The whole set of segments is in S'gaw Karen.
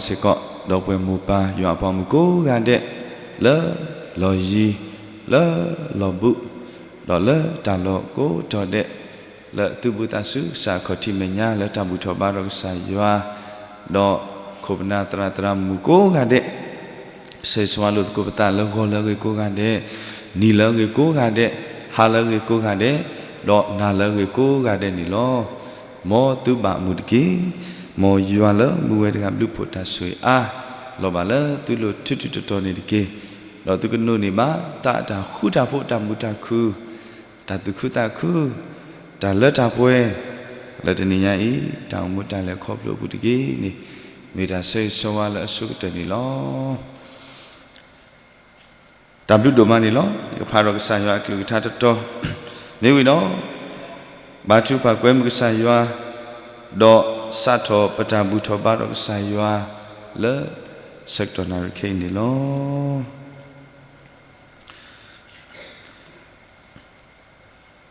ဒီးပဝဲစ့ၢ်ကီး ဒီပုၢ်ဝဲၢ်မိၢ်ပၢ်ယွၤအပှၤမုၣ်ကိးဂၤဒဲး လၢလီၢ်ယံၤ လၢလီၢ်ဘူး ဒီးလၢတၢ်လီၢ်ကိးတီၤဒဲး လၢသုဘူးသးစူၤကစၢ်အခီၣ်ထံးမဲာ်ညါ လၢတၢ်ဘူၣ်ထီၣ်ဘါထီၣ်ကစၢ်ယွၤ ဒီးခိၣ်ပနၢ်သရၣ်သရၣ်မုၣ်ကိးဂၤဒဲး ဆၢဂ့ၤဆၢဝါလိာ်သကိးပသးလၢဂီၤလၢအဂ့ၤကိးဂၤဒဲး, နံၤလၢအဂ့ၤကိးဂၤဒဲး, ဟါလၢအဂ့ၤကိးဂၤဒဲးန့ၣ်လီၤ. မ်သုဘၣ်မုာ်တက့ၢ်. မ်ယွၤလၢမူဝဲတဂၤဘျုးဖှိၣ်တၢ်ဆိၣ်ဂ့ၤအါ လီၤဘၣ်လၢသုလိၤထူးထူးတီၤတီၤန့ၣ်တက့ၢ်. ဒီးသုကနိးန့ၢ်ဘၣ်သးအတၢ်ဃူတၢ်ဖိး တၢ်မုာ်တၢ်ခုၣ် တၢ်သူၣ်ခုသးခု, တၢ်လၢတၢ်ပှဲၤ လၢတနံၤညါအံၤ တၢ်အိၣ်မူတၢ်လဲၤခီဖျိအပူၤတက့ၢ်န့ၣ် မ့ၢ်တၢ်ဆၢဂ့ၤဆၢဝါလၢအဆိကတၢၢ်န့ၣ်လီၤ. တၢ်ဘျုးဒိၣ်မးန့ၣ်လီၤ. ယကဖးဒီးကစၢ်ယွၤအကလုၢ်ကထါတတီၤ မ့ၢ်ဝံၤဒီး ဘါထုကဖၣ်ကွဲမုာ်ကစၢ်ယွၤ ဒီးစးထီၣ်ပတၢ်ဘူၣ်ထီၣ်ဘါထီၣ်ကစၢ်ယွၤ လၢဆၢကတီၢ်နၣ်ရံၣ်ခဲအံၤန့ၣ်လီၤ.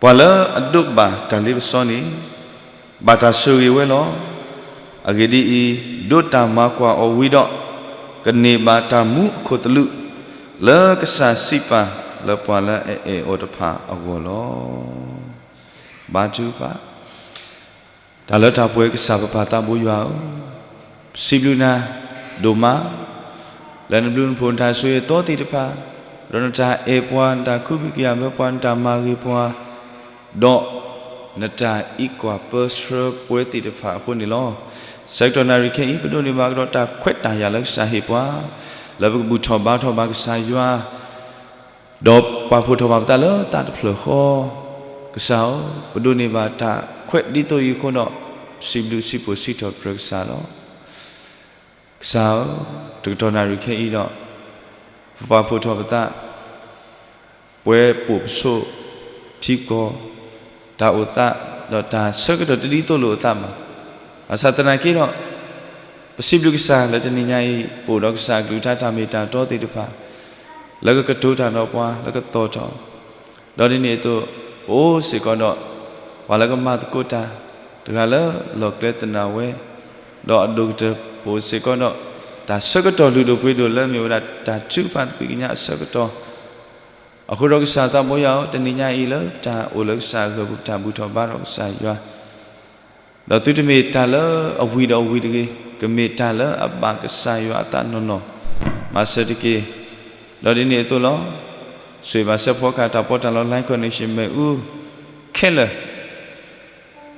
ပှၤလၢအဒိးဘၣ်တၢ်လ့ပစီန့ၣ် ဘၣ်တၢ်ဆိၣ်ဂ့ၤဝဲလီၤ. အဂ့ၢ်ဒ်အံၤ, ဒိးတၢ်မၤကွၢ်အီၤဝံၤဒီး ကန့ၢ်ဘၣ်တၢ်မူအခိၣ်သလုး လၢကစၢ်စံးပာ်လၢပှၤလၢအအဲၣ်အီၤတဖၣ်အဂီၢ်လီၤ. ဘါထုကဖၣ် တၢ်လၢတၢ်ပှဲၤကစၢ်ပပၢ်သးဘိယွၤဧၢ, ပစံးဘျုးနၤဒိၣ်မး လၢနဘျုးနဖှိၣ်နတၢ်ဆိၣ်ဂ့ၤအသီသ့ၣ်တဖၣ်, ဒီးနတၢ်အဲၣ်ပှၤ, နတၢ်ကူၣ်ဘၣ်ကူၣ်သ့ပှၤ, နတၢ်မၤဂ့ၤပှၤ, ဒီးနတၢ်အံးကွၢ်ပၢဆှၢပှဲၤသ့ၣ်တဖၣ်အဃိန့ၣ်လီၤ. ဆၢကတီၢ်နၣ်ရံၣ်ခဲအံၤ ပဒိးန့ၢ်ဘၣ်ကဒီးတၢ်ခွဲးတၢ်ယာ်လၢကစၢ်ဟ့ၣ်ပှၤ, လၢပကဘူၣ်ထီၣ်ဘါထီၣ်ဘၣ်ကစၢ်ယွၤ ဒီးပာ်ဖှိၣ်ထီၣ်ဘၣ်ပသးလၢသးတဖျၢၣ်ဃီ, ကစၢ်ဧၢ, ပဒိးန့ၢ်ဘၣ်တၢ်ခွဲးဒ်သိးအံၤအဃိဒီး စံးဘျုးစံးဖှိၣ်စံးထီၣ်ပတြၢၤကစၢ်လီၤ. ကစၢ်ဧၢ, တကတီၢ်နၣ်ရံၣ်ခဲအံၤဒီး ပပာ်ဖှိၣ်ထီၣ်ပသး ပှဲၤပိာ်ပဆိး ထံကီၢ် တၢ်အိၣ်သး ဒီးတၢ်ဆၢကတီၢ်တဒ်သိးလိာ်အသးဘၣ်. ဘၣ်ဆၣ်သနာ်က့ဒီး ပစံးဘျုးကစၢ်လၢတနံၤညါအံၤ ပအိၣ်ဒီးကစၢ်အကလုၢ်ကထါတၢ်မ့ၢ်တၢ်တီသ့ၣ်တဖၣ် လၢကကတိၤတၢ်ဒီးပှၤ လၢကသီၣ်ထီၣ် ဒီးဒ်န့ၣ်အသိး ပအိၣ်စ့ၢ်ကီးဒီး ပှၤလၢကမၤသကိးတၢ် တဂၤလၢလီၢ်ကျဲသနၢ်ဝဲ ဒီးအဒိၣ်ကတၢၢ် ပအိၣ်စ့ၢ်ကီးဒီး တၢ်ဆၢကတီၢ်လုၢ်ဒိၣ်ပှ့ၤဒိၣ်လၢမ့ၢ်ဝဲဒၣ်တၢ်ထုကဖၣ်သကွံာ်ကညးအဆၢကတီၢ် အဃိဒီးကစၢ်သးဘိယွၤဧၢ, တနံၤညါအံၤလၢပတၢ်အိၣ်လၢကစၢ်အဂီၢ် ပတၢ်ဘူၣ်ထီၣ်ဘါထီၣ်ကစၢ်ယွၤ ဒီးသုတမ့ၢ်တၢ်လၢအဝံၤဒီးအဝံၤတဂ့ၤ, ကမ့ၢ်တၢ်လၢအဘၣ်ကစၢ်ယွၤအသးနီၢ်နီၢ်, မၤစၢၤတက့ၢ်. ဒီးဒ်န့ၣ်အသိးလီၤ. ဆိၣ်ဂ့ၤဘၣ်စဲးဖီကဟၣ်တၢ်ပီးတၢ်လီ Lion Connection မ့ၣ်အူ ခဲလၢာ်,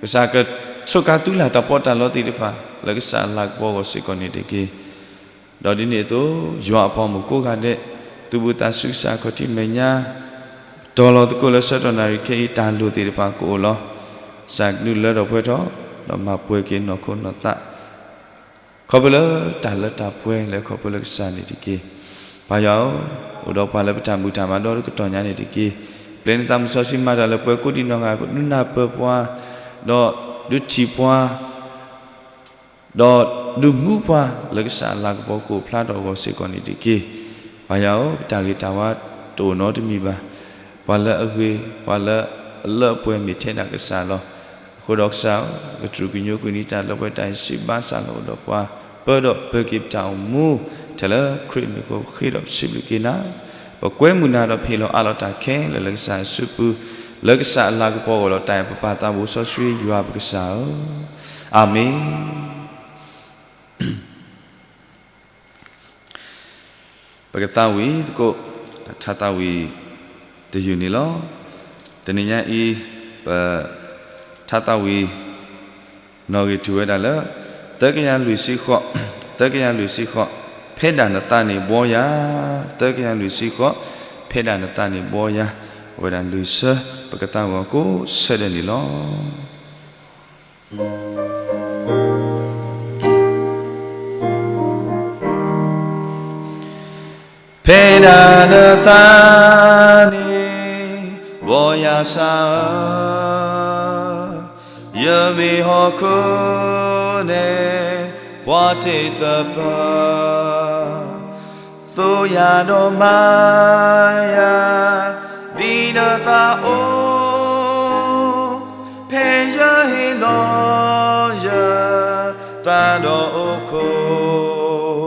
ကစၢ်ကဆိးကါသုလၢ်တၢ်ပီးတၢ်လီသ့ၣ်တဖၣ် လၢကစၢ်အလၤကပီၤအဂီၢ်စ့ၢ်ကီးန့ၣ်တက့ၢ်. ဒီးဒ်န့ၣ်အသိး ယွၤအပှၤမုၣ်ကိးဂၤဒဲး သုးဘူးသးစူၤကစၢ်ခီၣ်ထံးမဲာ်ညါ တီၤလီၤသကိးလၢဆၢကတီၢ်နၣ်ရံၣ်ခဲအံၤ တၢ်လိၣ်သ့ၣ်တဖၣ်ကအိၣ်လီၤ. ကစၢ်ကဒုးလၢထီၣ်ပှဲၤထီၣ် ဒီးမၤပှဲၤက့ၤနီၢ်ခိနီၢ်သး ခီဖျိလၢတၢ်လၢတၢ်ပှဲၤလၢခီဖျိလၢကစၢ်န့ၣ်တက့ၢ်. ပၢ်ယွၤဧၢ, အိၣ်ဒီးပှၤလၢပတၢ်ဘူၣ်တၢ်ဘါဒီတကတီၢ်ညါန့ၣ်တက့ၢ်. ပျဲနသးမုၢ်စီဆှံမၤတၢ်လၢပှဲၤကိးဒံးနီၢ်ဂၤ ဒုးနၢ်ပၢၢ်ပှၤ, ဒီးဒုးထံၣ်ပှၤ ဒီးဒုးမူပှၤလၢကစၢ်အလၤကပီၤကအိၣ်ဖျါထီၣ်အဂီၢ်စ့ၢ်ကီးန့ၣ်တက့ၢ်. ပၢ်ယွၤဧၢ, ပတၢ်ဂ့ၤတၢ်ဝါတအိၣ်နီတမံၤဘၣ်. ပှၤလၢအဂ့ၤ ပှၤလၢအလၢအပှဲၤမ့ၢ်ထဲဒၣ်ကစၢ်လီၤ. အဃိဒီးကစၢ်ဧၢ, ကတြူၢ်ကညိကွံာ်န့ၢ်တၢ်လၢပှဲၤတၢ်အံၤ စံးဘၣ်စၢ်လီၤအိၣ်ဒီးပှၤ ပၢဒီးပၢၤက့ၤပတၢ်အိၣ်မူ ထဲလၢခရံာ်မံၤအဃိ ပဃ့ဒီးပစံးဘျုးက့ၤနၤ ပကွဲမုာ်နၤဒီးပဟ့ၣ်လီၤအးလီၤတၢ်ခဲလၢာ်လၢကစၢ်အစုပူၤ လၢကစၢ်အလၤကပီၤအဂီၢ်ဒီးတၢ်အဲၣ်ပပၢ်သးဘိစီဆှံယွၤပကစၢ်ဧၢ, အၤမ့ၣ်. ပကသးဝံၣ်သကိး ထါသးဝံၣ်တယုၢ်န့ၣ်လီၤ. တနံၤညါအံၤ ပ ထါသးဝံၣ် နီၣ်ဂံၢ်ထူၣ်ဝဲဒၣ်လၢ သၢကယၤလွံၢ်ဆံဃိး, သၢကယၤလွံၢ်ဆံဃိး, ဖဲဒၣ်နသးန့ၣ်ဘှီယၤ, သၢကယၤလွံၢ်ဆံဃိး, ဖဲဒၣ်နသးန့ၣ်ဘှီယၤ, အဝဲဒၣ်လွံၢ်ဆၢ ပကသးဝံၣ်ကိးဆၢဒဲးန့ၣ်လီၤ. ဖဲဒၣ်နသးန့ၣ် ဘှီယၤစၢ်ဧၢ, ယမ့ၢ်ဟီၣ်ခိၣ်န့ၣ် ပှၤတ့ၢ်သပၢၤ, သိယၤဒီးမၤယၤ ဒ်နသးအိၣ်, ဖဲယဟ့ၣ်လီၤယသးဒီးအိၣ်ခိၣ်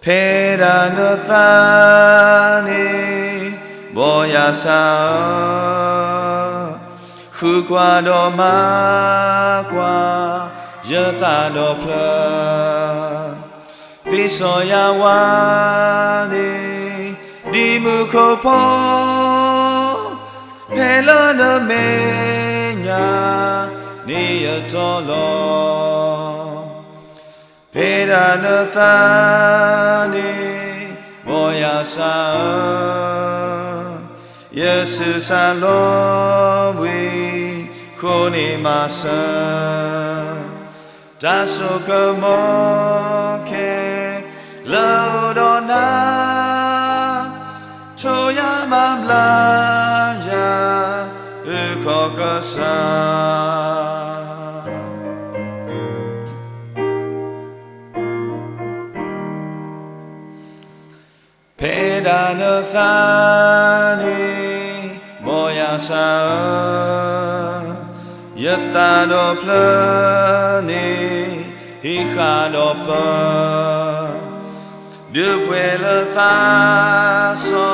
ဖဲဒၣ်နသးန့ၣ် ဘီယၤစၢ်ဧၢ, ဃုကွၢ်ဒီးမၤကွၢ် ယသးဒီဖျၢၣ်, သ့စီယၤဝါန့ၣ် ဒ်မူခိၣ်ဖီ, ဖဲလၢနမဲာ်ညါန့ၣ်ယတီလီၤ. ဖဲဒၣ်နသးန့ၣ် ဘီယၤစၢ်ဧၢ, ယဆူးစၢ်လီၤဘှံး ဃိန့ၢ်မၤစၢၤ, တၢ်စိကမီၤခဲလၢာ်အိၣ်ဒီးနၤ, ထိၣ်ယၤမၤဘျါယၤ အုၣ်ခီၣ်ကစၢ်. ဖဲဒၣ်နသးန့ၣ် ဘီယၤစၢ်ဧၢ, ယသးဒီဖျၢၣ်န့ၣ် ဟံးဃာ်ဒီးပၢၤ, ဒုးပှဲၤလၢသးစီ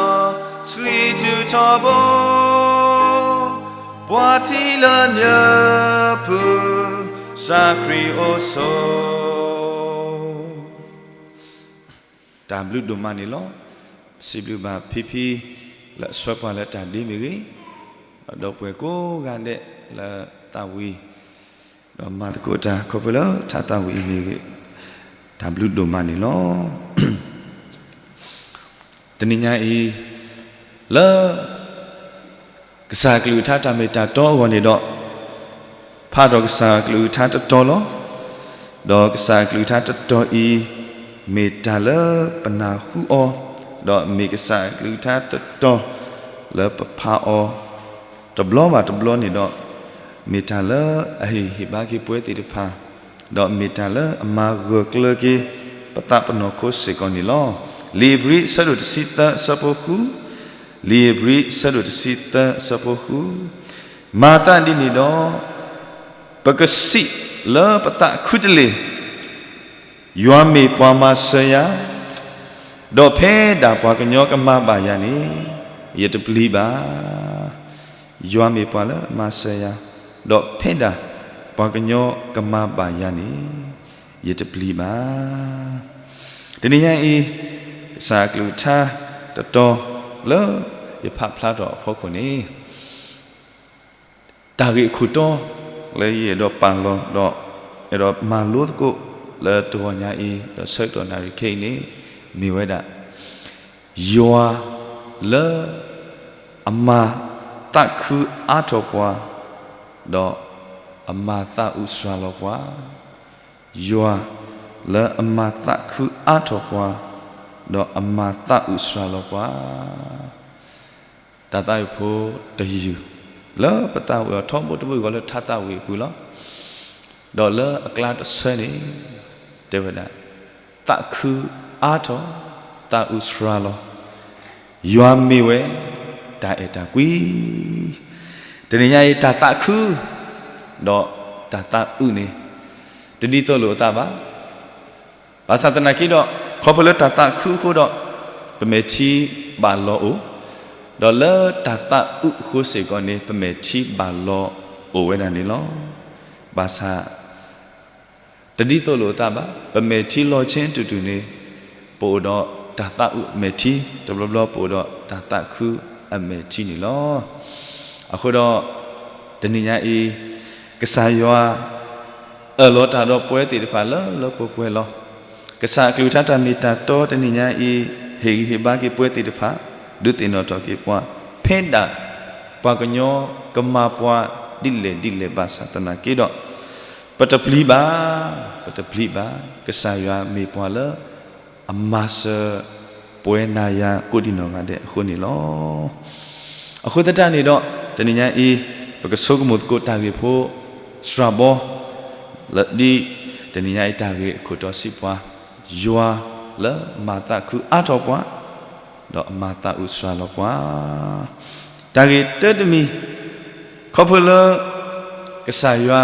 ဆှံ ထုးထီဘိ, ပှၤထံၣ်လၢနၢၤပူၤ စၢ်ခရံာ်အိၣ်ဆိး. တၢ်ဘျုးဒိၣ်မးန့ၣ်လီၤ. စံးဘျုးဘၣ်ဖံဖံ လၢအဆှၢပှၤလၢတၢ်ဒ့မ့ၢ်ဂ့ၤ, ဒီးပှၤကိးဂၤဒဲးလၢသးဝံၤ ဒီးမၤသကိးတၢ်ခီဖျိလၢထါသးဝံၤအံၤမ့ၢ်ဂ့ၤ, တၢ်ဘျုးဒိၣ်မးန့ၣ်လီၤ. တနံၤညါအံၤ လၢ ကစၢ်ကလုၢ်ကထါတၢ်မ့ၢ်တၢ်တီအဂီၢ်န့ၣ်ဒီး, ဖးဒီးကစၢ်ကလုၢ်ကထါတတီၤလီၤ. ဒီးကစၢ်ကလုၢ်ကထါတတီၤအံၤ မ့ၢ်တၢ်လၢပနၢ်ဟူအီၤ, ဒီးမ့ၢ်ကစၢ်ကလုၢ်ကထါတတီၤလၢပဖးအီၤ တဘျီဘၣ်တဘျီန့ၣ်ဒီး, မ့ၢ်တၢ်လၢအဟ့ၣ်ဟ့ၣ်ဘါက့ၤပဝဲသ့ၣ်တဖၣ်, ဒီးမ့ၢ်တၢ်လၢအမၤဂၢၢ်ကျၢၤက့ၤ ပသးပနီၣ်ခိစ့ၢ်ကီးန့ၣ်လီၤ. လံာ်ဧ့ၤဘြံၤ အဆၢဒိၣ်တဆံသၢ အဆၢဖိဃု, လံာ်ဧ့ၤဘြံၤ အဆၢဒိၣ်တဆံသၢ အဆၢဖိဃု, မၤသးဒ်န့ၣ်ဒီး ပကစံးလၢပသးခုတလ့ၢ်, ယွၤမ့ၢ်ပှၤမၤစၢၤယၤ, ဒီးဖဲဒၣ်ပှၤကညီကမၤဘၣ်ယၤန့ၣ် ယတပျံၤဘၣ်. ယွၤမ့ၢ်ပှၤလၢမၤစၢၤယၤ, ဒီးဖဲဒၣ်ပှၤကညီကမၤဘၣ်ယၤန့ၣ် ယတပျံၤဘၣ်. တနံၤညါအံၤ ကစၢ်ကလုၢ်ကထါတတီၤလၢယဖးဖျါထီၣ်အဖီခိၣ်န့ၣ် တၢ်ဂ့ၢ်အခိၣ်တီလၢယအဲၣ်ဒိးပာ်လီၤ ဒီးအဲၣ်ဒိးမၤလိသကိးလၢတဂီၤညါအံၤ ဒီးဆၢကတီၢ်နၣ်ရံၣ်ခဲအံၤန့ၣ် မ့ၢ်ဝဲဒၣ် ယွၤလၢအမၤသးခုအါထီၣ်ပှၤ, ဒီးအမၤသးအုးစှၤလီၤပှၤ, ယွၤလၢအမၤသးခုအါထီၣ်ပှၤ, ဒီးအမၤသးအုးစှၤလီၤပှၤ. တၢ်သးဝံၣ်ဖိတယုၢ် လၢပသးဝံၣ်အီၤထီဘိတဘိယူၢ်ဃီလၢထါသးဝံၣ်အပူၤလီၤ. ဒီးလၢအကျါတဆၢန့ၣ် တဲဝဲဒၣ် သးခုအါထီၣ် သးအုးစှၤလီၤ, ယွၤမ့ၢ်ဝဲတၢ်အဲၣ်တၢ်ကွံ. တနံၤညါအံၤ တၢ်သးခု ဒီးတၢ်သးအုးန့ၣ် တဒ်သိးလိာ်အသးဘၣ်. ဘၣ်ဆၣ်သနာ်က့ဒီး ခီဖျိလၢတၢ်သးခုအဃိဒီး ပမဲာ်ထံဘၣ်လီၤအိၣ်, ဒီးလၢတၢ်သးအုးအဃိစ့ၢ်ကီးန့ၣ် ပမဲာ်ထံဘၣ်လီၤအိၣ်ဝဲဒၣ်န့ၣ်လီၤ. ဘၣ်ဆၣ် တဒ်သိးလိာ်အသးဘၣ်. ပမဲာ်ထံလီၤဆ့တုၤတုၤန့ၣ် ပအိၣ်ဒီးတၢ်သးအုးအမဲာ်ထံ, တဘျီဘျီပအိၣ်ဒီးတၢ်သးခုအမဲာ်ထံန့ၣ်လီၤ. အဃိဒီး တနံၤညါအံၤ ကစၢ်ယွၤ အၢၣ်လီၤတၢ်ဒီးပဝဲသ့ၣ်တဖၣ်လၢလၢပှဲၤပှဲၤလီၤ. ကစၢ်အကလုၢ်ကထါတၢ်မ့ၢ်တၢ်တီတနံၤညါအံၤ ဟ့ၣ်ဂံၢ်ဟ့ၣ်ဘါက့ၤပဝဲသ့ၣ်တဖၣ်, ဒုးသ့ၣ်နီၣ်ထီၣ်က့ၤပှၤ, ဖဲဒၣ်ပှၤကညီကမၤပှၤဒ်လဲၣ်ဒ်လဲၣ်ဘၣ်ဆၣ်သနာ်က့ဒီး ပတပျံၤဘၣ်, ပတပျံၤဘၣ်. ကစၢ်ယွၤမ့ၢ်ပှၤလၢ အမၤစၢၤပဝဲနၤယၤကိးဒံနီၢ်ဂၤဒဲးအဃိန့ၣ်လီၤ. အဃိသတးန့ၣ်ဒီး တနံၤညါအံၤ ပကဆိကမိၣ်သကိးတၢ်ဂ့ၢ်ဖိစှၤဘီ လၢဒ်တနံၤညါအံၤတၢ်ဂ့ၢ်အခိၣ်တီစံးပှၤ, ယွၤလၢမၤသးခုအါထီၣ်ပှၤ, ဒီးအမၤသးအုးစှၤလီၤပှၤ. တၢ်ဂ့ၢ်တၢတမံၤ, ခီဖျိလၢ ကစၢ်ယွၤ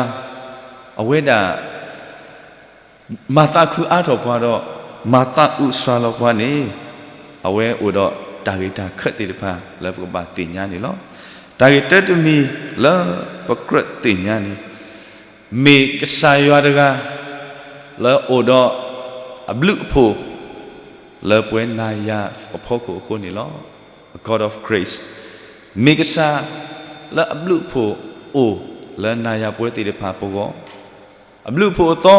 အဝဲဒၣ် မၤသးခုအါထီၣ်ပှၤဒီး မၤသးအုးစှၤလီၤပှၤန့ၣ် အဝဲအိၣ်ဒီးတၢ်ဂ့ၢ်တၢ်ခၢၣ်သ့ၣ်တဖၣ်လၢပကဘၣ်သ့ၣ်ညါန့ၣ်လီၤ. တၢ်ဂ့ၢ်တၢတမံၤလၢပကြၢးသ့ၣ်ညါန့ၣ် မ့ၢ်ကစၢ်ယွၤတဂၤ လၢအိၣ်ဒီးအဘျုးအဖှိၣ် လၢပှၤနၤယၤအဖီခိၣ်အဃိန့ၣ်လီၤ. A God of grace မ့ၢ်ကစၢ်လၢအဘျုးအဖှိၣ်အိၣ်လၢနၤယၤပှၤသ့ၣ်တဖၣ်ပဂီၢ်, အဘျုးအဖှိၣ်အသီ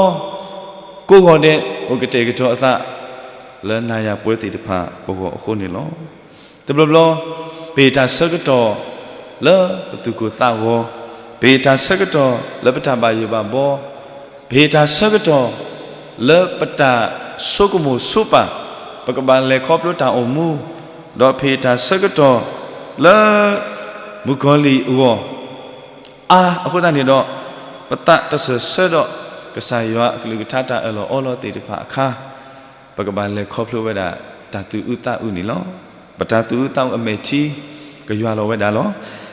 ကိးဂီၤဒဲး အိၣ်ကတဲာ်ကတီၤအသး လၢနၤယၤပှၤသ့ၣ်တဖၣ်ပဂီၢ်အဃိန့ၣ်လီၤ. တဘျီဘျီ ပဟ့ၣ်တၢ်ဆၢကတီၢ်လၢပသူၣ်ကိၢ်သးဂီၤ, ပဟ့ၣ်တၢ်ဆၢကတီၢ်လၢပတၢ်ဘၣ်ယိၣ်ဘၣ်ဘီ, ပဟ့ၣ်တၢ်ဆၢကတီၢ်လၢပတၢ်ဆိကမိၣ်ဆိပာ် ပကဘၣ်လဲၤခီဖျိတၢ်အိၣ်မူ, ဒီးပဟ့ၣ်တၢ်ဆၢကတီၢ်လၢ မုၣ်ကီၤလံၢ်အဂီၢ် အါအဃိသတးန့ၣ်ဒီး ပသးတစၢၢ်ဆၢဒီး ကစၢ်ယွၤအကလုၢ်ကထါတၢ်အၢၣ်လီၤအီလီၤသ့ၣ်တဖၣ်အခါ ပကဘၣ်လဲၤခီဖျိဝဲဒၣ် တၢ်သူၣ်အုးသးအုးန့ၣ်လီၤ. ပတၢ်သူၣ်အုးသးအုးအမဲာ်ထံ ကယွၤလီၤဝဲဒၣ်လီၤ.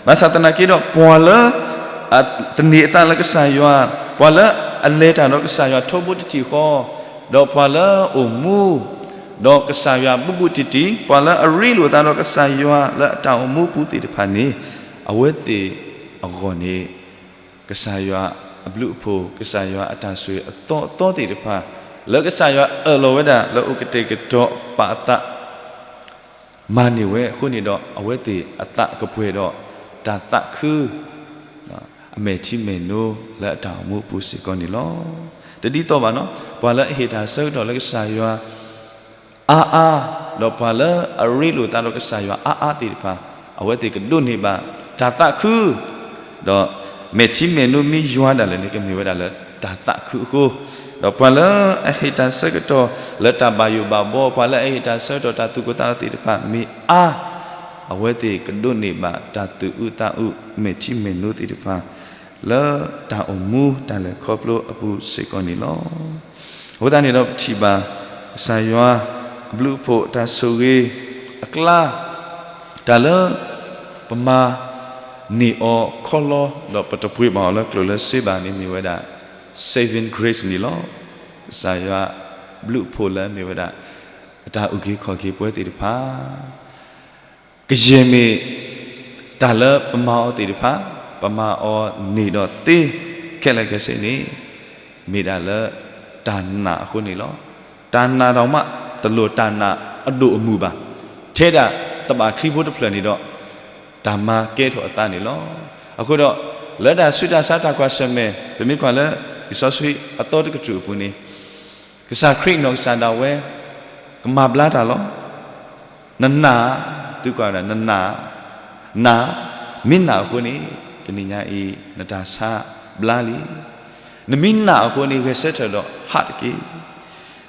ဘၣ်ဆၣ်သနာ်က့ဒီး ပှၤလၢ သန့ၤအသးလၢကစၢ်ယွၤ, ပှၤလၢအလဲၤတၢ်ဒီးကစၢ်ယွၤထီဘိတထံၣ်ဃီ, ဒီးပှၤလၢအအိၣ်မူ ဒီးကစၢ်ယွၤဘူးဘူးတံၢ်တံၢ်, ပှၤလၢအရ့လိာ်သးဒီးကစၢ်ယွၤလၢအတၢ်အိၣ်မူပူၤသ့ၣ်တဖၣ်န့ၣ် အဝဲသ့ၣ်အဂီၢ်န့ၣ် ကစၢ်ယွၤအဘျုးအဖှိၣ်, ကစၢ်ယွၤအတၢ်ဆိၣ်ဂ့ၤအသီအသီသ့ၣ်တဖၣ် လၢကစၢ်ယွၤအၢၣ်လီၤဝဲဒၣ်လၢအိၣ်ကတဲာ်ကတီၤပာ်အသး မၤန့ၢ်ဝဲအဃိန့ၣ်ဒီး အဝဲသ့ၣ်အသးကပှဲၤဒီးတၢ်သးခု အမဲာ်ထံမဲာ်နိလၢအတၢ်အိၣ်မူအပူၤစ့ၢ်ကီးန့ၣ်လီၤ. တဒ်သိးဘၣ်နီၤ, ပှၤလၢအဟ့ၣ်တၢ်ဆၢကတီၢ်လၢကစၢ်ယွၤအါအါ, ဒီးပှၤလၢအရ့လိာ်သးဒီးကစၢ်ယွၤအါအါသ့ၣ်တဖၣ် အဝဲသ့ၣ်ကဒိးန့ၢ်ဘၣ်တၢ်သးခု ဒီးမဲာ်ထံမဲာ်နိမ့ၢ်ယွၤဒၣ်လဲာ်န့ၣ် ကမ့ၢ်ဝဲဒၣ်လၢတၢ်သးခုအဃိ, ဒီးပှၤလၢအဟ့ၣ်တၢ်ဆၢကတီၢ်လၢတၢ်ဘၣ်ယိၣ်ဘၣ်ဘီ, ပှၤလၢအဟ့ၣ်တၢ်ဆၢကတီၢ်တၢ်သူၣ်ကိၢ်သးဂီၤသ့ၣ်တဖၣ်မ့ၢ်အါ, အဝဲသ့ၣ်ကဒိးန့ၢ်ဘၣ်တၢ်သူၣ်အုးသးအုးမဲာ်ထံမဲာ်နိသ့ၣ်တဖၣ် လၢတၢ်အိၣ်မူတၢ်လဲၤခီဖျိအပူၤစ့ၢ်ကီးန့ၣ်လီၤ. အဃိသတးန့ၣ်ဒီးပထံၣ်ဘၣ် ကစၢ်ယွၤအဘျုးအဖှိၣ်တၢ်ဆိၣ်ဂ့ၤအကျါ တၢ်လၢပမၤန့ၢ်အီၤခီလီ ဒီးပတပှ့ၤဘၣ်အီၤလၢကျိၣ်လၢစ့ဘၣ်န့ၣ်မ့ၢ်ဝဲဒၣ် saving grace န့ၣ်လီၤ. ကစၢ်ယွၤဘျုးအဖှိၣ်လၢမ့ၢ်ဝဲဒၣ် အတၢ်အုၣ်က့ၤခီၣ်က့ၤပှၤသ့ၣ်တဖၣ် ကယဲၢ်မ့ၢ်တၢ်လၢပမၤအီၤသ့ၣ်တဖၣ်, ပမၤအီၤန့ၢ်ဒီးသ့ခဲလၢာ်ခဲဆ့န့ၣ် မ့ၢ်ဒၣ်လၢတၢ်နာ်အဃိန့ၣ်လီၤ. တၢ်နာ်ဒီးမး တလိၣ်တၢ်နာ်အဒိၣ်အမုၢ်ဘၣ်. ထဲဒၣ်တဘၣ်ချံဖိတဖျၢၣ်န့ၣ်ဒီး တၢ်မၤကဲထီၣ်အသးန့ၣ်လီၤ. အဃိဒီး လၢတၢ်ဆူးတၢ်ဆါတၢ်ကွၢ်ဆၢၣ်မဲာ် ပမ့ၢ်ကွၢ်လၢ လံာ်စီဆှံအသီတကတြူၢ်အပူၤန့ၣ် ကစၢ်ခရံာ်နီၢ်ကစၢ်ဒၣ်ဝဲ ကမၤဘျါတၢ်လီၤ. နနာ်, သုကွၢ်ဝဲဒၣ် နနာ်, နာ်, မ့ၢ်နာ်အဃိန့ၣ် တနံၤညါအံၤ နတၢ်ဆါဘျါလံ. နမ့ၢ်နာ်အဃိန့ၣ် ဂဲၤဆၢထၢၣ်ဒီးဟးတက့ၢ်.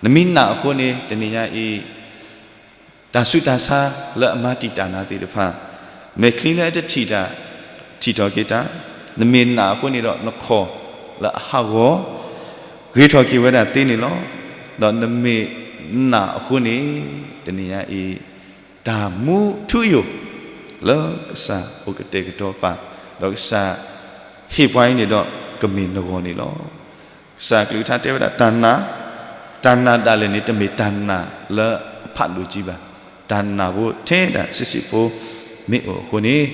နမ့ၢ်နာ်အဃိန့ၣ် တနံၤညါအံၤ တၢ်ဆူးတၢ်ဆါလၢအမၤတံာ်တာ်နၤသ့ၣ်တဖၣ် မဲာ်ချံလၢအတထံၣ်တၢ် ထံၣ်ထီၣ်က့ၤတၢ်, နမ့ၢ်နာ်အဃိန့ၣ်ဒီး နခီၣ်လၢအဟးဂီၤ ဂ့ၤထီၣ်က့ၤဝဲဒၣ်သ့န့ၣ်လီၤ. ဒီးနမ့ၢ်နာ်အဃိန့ၣ် တနံၤညါအံၤ တၢ်မူထူယိာ် လၢကစၢ်အိၣ်ကတဲာ်ကတီၤပာ် ဒီးကစၢ်ဟ့ၣ်ပှၤအံၤန့ၣ်ဒီး ကမ့ၢ်နဂီၢ်န့ၣ်လီၤ. ကစၢ်ကလုၢ်ကထါတဲဝဲဒၣ် တၢ်နာ်, တၢ်နာ်ဒၣ်လဲာ်န့ၣ် တမ့ၢ်တၢ်နာ်လၢအဖးဒိၣ်ကံဘၣ်. တၢ်နာ်ဖိထဲဒၣ်ဆံးဆံးဖိ မ့ၢ်အိၣ်အဃိန့ၣ်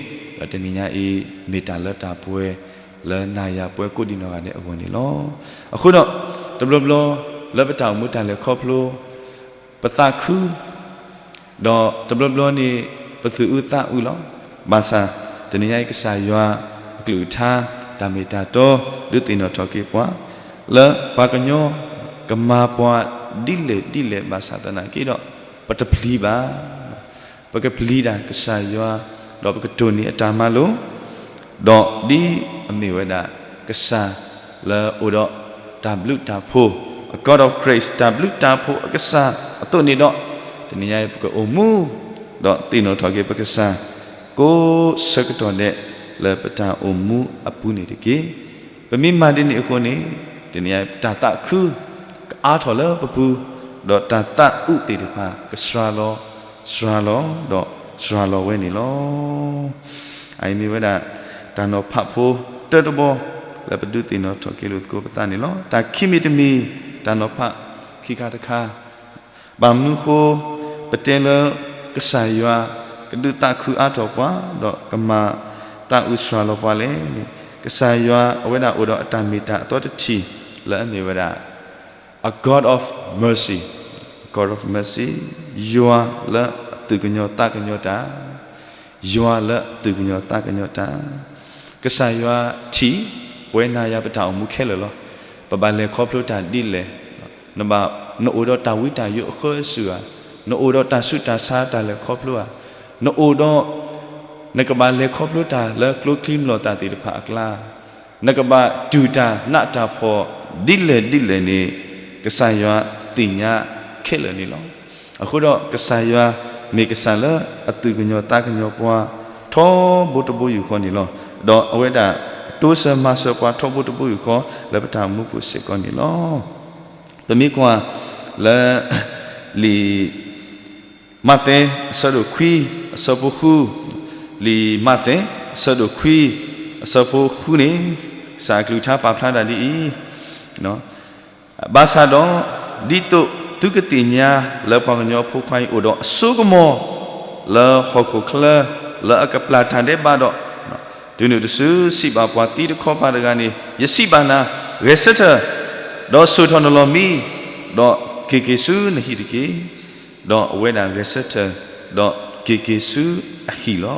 ဒီးတနံၤညါအံၤ မ့ၢ်တၢ်လၢတၢ်ပှဲၤ လၢနၤယၤပှၤကိးဒံနီၢ်ဂၤဒဲးအဂီၢ်န့ၣ်လီၤ. အဃိဒီး တဘျီဘျီ လၢပတၢ်အိၣ်မူတၢ်လဲၤခီဖျိ ပသးခု ဒီးတဘျီဘျီန့ၣ် ပသူၣ်အုးသးအုးလီၤ. ဘၣ်ဆၣ် တနံၤညါအံၤ ကစၢ်ယွၤအကလုၢ်ကထါ တၢ်မ့ၢ်တၢ်တီ ဒုးသ့ၣ်နီၣ်ထီၣ်က့ၤပှၤ လၢပှၤကညီ ကမၤပှၤဒ်လဲၣ်ဒ်လဲၣ်ဘၣ်ဆၣ်သနာ်က့ဒီး ပတပျံၤဘၣ်. ပကပျံၤတၢ်ကစၢ်ယွၤ ဒီးပကတိၢ်န့ၢ်အတၢ်မၤလိ ဒီးဒ်အမ့ၢ်ဝဲဒၣ် ကစၢ်လၢအအိၣ်ဒီးတၢ်ဘျုးတၢ်ဖှိၣ် a God of grace တၢ်ဘျုးတၢ်ဖှိၣ်အကစၢ်အသိးန့ၣ်ဒီး တနံၤညါအံၤ ပကအိၣ်မူ ဒီးသ့ၣ်နီၣ်ထီၣ်က့ၤပကစၢ် ကိးဆၢကတီၢ်ဒဲး လၢပတၢ်အိၣ်မူအပူၤန့ၣ်တက့ၢ်. ပမ့ၢ်မၤဒ်န့ၣ်အဃိန့ၣ် တနံၤညါအံၤ တၢ်သးခု ကအါထီၣ်လၢပပူၤ, ဒီးတၢ်သးအုးသ့ၣ်တဖၣ် ကစှၤလီၤ စှၤလီၤ ဒီးစှၤလီၤဝဲန့ၣ်လီၤ. အအံၤမ့ၢ်ဝဲဒၣ် တၢ်နီၤဖးဖိတၢတဘီ လၢပဒုးသ့ၣ်နီၣ်ထီၣ်က့ၤလိာ်သကိးပသးန့ၣ်လီၤ. တၢ်ခံမံၤတမံၤ တၢ်နီၤဖးခံခါတခါ ဘၣ်မနုၤဃိ ပတဲလၢ ကစၢ်ယွၤ ကဒုးသးခုအါထီၣ်ပှၤ ဒီးကမၤသးအုးစှၤလီၤပှၤလဲၣ်န့ၣ်, ကစၢ်ယွၤအဝဲဒၣ်အိၣ်ဒီးအတၢ်မ့ၢ်တၢ်အသီတထံၣ်လၢအမ့ၢ်ဝဲဒၣ် a God of mercy, a God of mercy, ယွၤလၢအသူၣ်ကညီၤသးကညီၤတၢ်, ယွၤလၢအသူၣ်ကညီၤသးကညီၤတၢ်. ကစၢ်ယွၤထံၣ် ပဝဲနၤယၤပတၢ်အိၣ်မူခဲလၢာ်လီၤ. ပဘၣ်လဲၤခီဖျိတၢ်ဒ်လဲၣ်, နဘၣ် နအိၣ်ဒီးတၢ်ဝံတၢ်ယိးအဃၢအစုဧါ, နအိၣ်ဒီးတၢ်ဆူးတၢ်ဆါတၢ်လဲၤခီဖျိဧါ, နအိၣ်ဒီး နကဘၣ်လဲၤခီဖျိတၢ်လၢကျိချံမျိာ်သၣ်သ့ၣ်တဖၣ်အကျါ, နကဘၣ်တူၢ်တၢ်နးတၢ်ဖှီၣ်ဒ်လဲၣ်ဒ်လဲၣ်န့ၣ်, ကစၢ်ယွၤသ့ၣ်ညါခဲလၢာ်န့ၣ်လီၤ. အဃိဒီးကစၢ်ယွၤမ့ၢ်ကစၢ်လၢအသူၣ်ကညီၤသးကညီၤပှၤ ထီဘိတဘိယူၢ်ဃီန့ၣ်လီၤ. ဒီးအဝဲဒၣ်တိစၢၤမၤစၢၤပှၤထီဘိတဘိယူၢ်ဃီ လၢပတၢ်အိၣ်မူပူၤစ့ၢ်ကီးန့ၣ်လီၤ. ပမ့ၢ်ကွၢ်လၢ လံာ်မးသဲ အဆၢဒိၣ်ခွံ အဆၢဖိဃု, လံာ်မးသဲ အဆၢဒိၣ်ခွံ အဆၢဖိဃုန့ၣ်, ကစၢ်အကလုၢ်ကထါပာ်ဖျါတၢ်ဒ်အံၤ, ဘၣ်ဆၣ်ဒီး ဒ်သိးသုကသ့ၣ်ညါလၢပှၤကညီအဖိခွါအံၤအိၣ်ဒီးအစိကမီၤ လၢဟီၣ်ခိၣ်ချၢ လၢအကပျၢ်တၢ်ဒဲးဘးဒီး, တုၤနုၤတစုစံးဘၣ်ပှၤသံတခီပၤတဂၤန့ၣ်, ယစံးဘၣ်နၤ, ဂဲၤဆၢထၢၣ်, ဒီးစိာ်ထီၣ်နလီၢ်မံ, ဒီးက့ၤက့ၤဆူနဟံၣ်တက့ၢ်. ဒီးအဝဲဒၣ်ဂဲၤဆၢထၢၣ်, ဒီးက့ၤက့ၤဆူအဟံၣ်လီၤ.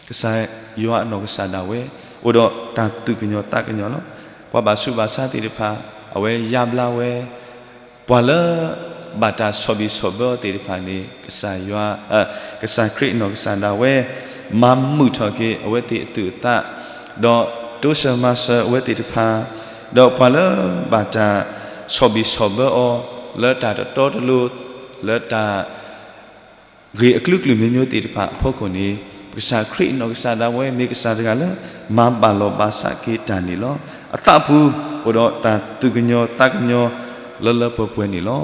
ကစၢ်ယွၤအနီၢ်ကစၢ်ဒၣ်ဝဲ အိၣ်ဒီးတၢ်သူၣ်ကညီၤသးကညီၤလီၤ. ပှၤဘၣ်ဆူးဘၣ်ဆါသ့ၣ်တဖၣ် အဝဲယါဘျါဝဲ, ပှၤလၢ ဘၣ်တၢ်ဆီၣ်ဘံၣ်ဆီၣ်ဘၢအီၤသ့ၣ်တဖၣ်န့ၣ် ကစၢ်ယွၤ, ကစၢ်ခရံာ်အနီၢ်ကစၢ်ဒၣ်ဝဲ မၤမုာ်ထီၣ်က့ၤအဝဲသ့ၣ်အသူၣ်အသး, ဒီးတိစၢၤမၤစၢၤအဝဲသ့ၣ်တဖၣ်, ဒီးပှၤလၢဘၣ်တၢ်ဆီၣ်ဘံၣ်ဆီၣ်ဘၢအီၤ လၢတၢ်တတီတလိၤ, လၢတၢ် ဂ့ၢ်အကလုာ်ကလုာ်မ့ၢ်မ့ၢ်သ့ၣ်တဖၣ်အဖီခိၣ်န့ၣ်, ပကစၢ်ခရံာ်အနီၢ်ကစၢ်ဒၣ်ဝဲ မ့ၢ်ကစၢ်တဂၤလၢ မၤဘၣ်လီၤဘၣ်စးက့ၤတၢ်န့ၣ်လီၤ. အသးပူၤ အိၣ်ဒီးတၢ်သူၣ်ကညီၤသးကညီၤ လၢလၢပှဲၤပှဲၤန့ၣ်လီၤ.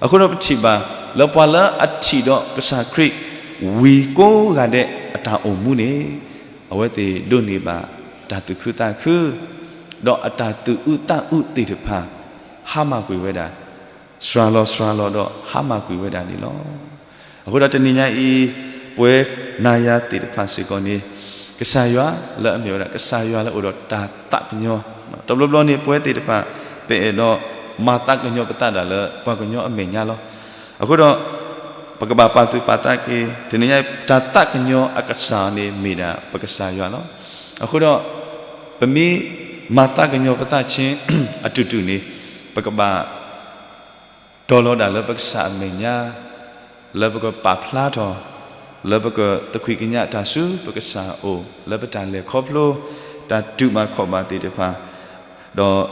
အဃိဒီးပထံၣ်ဘၣ် လၢပှၤလၢအထံၣ်ဒီးကစၢ်ခရံာ် ဝံၤကိးဂၤဒဲးအတၢ်အိၣ်မူန့ၣ်, အဝဲသ့ၣ်ဒိးန့ၢ်ဘၣ်တၢ်သူၣ်ခုသးခု, ဒီးအတၢ်သူၣ်အုးသးအုးသ့ၣ်တဖၣ် ဟါမၢ်ကွံာ်ဝဲဒၣ် စှၤလီၤစှၤလီၤဒီးဟါမၢ်ကွံာ်ဝဲဒၣ်န့ၣ်လီၤ. အဃိဒီးတနံၤညါအံၤ ပဝဲနၤယၤသ့ၣ်တဖၣ်စ့ၢ်ကီးန့ၣ်, ကစၢ်ယွၤလၢအမ့ၢ်ဝဲဒၣ် ကစၢ်ယွၤလၢအိၣ်ဒီးတၢ်သးကညီၤ, တဘျီဘျီန့ၣ် ပဝဲသ့ၣ်တဖၣ် ပအဲၣ်ဒိးမၤသးကညီၤပသးဒၣ်လၢပှၤကညီအမဲာ်ညါလီၤ. အဃိဒီး ပကဘၣ်ပာ်သူၣ်ပာ်သးက့ၤ တနံၤညါအံၤ တၢ်သးကညီၤအကစၢ်န့ၣ်မ့ၢ်ဒၣ်ပကစၢ်ယွၤလီၤ. အဃိဒီး ပမ့ၢ်မၤသးကညီၤပသးဆ့ အတူၢ်တူၢ်န့ၣ် ပကဘၣ် တီၤလီၤဒၣ်လၢပကစၢ်အမဲာ်ညါ, လၢပကပာ်ဖျါထီၣ်, လၢပကသခွံးကညးတၢ်ဆူပကစၢ်အအိၣ်, လၢပတၢ်လဲၤခီဖျိ, တၢ်တူၢ်ဘၣ်ခီၣ်ဘၣ်သ့ၣ်တဖၣ်, ဒီး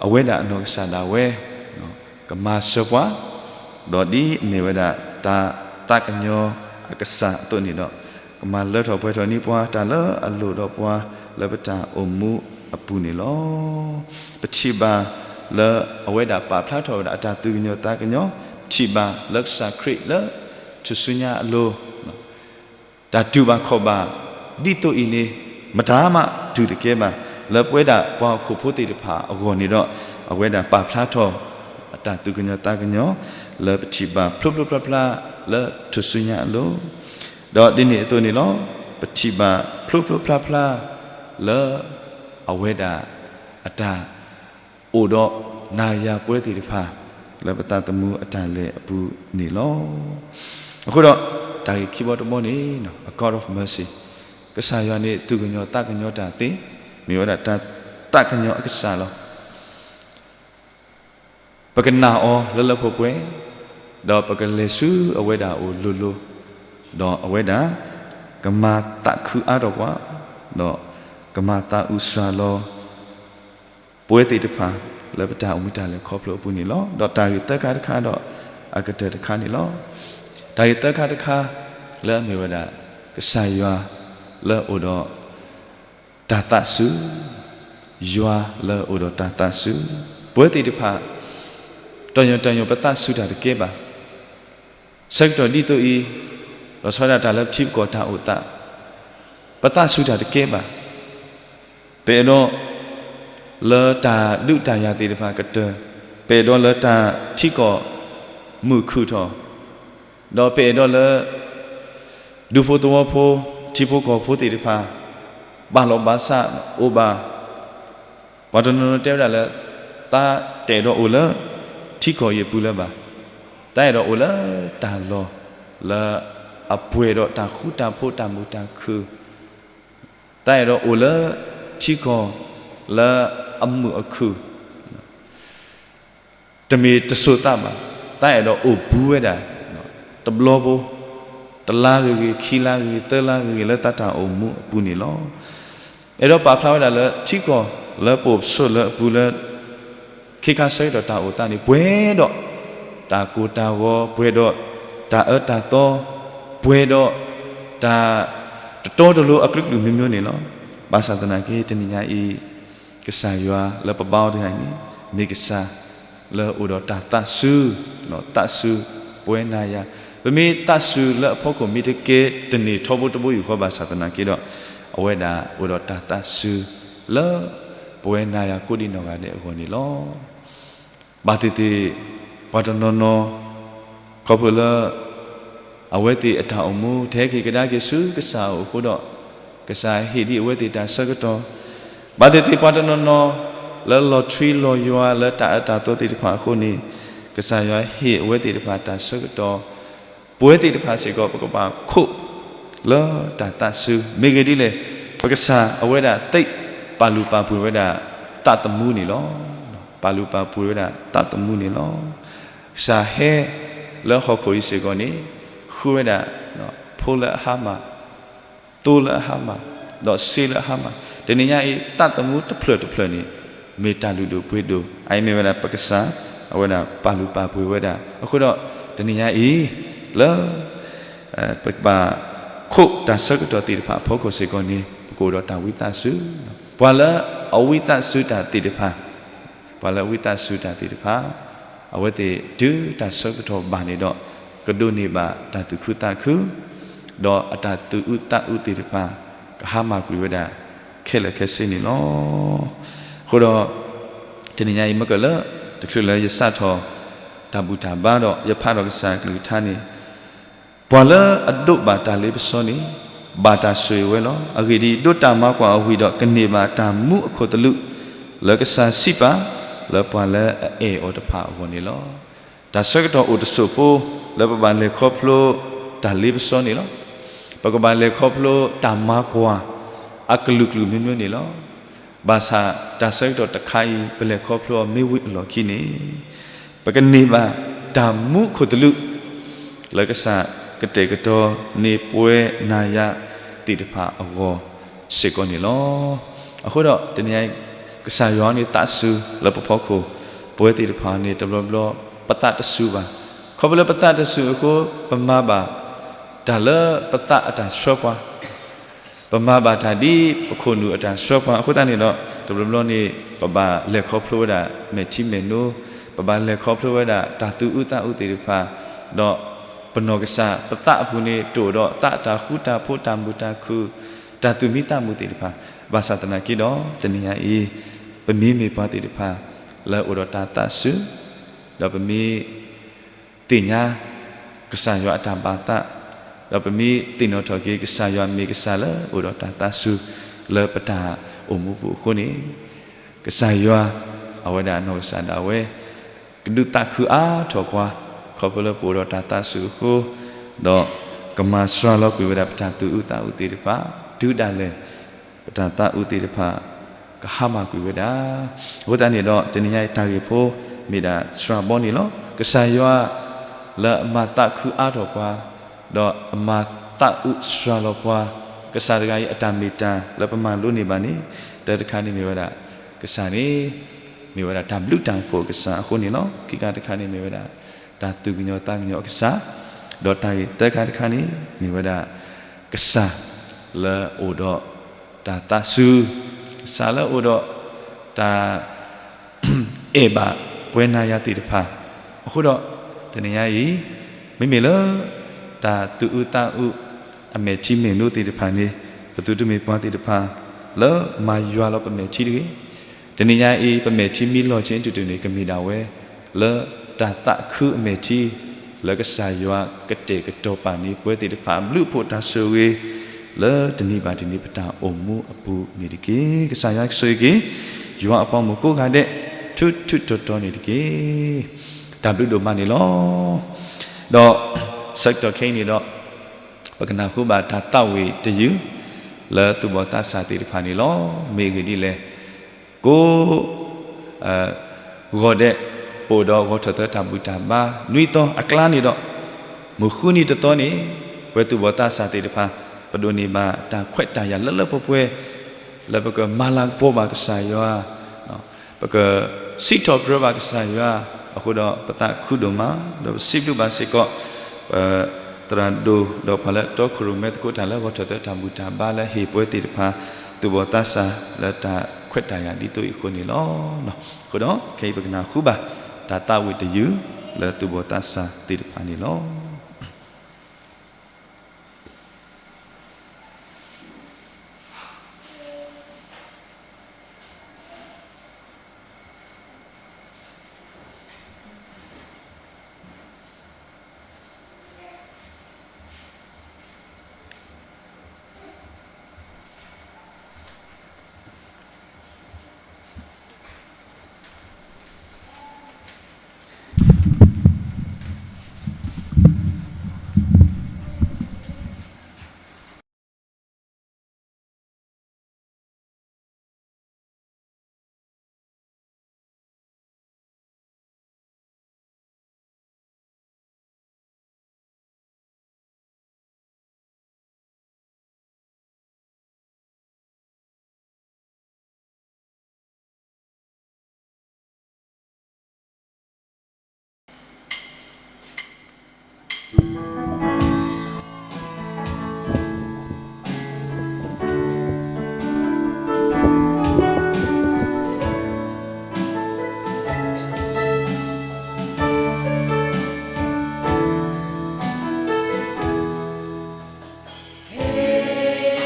အဝဲဒၣ်အနီၢ်ကစၢ်ဒၣ်ဝဲ ကမၤစၢၤပှၤ, ဒီးဒ်အမ့ၢ်ဝဲဒၣ်တၢ်သးကညီၤအကစၢ်အသိးန့ၣ်ဒီး, ကမၤလၢထီၣ်ပှဲၤထီၣ်န့ၢ်ပှၤတၢ်လၢအလိၣ်ဒီးပှၤလၢပတၢ်အိၣ်မူအပူၤန့ၣ်လီၤ. ပထံၣ်ဘၣ်လၢအဝဲဒၣ်ပာ်ဖျါထီၣ်ဝဲဒၣ်အတၢ်သူၣ်ကညီၤသးကညီၤ, ပထံၣ်ဘၣ်လၢကစၢ်ခရံာ်လၢထူၣ်စုညါအလိၤ တၢ်တူၢ်ဘၣ်ခီၣ်ဘၣ် ဒ်သိးအံၤန့ၣ် မတၤမးတူၢ်တကဲဘၣ်, လၢပဝဲဒၣ်ပှၤဟီၣ်ခိၣ်ဖိသ့ၣ်တဖၣ်အဂီၢ်န့ၣ်ဒီး အဝဲဒၣ်ပာ်ဖျါထီၣ်အတၢ်သူၣ်ကညီၤသးကညီၤ လၢပထံၣ်ဘၣ်ဖျိဖျိဖျါဖျါလၢထူၣ်စုညါအလိၤ, ဒီးဒ်န့ၣ်အသိးန့ၣ်လီၤ. ပထံၣ်ဘၣ်ဖျိဖျိဖျါဖျါလၢ အဝဲဒၣ်အတၢ် အိၣ်ဒီးနၤယၤပဝဲသ့ၣ်တဖၣ် လၢပသးသမူအတၢ်လဲၤအပူၤန့ၣ်လီၤ. အဃိဒီး တၢ်ဂ့ၢ်ခံဘီတဘီန့ၣ် a God of mercy, ကစၢ်ယွၤန့ၣ် သူၣ်ကညီၤသးကညီၤတၢ်သ့, မ့ၢ်ဝဲဒၣ်တၢ်သးကညီၤအကစၢ်လီၤ. ပကနာ်အီၤလၢလၢပှဲၤပှဲၤ, ဒီးပကလဲၤဆူအဝဲဒၣ်အအိၣ်လိၤလိၤ, ဒီးအဝဲဒၣ် ကမၤသးခုအါထီၣ်ပှၤ, ဒီးကမၤသးအုးစှၤလီၤ ပဝဲသ့ၣ်တဖၣ် လၢပတၢ်အိၣ်မူတၢ်လဲၤခီဖျိအပူၤန့ၣ်လီၤ. ဒီးတၢ်ဂ့ၢ်သၢခါတခါဒီး အကတၢၢ်တခါန့ၣ်လီၤ. တၢ်ဂ့ၢ်သၢခါတခါ လၢအမ့ၢ်ဝဲဒၣ် ကစၢ်ယွၤလၢအအိၣ်ဒီး တၢ်သးစူၤ, ယွၤလၢအအိၣ်ဒီးတၢ်သးစူၤ, ပဝဲသ့ၣ်တဖၣ် တီၢ်ညီၢ်တီၢ်ညီၢ်ပသးစူၤတၢ်တကဲဘၣ်. ဆၢကတီၢ်ဒ်သိးအံၤ, လီၤဆီဒၣ်တၢ်လၢပထံပကီၢ်တၢ်အိၣ်သး, ပသးစူၤတၢ်တကဲဘၣ်. ပအဲၣ်ဒိး လၢတၢ်ဒုးတၢ်ယၤသ့ၣ်တဖၣ်ကတၢၢ်, ပအဲၣ်ဒိးလၢတၢ်ထံကီၢ် မုာ်ခုၣ်ထီၣ်, ဒီးပအဲၣ်ဒိးလၢ ဒူဖိသဝီဖိ ထံဖိကီၢ်ဖိသ့ၣ်တဖၣ် ဘၣ်လီၤဘၣ်စးအိၣ်ဘၣ်, ပှၤတနီၤနီၤတဲဝဲဒၣ်လၢ တၢ်တအဲၣ်ဒိးအိၣ်လၢ ထံကီၢ်အံၤအပူၤလၢၤဘၣ်, တၢ်အဲၣ်ဒိးအိၣ်လၢတၢ်လီၢ် လၢအပှဲၤဒီးတၢ်ဃူတၢ်ဖိးတၢ်မုာ်တၢ်ခုၣ်, တၢ်အဲၣ်ဒိးအိၣ်လၢထံကီၢ်လၢအမုာ်အခုၣ် တမ့ၢ်တစိၤသးဘၣ်, တၢ်အဲၣ်ဒိးအိၣ်ဘူးဝဲဒၣ် တဘျီဖိ, တလါဂ့ၤဂ့ၤ, ခံလါဂ့ၤဂ့ၤ, သၢလါဂ့ၤဂ့ၤ လၢတၢ်တၢ်အိၣ်မူအပူၤန့ၣ်လီၤ. အဲၣ်ဒိးပာ်ဖျါဝဲဒၣ်လၢ ထံကီၢ်လၢပအိၣ်ဆိးလၢအပူၤလၢ ခ့ခါဆၢကတီၢ်တၢ်အိၣ်သးန့ၣ် ပှဲၤဒီးတၢ်ကိၢ်တၢ်ဂီၤ, ပှဲၤဒီးတၢ်အၢတၢ်သီ, ပှဲၤဒီးတၢ်တတီတလိၤအကလုာ်ကလုာ်မ့ၢ်မ့ၢ်န့ၣ်လီၤ. ဘၣ်ဆၣ်သနာ်က့ တနံၤညါအံၤ ကစၢ်ယွၤလၢပဘါအီၤတဂၤန့ၣ် မ့ၢ်ကစၢ်လၢအိၣ်ဒီးတၢ်သးစူၤ, သးစူၤပဝဲနၤယၤ, ပမ့ၢ်သးစူၤလၢအဖီခိၣ် မ့ၢ်တကဲတန့ၢ်ထီဘိတဘိယူၢ်ဃီ ဘၣ်ဆၣ်သနာ်က့ဒီး အဝဲဒၣ်အိၣ်ဒီးတၢ်သးစူၤလၢ ပဝဲနၤယၤကိးဒံနီၢ်ဂၤဒဲးအဂီၢ်န့ၣ်လီၤ. ဘၣ်သ့ၣ်သ့ၣ် ပှၤတနီၤနီၤ ခီဖျိလၢ အဝဲသ့ၣ်အတၢ်အိၣ်မူ တဟဲက့ၤကဒါက့ၤဆူကစၢ်အအိၣ်အဃိဒီး ကစၢ်ဟ့ၣ်ဒံးအဝဲသ့ၣ်တၢ်ဆၢကတီၢ်, ဘၣ်သ့ၣ်သ့ၣ်ပှၤတနီၤနီၤ လၢလီၤထွံလီၤယွၤလၢတၢ်အၢတၢ်သီသ့ၣ်တဖၣ်အဃိန့ၣ် ကစၢ်ယွၤဟ့ၣ်အဝဲသ့ၣ်တဖၣ်တၢ်ဆၢကတီၢ်, ပဝဲသ့ၣ်တဖၣ်စ့ၢ်ကီး ပကဘၣ်ခိးလၢတၢ်သးစူၤ မ့ၢ်ဂ့ၤဒ်လဲၣ်, ပကစၢ်အဝဲဒၣ်သ့ ပာ်လုၢ်ပာ်ပှ့ၤဝဲဒၣ် သးသမူန့ၣ်လီၤ. ပာ်လုၢ်ပာ်ပှ့ၤဝဲဒၣ်သးသမူန့ၣ်လီၤ. ကစၢ်ဟဲလၢဟီၣ်ခိၣ်အံၤစ့ၢ်ကီးန့ၣ် ဃုဝဲဒၣ် ဖိလၢအဟါမၢ်, သိလၢအဟါမၢ်, ဒီးစ့လၢအဟါမၢ်, တနံၤညါအံၤ သးသမူတဖျၢၣ်တဖျၢၣ်န့ၣ် မ့ၢ်တၢ်လုၢ်ဒိၣ်ပှ့ၤဒိၣ်, အအံၤမ့ၢ်ဝဲဒၣ်ပကစၢ် အဝဲဒၣ်ပာ်လုၢ်ပာ်ပှ့ၤဝဲဒၣ်, အဃိဒီး တနံၤညါအံၤ လၢ ပကဘၣ်ခိးတၢ်ဆၢကတီၢ်သ့ၣ်တဖၣ်အဖီခိၣ်စ့ၢ်ကီးန့ၣ် ပကအိၣ်ဒီးတၢ်ဝံသးစူၤ, ပှၤလၢအဝံသးစူၤတၢ်သ့ၣ်တဖၣ် ပှၤလၢအဝံသးစူၤတၢ်သ့ၣ်တဖၣ် အဝဲသ့ၣ်တုၤတၢ်ဆၢကတီၢ်ဘၣ်န့ၣ်ဒီး ကဒိးန့ၢ်ဘၣ်တၢ်သူၣ်ခုသးခု ဒီးအတၢ်သူၣ်အုးသးအုးသ့ၣ်တဖၣ် ကဟါမၢ်ကွံာ်ဝဲဒၣ် ခဲလၢာ်ခဲဆ့န့ၣ်လီၤ. အဃိဒီး တနံၤညါအံၤမ့ၢ်ကလၢ တချုးလၢယစးထီၣ် တၢ်ဘူၣ်တၢ်ဘါဒီး ယဖးဒီးကစၢ်အကလုၢ်ကထါန့ၣ် ပှၤလၢအဒိးဘၣ်တၢ်လ့ပစီန့ၣ် ဘၣ်တၢ်ဆိၣ်ဂ့ၤဝဲလီၤ. အဂ့ၢ်ဒ်အံၤ, ဒိးတၢ်မၤကွၢ်အဝံၤဒီး ကန့ၢ်ဘၣ်တၢ်မူအခိၣ်သလုး လၢကစၢ်စံးပာ် လၢပှၤလၢအအဲၣ်အီၤတဖၣ်အဂီၢ်န့ၣ်လီၤ. တၢ်ဆၢကတီၢ်အိၣ်တစိၢ်ဖိ လၢပဘၣ်လဲၤခီဖျိ တၢ်လ့ပစီန့ၣ်လီၤ. ပကဘၣ်လဲၤခီဖျိတၢ်မၤကွၢ် အကလုာ်ကလုာ်မ့ၢ်မ့ၢ်န့ၣ်လီၤ. ဘၣ်ဆၣ်တၢ်ဆၢကတီၢ်တခါအံၤ ပလဲၤခီဖျိအီၤမ့ၢ်ဝံၤအလီၢ်ခံန့ၣ် ပကန့ၢ်ဘၣ်တၢ်မူခိၣ်သလုး လၢကစၢ်ကတဲာ်ကတီၤန့ၢ်ပဝဲနၤယၤသ့ၣ်တဖၣ်အဂီၢ်စ့ၢ်ကီးန့ၣ်လီၤ. အဃိဒီးတနံၤအံၤ ကစၢ်ယွၤန့ၣ်သးစူၤလၢပဖီခိၣ် ပဝဲသ့ၣ်တဖၣ်န့ၣ် တဘျီဘျီ ပသးတစူၤဘၣ်. ခီဖျိလၢပသးတစူၤအဃိ ပမၤဘၣ် တၢ်လၢပသးအတၢ်ဆှၢပှၤ ပမၤဘၣ်တၢ်ဒ်ပခိၣ်နူာ်အတၢ်ဆှၢပှၤအဃိသတးန့ၣ်ဒီး တဘျီဘျီန့ၣ် ပဘၣ်လဲၤခီဖျိဝဲဒၣ်မဲာ်ထံမဲာ်နိ, ပဘၣ်လဲၤခီဖျိဝဲဒၣ်တၢ်သူၣ်အုးသးအုးသ့ၣ်တဖၣ်, ဒီးပနီၢ်ကစၢ်ပသးအပူၤန့ၣ် တအိၣ်ဒီးသးအတၢ်ဃူတၢ်ဖိးတၢ်မုာ်တၢ်ခုၣ်, တၢ်သူၣ်မံသးမုာ်သ့ၣ်တဖၣ်, ဘၣ်ဆၣ်သနာ်က့ဒီး တနံၤညါအံၤ ပမ့မ့ၢ်ပှၤသ့ၣ်တဖၣ် လၢအိၣ်ဒီးတၢ်သးစူၤ, ဒီးပမ့ၢ် သ့ၣ်ညါ ကစၢ်ယွၤအတၢ်ဘၣ်သး, ဒီးပမ့ၢ်သ့ၣ်နီၣ်ထီၣ်က့ၤ ကစၢ်ယွၤမ့ၢ်ကစၢ်လၢအိၣ်ဒီးတၢ်သးစူၤ လၢပတၢ်အိၣ်မူပူၤအဃိန့ၣ်, ကစၢ်ယွၤ အဝဲဒၣ်နီၢ်ကစၢ်ဒၣ်ဝဲ ကဒုးသးခုအါထီၣ်ပှၤ, ခီဖျိလၢပအိၣ်ဒီးတၢ်သးစူၤအဃိ, ဒီးကမၤစှၤလီၤကွံာ်ဝဲဒၣ်ပတၢ်သူၣ်အုးသးအုးသ့ၣ်တဖၣ်, တုၤဒၣ်လဲာ် ပတၢ်သးအုးသ့ၣ်တဖၣ် ကဟါမၢ်ကွံာ်ဝဲဒၣ်. အဃိသတးန့ၣ်ဒီး တနံၤညါအံၤတၢ်ဂ့ၢ်ဖိ မ့ၢ်ဒၣ်စှၤဘီန့ၣ်လီၤ. ကစၢ်ယွၤ လၢအမၤသးခုအါထီၣ်ပှၤ, ဒီးအမၤသးအုးစှၤလီၤပှၤ, ကစၢ်တဂၤအံၤအတၢ်မ့ၢ်တၢ်လၢပမၤလိန့ၢ်ဘၣ်န့ၣ်, တၢတခါန့ၣ်မ့ၢ်ဝဲဒၣ် ကစၢ်န့ၣ် မ့ၢ်ဝဲဒၣ်တၢ်ဘျုးတၢ်ဖှိၣ်အကစၢ်အဃိန့ၣ်လီၤ. ခံခါတခါန့ၣ်မ့ၢ်ဝဲဒၣ် တၢ်သူၣ်ကညီၤသးကညီၤအကစၢ်, ဒီးတၢ်ဂ့ၢ်သၢခါတခါန့ၣ် မ့ၢ်ဝဲဒၣ် ကစၢ်လၢအိၣ်ဒီးတၢ်သးစူၤ, ကစၢ်လၢအိၣ်ဒီးတၢ် အဲၣ်ဘၣ်ပဝဲနၤယၤသ့ၣ်တဖၣ်. အဃိဒီး တနံၤညါအံၤ မ့မ့ၢ်လၢ တၢ်သူၣ်အုးသးအုး အမဲာ်ထံမဲာ်နိသ့ၣ်တဖၣ်န့ၣ် ပသုတမ့ၢ်ပှၤသ့ၣ်တဖၣ် လၢမၤယွၤလီၤပမဲာ်ထံတဂ့ၤ. တနံၤညါအံၤ ပမဲာ်ထံမ့ၢ်လီၤဆ့တုၤတုၤန့ၣ် ကမ့ၢ်ဒၣ်ဝဲ လၢတၢ်သးခုအမဲာ်ထံ လၢကစၢ်ယွၤကတဲာ်ကတီၤပာ်န့ၢ်ပဝဲသ့ၣ်တဖၣ်အဘျုးအဖှိၣ်တၢ်ဆိၣ်ဂ့ၤ လၢတနံၤဘၣ်တနံၤပတၢ်အိၣ်မူအပူၤန့ၣ်တက့ၢ်. ကစၢ်ယွၤဆိၣ်ဂ့ၤက့ၤ ယွၤအပှၤမိၢ်ကိးဂၤဒဲး ထူထူတီတီန့ၣ်တက့ၢ်. တၢ်ဘျုးဒိၣ်မးန့ၣ်လီၤ. ဒီးဆၢကတီၢ်ခဲအံၤန့ၣ်ဒီး ပကနၢ်ဟူဘၣ်တၢ်သးဝံၣ်တယုၢ် လၢသူၣ်ဘီၣ်သးစၢ်သ့ၣ်တဖၣ်န့ၣ်လီၤ. မ့ၢ်အဂ့ၢ်ဒ်လဲၣ်, ကိး ဂီၤဒဲး ပအိၣ်ဒီးဂီၤထီၣ်သၢတၢ်ဘူၣ်တၢ်ဘါ နွံသီအကျါန့ၣ်ဒီး မုၢ်ဃုနံၤတသီန့ၣ် ပဝဲသူၣ်ဘီၣ်သးစၢ်သ့ၣ်တဖၣ် ပဒိးန့ၢ်ဘၣ်တၢ်ခွဲးတၢ်ယာ်လၢလၢပှဲၤပှဲၤ လၢပကမၤလၤကပီၤဘၣ်ကစၢ်ယွၤ ပကစံးထီၣ်ပတြၢၤဘၣ်ကစၢ်ယွၤ, အဃိဒီးပသးခုဒိၣ်မး ဒီးပစံးဘျုးဘၣ်စ့ၢ်ကီး သရၣ်ဒိၣ်ဒီးပှၤလၢတီခိၣ်ရိၣ်မဲသကိးတၢ်လၢဂီၤထီၣ်သၢတၢ်ဘူၣ်တၢ်ဘါလၢဟ့ၣ်ပဝဲသ့ၣ်တဖၣ် သူၣ်ဘီၣ်သးစၢ်လၢတၢ်ခွဲးတၢ်ယာ်ဒ်သိးအံၤအဃိန့ၣ်လီၤ. အဃိဒီးခဲအံၤပကနၢ်ဟူဘၣ် တၢ်သးဝံၣ်တယုၢ် လၢသူၣ်ဘီၣ်သးစၢ်သ့ၣ်တဖၣ်န့ၣ်လီၤ.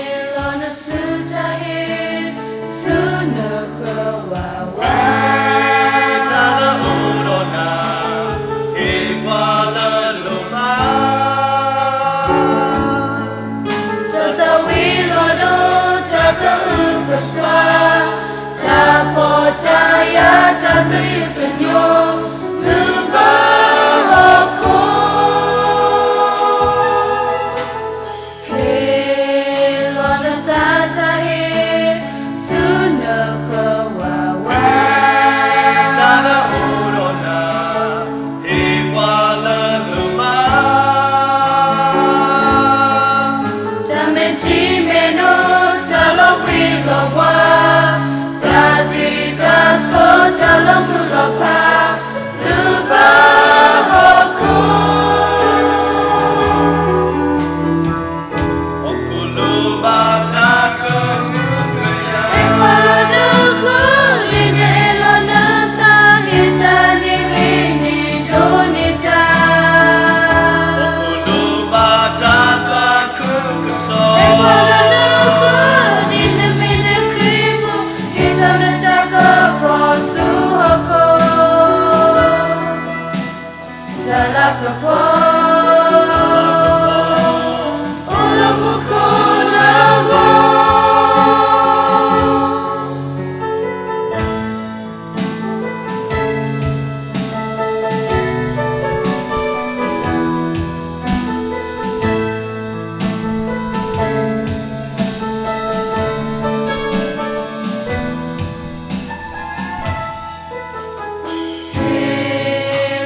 Hêlônasuta hê, sunusua wawê, tala ôdôna, hê pwala luma, tata wê lôdô, taka û kaswa, ta pô ta ya, ta tayukunyô, lubô hôkô. Hêlônasuta hê, sunusua wawê, tala ôdôna, hê pwala luma, ta meti meno, ta lôwi lôwa, ta twi ta so, ta lômû lôpa, lubô hôkô. Hôkô lubô ta kô, hê pwala nuku, nina hêlônasuta hê, ta nigini dônita. Hôkô lubô ta kô, hê pwala nuku, nina mina kripu, hê ta nata kapô su hôkô. Tala kapô, ula mukuna go.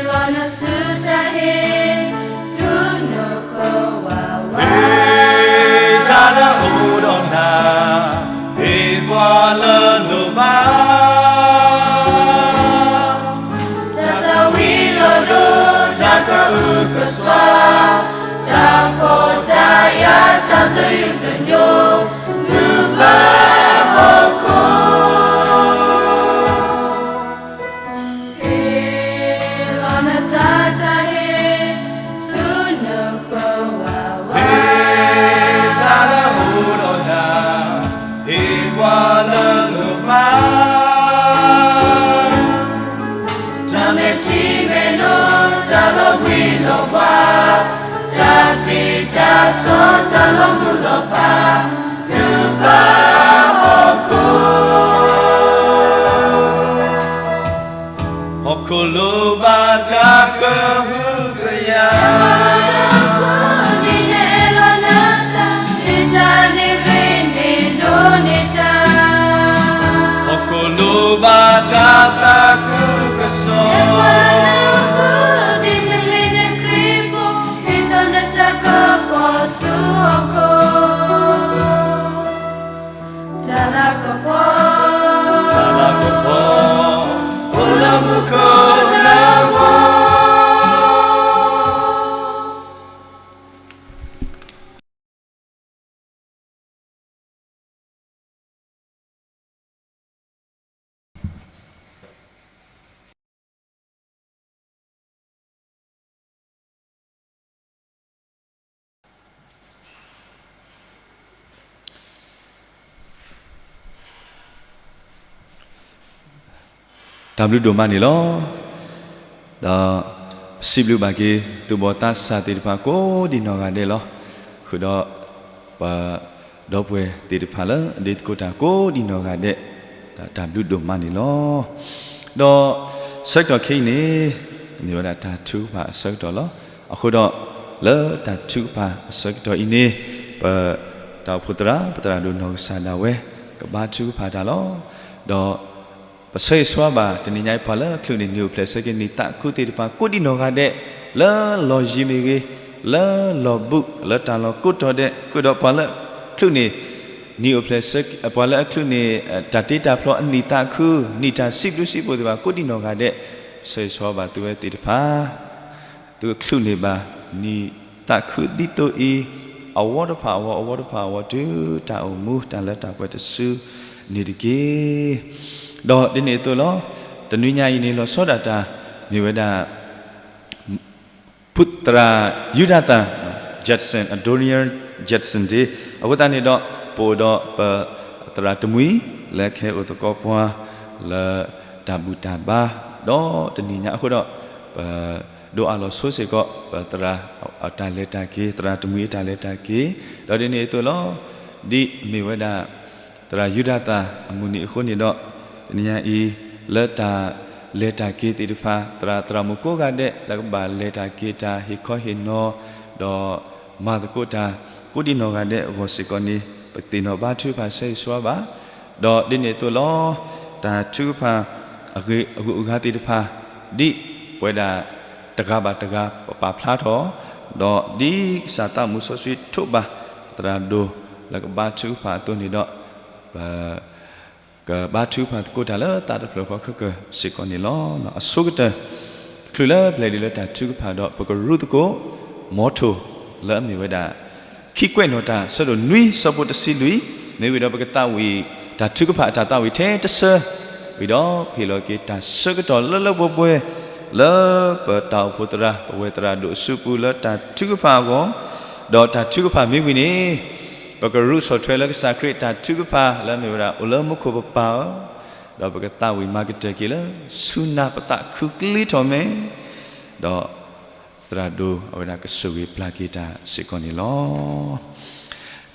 Hêlônasuta hê, တၢ်ဆီၣ်တၢ်လီၤမုၢ်လီၤဖး လၢပဟီၣ်ခိၣ် ဟီၣ်ခိၣ်လိၣ်ဘၣ်တၢ်ကဟုကယာ်, ဟီၣ်ခိၣ်လိၣ်ဘၣ်တၢ်သးခုကစီၣ်, တၢ်လၤကပီၤ, တၢ်လၤကပီၤ, အိၣ်လၢမူခိၣ်လၢဂီၤ. တၢ်ဘျုးဒိၣ်မးန့ၣ်လီၤ. ဒီးပစံးဘျုးဘၣ်က့ၤ သူၣ်ဘီၣ်သးစၢ်သ့ၣ်တဖၣ်ကိးဒံနီၢ်ဂၤဒဲးလီၤ. ဃုာ်ဒီး ပဒီပုၢ်ဝဲၢ်သ့ၣ်တဖၣ်လၢအဒ့သကိးတၢ်ကိးဒံနီၢ်ဂၤဒဲး, ဒီးတၢ်ဘျုးဒိၣ်မးန့ၣ်လီၤ. ဒီးဆၢကတီၢ်ခဲအံၤန့ၣ် မ့ၢ်ဝဲဒၣ်တၢ်ထုကဖၣ်အဆၢကတီၢ်လီၤ. အဃိဒီး လၢတၢ်ထုကဖၣ်အဆၢကတီၢ်အံၤန့ၣ် ပတၢ်အိၣ်ဖှိၣ်သရၣ် ပသရၣ်ဒိၣ်နီၢ်ကစၢ်ဒၣ်ဝဲ ကဘါထုကဖၣ်တၢ်လီၤ. ဒီး ပဆၢဂ့ၤဆၢဝါဘၣ် တနံၤညါအံၤ ပှၤလၢအချုးန့ၢ် နံၣ်အိၣ်ဖျဲၣ်ဆၢက့ၤနံၣ်သးခုသ့ၣ်တဖၣ် ကိးဒံနီၢ်ဂၤဒဲး, လၢလီၢ်ယံၤမ့ၢ်ဂ့ၤ, လၢလီၢ်ဘူး, လၢတၢ်လီၢ်ကိးတီၤဒဲး, ဃုာ်ဒီးပှၤလၢအချုးန့ၢ် နံၣ်အိၣ်ဖျဲၣ်ဆၢ, ပှၤလၢအချုးန့ၢ် တၢ်တ့တၢ်ဖျီအနံၣ်သးခု, နံၣ်တၢ်စံးဘျုးစံးဖှိၣ်သ့ၣ်တဖၣ် ကိးဒံနီၢ်ဂၤဒဲး, ပဆၢဂ့ၤဆၢဝါဘၣ်သုဝဲသ့ၣ်တဖၣ် သုချုးန့ၢ်ဘၣ် နံၣ်သးခုဒ်သိးအံၤ, အဝီတဖၣ်အဝီ, အဝီတဖၣ်အဝီ တုၤတၢ်အိၣ်မူ တၢ်လၢတၢ်ပှဲၤတစုန့ၣ်တက့ၢ်. ဒီးဒ်န့ၣ်အသိးလီၤ. တနွံညါအံၤန့ၣ် လီၤဆီဒၣ်တၢ် မ့ၢ်ဝဲဒၣ် ဖုသရၣ်ယူဒၤသၣ် Judson, Adoniram Judson တဂ့ၤ. အဃိသတးန့ၣ်ဒီး ပအိၣ်ဒီးပသရၣ်တမှံၤ လၢကဟဲအိၣ်သကိးပှၤ လၢတၢ်ဘူၣ်တၢ်ဘါ, ဒီးတနံၤညါအဃိဒီး ပဒိးအးလီၤဆိစ့ၢ်ကီး ပသရၣ်အတၢ်လဲၤတၢ်က့ၤ, သရၣ်တမှံၤအတၢ်လဲၤတၢ်က့ၤ, ဒီးဒ်န့ၣ်အသိးလီၤ. ဒ်မ့ၢ်ဝဲဒၣ် သရၣ်ယူဒၤသၣ်အမုၢ်နံၤအဃိန့ၣ်ဒီး တနံၤညါအံၤ လၢတၢ်လဲၤတၢ်က့ၤသ့ၣ်တဖၣ် သရၣ်သရၣ်မုၣ်ကိးဂၤဒဲး လၢကဘၣ်လဲၤတၢ်က့ၤတၢ် ဟ့ၣ်ခီဟ့ၣ်နီၤ ဒီးမၤသကိးတၢ် ကိးဒံနီၢ်ဂၤဒဲးအဂီၢ်စ့ၢ်ကီးန့ၣ် ပသ့ၣ်နီၣ်ဘါထုကဖၣ်ဆၢဂ့ၤဆၢဝါဘၣ်. ဒီးဒ်န့ၣ်အသိးလီၤ. တၢ်ထုကဖၣ်အဂုၤအဂၤသ့ၣ်တဖၣ် ဒ်ပဝဲဒၣ်တဂၤဘၣ်တဂၤ ပပာ်ဖျါထီၣ်, ဒီးဒ်ကစၢ်သးမူစီဆှံထိးဘၣ် သရၣ်ဒိၣ်လၢကဘါထုကဖၣ်အသိးန့ၣ်ဒီး ပ ကဘါထုကဖၣ်သကိးတၢ်လၢသးတဖျၢၣ်ဃီခဲကၢၢ်စ့ၢ်ကီးန့ၣ်လီၤ. အဆိကတၢၢ် ချုးလၢပလဲၤဒံးလၢတၢ်ထုကဖၣ်ဒီး ပကရူၢ်သကိး မီထိၣ် လၢအမ့ၢ်ဝဲဒၣ် ခံကွဲးနီၣ်တၢ် ဆၢဒိၣ်နွံ ဆၢဖိတဆံလွံၢ်, မ့ၢ်ဝံၤဒီးပကသးဝံၣ် တၢ်ထုကဖၣ်အတၢ်သးဝံၣ်ထဲတဆၢ, ဝံၤဒီးပဟ့ၣ်လီၤက့ၤတၢ်ဆၢကတီၢ်လၢလၢပှဲၤပှဲၤ လၢပတၢ်အိၣ်ဖှိၣ်သရၣ် ပဝဲသရၣ်ဒိၣ်အစုပူၤလၢတၢ်ထုကဖၣ်အဂီၢ်, ဒီးတၢ်ထုကဖၣ်မ့ၢ်ဝံၤန့ၣ် ပကရူၢ်ဆီၣ်ထွဲလၢကစၢ်ခရံာ်တၢ်ထုကဖၣ်လၢအမ့ၢ်ဝဲဒၣ် အိၣ်လၢမူခိၣ်ပပၢ်ဧၢ, ဒီးပကသးဝံၣ်မၤကတၢၢ်က့ၤလၢ ဆူနၤပသးခုကျ့ထီၣ်မဲာ်, ဒီးသရၣ်ဒိၣ်အဝဲဒၣ်ကဆိၣ်ဂ့ၤပျၢ်က့ၤတၢ်စ့ၢ်ကီးန့ၣ်လီၤ.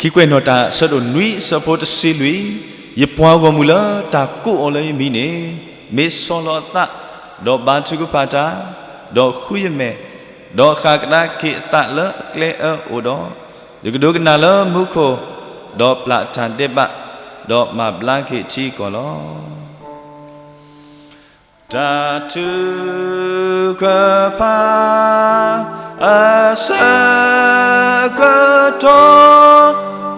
ခံကွဲးနီၣ်တၢ် ဆၢဒိၣ်နွံ ဆၢဖိတဆံလွံၢ်, ယပှၤဂီၢ်မုၢ်လၢတၢ်ကိးအီၤလၢယမံၤန့ၣ် မ့ၢ်ဆီၣ်လီၤအသး, ဒီးဘါထုကဖၣ်တၢ်, ဒီးဃုယမဲာ်, ဒီးဃၣ်ကဒါက့ၤအသးလၢအကျဲအၢအိၣ်ဒီး, ယကဒိကနၣ်လၢမူခိၣ်, ဒီးပျၢ်တၢ်ဒဲးဘး, ဒီးမၤဘျါက့ၤထံကီၢ်လီၤ. တၢ်ထုကဖၣ်အဆၢကတီၢ်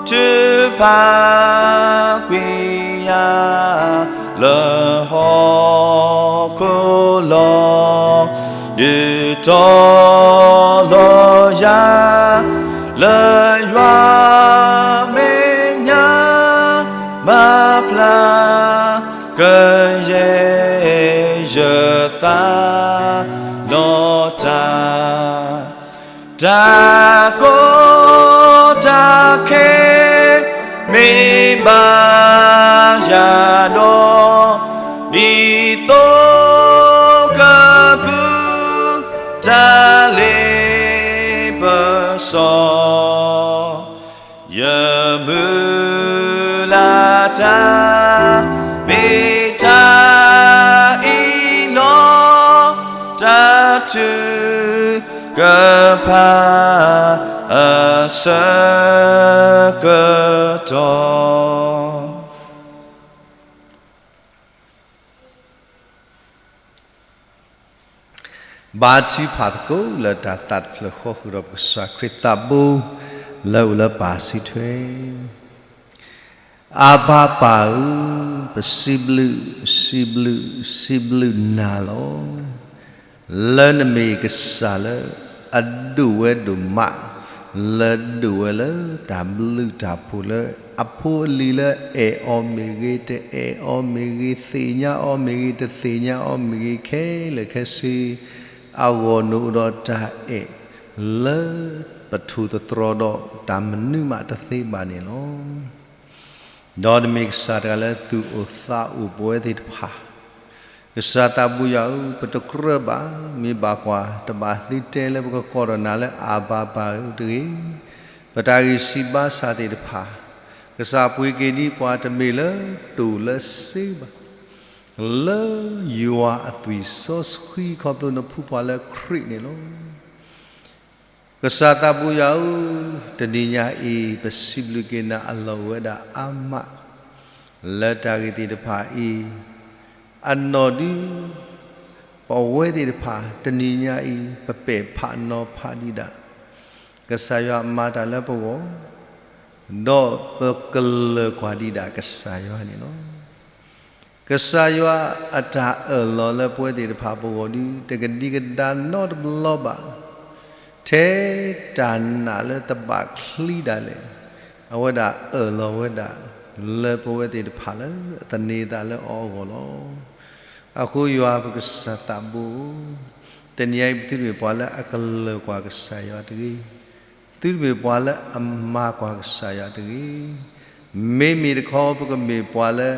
ထုကဖၣ်ကွံာ်ယၤ လၢဟီၣ်ခိၣ်လီၤ. ဒုးတီၤလီၤယၤ လၢယွၤမဲာ်ညါ မၤဖျါ ကယဲၢ်ယသး လီၤတၢ်, တၢ်ကီတၢ်ခဲ မ့ၢ်ဘၣ်ယၤဒီး ဒ်သိးကပုၢ်တၢ်လ့ပစီ တၢ်မ့ၢ်တၢ်အ့ၣ်လိာ် တၢ်ထုကဖၣ်အဆၢကတီၢ် ဘါထုကဖၣ်သကိးလၢတၢ်သးတဖျၢၣ်ဃီ ဃုာ်ဒီးပကစၢ်ခရံာ်သးဘိ လၢအအိၣ်လၢပၢ်စုထွဲ. အၤဘါပၢ်ဧၢ, ပစံးဘျုး, စံးဘျုး, စံးဘျုးနၤလီၤ. လၢနမ့ၢ်ကစၢ်လၢအဒိၣ်ဝဲဒိၣ်မး, လၢဒိၣ်ဝဲလၢတၢ်ဘျုးတၢ်ဖှိၣ်လၢ အဖိအလံၤလၢအဲၣ်အီၤမ့ၢ်ဂ့ၤ, တအဲၣ်အီၤမ့ၢ်ဂ့ၤ, သ့ၣ်ညါအီၤမ့ၢ်ဂ့ၤ, တသ့ၣ်ညါအီၤမ့ၢ်ဂ့ၤ, ခဲလၢာ်ခဲဆ့ အဂီၢ်နအိၣ်ဒီးတၢ်အဲၣ် လၢပထိၣ်သတြီၤဒီးတၢ်မနုၤမးတသ့ဘၣ်န့ၣ်လီၤ. ဒီးနမ့ၢ်ကစၢ်တဂၤလၢသူၣ်အိၣ်သးအိၣ်ပဝဲသ့ၣ်တဖၣ်, ကစၢ်သးဘိယွၤဧၢ, ပတကြၢးဘၣ်, မ့ၢ်ဘၣ်ကွၢ် တဘၣ်သံတဲလၢပကကိးဒီးနၤလၢအၤဘါပၢ်ဧၢတဂ့ၤ. ပတၢ်ဂံၢ်စၢ်ဘါစၢ်သ့ၣ်တဖၣ်, ကစၢ်ပှ့ၤက့ၤဒံးပှၤတမ့ၢ်လၢတိၢ်လၢစ့ဘၣ်, လၢယွၤအသွံၣ်စီဆှံခီဖျိနဖှူပှၤလၢခရံာ်န့ၣ်လီၤ. ကစၢ်သးဘိယွၤဧၢ, တနံၤညါအံၤ ပစံးဘျုးက့ၤနၤအလီၢ်ဝဲဒၣ်အါမး, လၢတၢ်ဂ့ၢ်သ့ၣ်တဖၣ်အံၤ, အနီၢ်ဒုး ပဝဲသ့ၣ်တဖၣ် တနံၤညါအံၤ ပပဲာ်ဖးနီၤဖးဒံးဒၣ် ကစၢ်ယွၤမၤတၢ်လၢပဂီၢ်, ဒီးပကလၢၤကွၢ်ဒံးဒၣ်ကစၢ်ယွၤန့ၣ်လီၤ. ကစၢ်ယွၤအတၢ်အၢၣ်လီၤလၢပဝဲသ့ၣ်တဖၣ်ပဂီၢ်ဒုး တကဒံကဒါနီတဘျီဘၣ်. ထဲတၢ်နာ်လၢတဘၣ်ချံဒၣ်လဲာ်, အဝဲဒၣ်အၢၣ်လီၤဝဲဒၣ် လၢပဝဲသ့ၣ်တဖၣ်လၢအသန့ၤသးလၢအီၤအဂီၢ်လီၤ. အဃိယွၤပကစၢ်သးဘိဧၢ, တနံၤအံၤပသုတမ့ၢ်ပှၤလၢအကလၢၤကွၢ်ကစၢ်ယွၤတဂ့ၤ. သုတမ့ၢ်ပှၤလၢအမၤကွၢ်ကစၢ်ယွၤတဂ့ၤ. မ့မ့ၢ်တခီ ပကမ့ၢ်ပှၤလၢ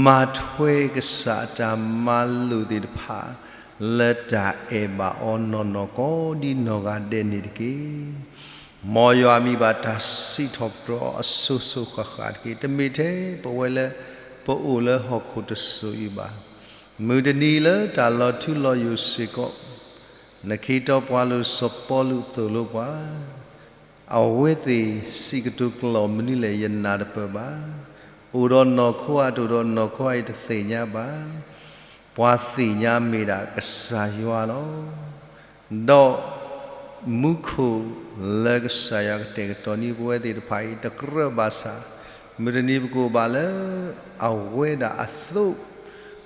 မၤထွဲကစၢ်အတၢ်မၤလိာ်သ့ၣ်တဖၣ် လၢတၢ်အဲၣ်ဘၣ်အီၤနီၢ်နီၢ်ကိးဒံနီၢ်ဂၤဒဲးန့ၣ်တက့ၢ်. မ်ယွၤမံၤဘၣ်တၢ်စံးထီၣ်ပတြၢၤအီၤအစိၤစိၤဃၣ်ဃၣ်တက့ၢ်. တမ့ၢ်ထဲပဝဲလၢ ပအိၣ်လၢဟီၣ်ခိၣ်တစိၤအံၤဘၣ်. မုၢ်တနံၤလၢတၢ်လီၤထူလီၤယိာ်စ့ၢ်ကီး နခ့တီပှၤလိာ်စီၤပီလူးသိၣ်လိပှၤ, အဝဲသ့ၣ်စံးကတိၤကျိာ်မနုၤလဲၣ် ယနၢ်တပၢၢ်ဘၣ်. အိၣ်ဒီးနီၢ်ခိဧါ တအိၣ်ဒီးနီၢ်ခိဧါ ယတသ့ၣ်ညါဘၣ်. ပှၤသ့ၣ်ညါမ့ၢ်ဒၣ်ကစၢ်ယွၤလီၤ. ဒီးမူခိၣ်လၢကစၢ်ယွၤကတဲာ်ကတီၤန့ၢ်ပဝဲသ့ၣ်တဖၣ်အံၤ တကြၢးဘၣ်ဆၣ်, မုၢ်တနံၤပကအိၣ်ဘၣ်လၢအဝဲဒၣ်အသိး,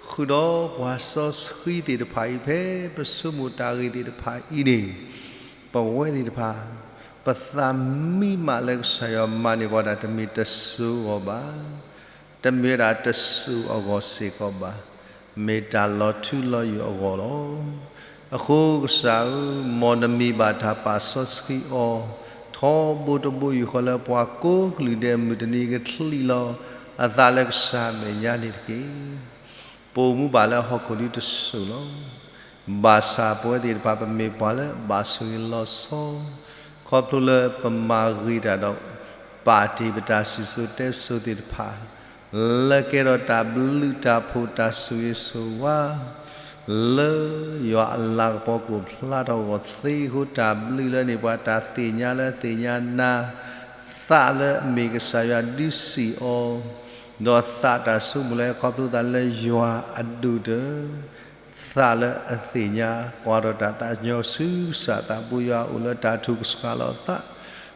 ဃုာ်ဒီးပှၤစီဆှံသ့ၣ်တဖၣ်အံၤ ဖဲပဆိကမိၣ်တၢ်ဂ့ၢ်သ့ၣ်တဖၣ်အံၤန့ၣ်, ပဝဲသ့ၣ်တဖၣ် ပသးမံမးလၢကစၢ်ယွၤမၤန့ၢ်ပှၤတၢ် တမ့ၢ်တစိၤအဂီၢ်ဘၣ်, တမ့ၢ်ဝဲဒၣ်တစိၤအဂီၢ်စ့ၢ်ကီးဘၣ်, မ့ၢ်တၢ်လီၤထူလီၤယိာ်အဂီၢ်လီၤ. အဃိကစၢ်ဧၢ, မ်နမံၤဘၣ်တၢ်ပာ်စီဆှံအီၤ ထီဘိတဘိယူၢ်ဃီလၢပှၤကိးကလုာ်ဒဲး မုၢ်တနံၤကချံးလီၤ အသးလၢကစၢ်အမဲာ်ညါန့ၣ်တက့ၢ်. ပအိၣ်မူဘၣ်လၢဟီၣ်ခိၣ်ဒ်တစိၤလီၤ. ဘၣ်ဆၣ်ပဝဲသ့ၣ်တဖၣ် ပမ့ၢ်ပှၤလၢအဘၣ်ဆိၣ်ဂ့ၤလီၤဆီ, ခီဖျိလၢပမၤဂ့ၤတၢ်ဒီး ပာ်တ့ၢ်ပတၢ်စံၣ်စိၤတဲစိၤသ့ၣ်တဖၣ် လၢကဲထီၣ်တၢ်ဘျုးတၢ်ဖှိၣ်တၢ်ဆိၣ်ဂ့ၤဆိၣ်ဝါ လၢယွၤအလၤကပီၤကအိၣ်ဖျါထီၣ်အဂီၢ်သ့အဃိ တၢ်ဘျုးလၢန့ၢ်ပှၤ တၢ်သ့ၣ်ညါလၢသ့ၣ်ညါနၤ, သးလၢအမ့ၢ်ကစၢ်ယွၤဒုးစံၣ်အီၤ, ဒီးသးတၢ်ဆိကမိၣ်လၢခီဖျိသးလၢယွၤအဒိၣ်တၢၢ်, သးလၢအသ့ၣ်ညါကွၢ်ထီၣ်တၢ်သးကညီၤဆူကစၢ်သးဘိယွၤ အိၣ်လၢတၢ်ထုကဆှီလီၤအသး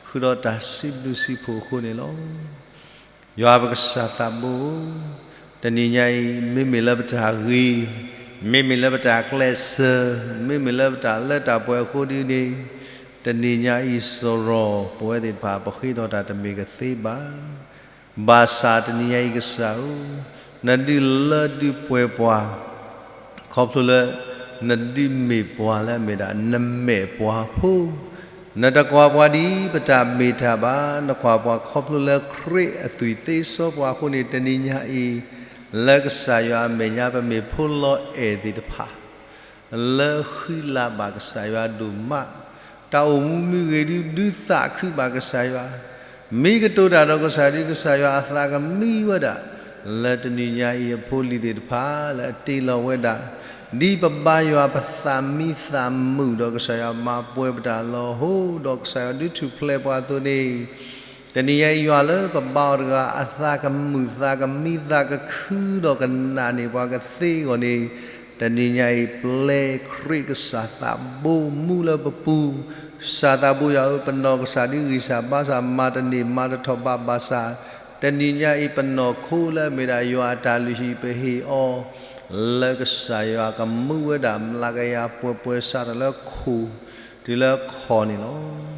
ဃုာ်ဒီးတၢ်စံးဘျုးစံးဖှိၣ်အဃိန့ၣ်လီၤ. ယွၤပကစၢ်သးဘိဧၢ, တနံၤညါအံၤ မ့မ့ၢ်လၢပတၢ်ဂ့ၤ, မ့မ့ၢ်လၢပတၢ်ကျဲးစၢး, မ့မ့ၢ်လၢပတၢ်လၢတၢ်ပှဲၤအဃိဒ်န့ၣ်, တနံၤညါအံၤစရီ ပဝဲသ့ၣ်တဖၣ် ပဃ့ထီၣ်တၢ်တမ့ၢ်ကသ့ဘၣ်. ဘၣ်ဆၣ်တနံၤညါအံၤကစၢ်ဧၢ, နဒုးလၢဒုးပှဲၤပှၤ ခီဖျိလၢ နဒုးမ့ၢ်ပှၤလၢအမ့ၢ်ဒၣ်နမဲာ်ပှၤဖိ, နတကွၢ်ပှၤဒ်ပတၢ်မ့ၢ်တၢ်ဘၣ်, နကွၢ်ပှၤခီဖျိလၢခရံာ်အသွံၣ်သ့စီပှၤအဃိန့ၣ် တနံၤညါအံၤ လၢကစၢ်ယွၤအမဲာ်ညါ ပမ့ၢ်ဖိလီၤအဲၣ်သ့ၣ်တဖၣ် လၢဃံလၤဘၣ်ကစၢ်ယွၤဒိၣ်မး, တၢ်အိၣ်မူမ့ၢ်ဂ့ၤဒုး ဒုးသးခုဘၣ်ကစၢ်ယွၤ, မ့ၢ်ကတိၤတၢ်ဒီးကစၢ်ဒုး ကစၢ်ယွၤအသးကမံဝဲဒၣ် လၢတနံၤညါအံၤ အဖိအလံၤသ့ၣ်တဖၣ်လၢအတ့လီၤဝဲဒၣ် ဒ်ပဘါယွၤပသးမံသးမုာ်ဒီး ကစၢ်ယွၤမၤပှဲၤပတၢ်လီၤဟိ ဒီးကစၢ်ယွၤဒုးထူၣ်ဖျဲးပှၤအသိးန့ၣ် တနံၤညါအံၤ ယွၤလၢပဘါအီၤတဂၤ အသးကမုာ်သးကမံသးကခု ဒီးကနၣ်န့ၢ်ပှၤကသ့အဂီၢ်န့ၣ် တနံၤညါအံၤ ပျဲခရံာ်ကစၢ်သးဘိမူလၢပပူၤ, ကစၢ်သးဘိယွၤဧၢ, ပနီၢ်ကစၢ်ဒုးဂံၢ်စၢ်ဘါစၢ် မၤတန့ၢ်မၤတထီၣ်ဘၣ်ဘၣ်ဆၣ်, တနံၤညါအံၤ ပနီၢ်ခိလၢအမ့ၢ်ဒၣ်ယွၤအတၢ်လုၢ်ဟံၣ် ပဟ့ၣ်အီၤ လၢကစၢ်ယွၤကမူဝဲဒၣ် မျးကယၤပှဲၤပှဲၤ စးထီၣ်လၢခိၣ်တုၤလၢခီၣ်န့ၣ်လီၤ.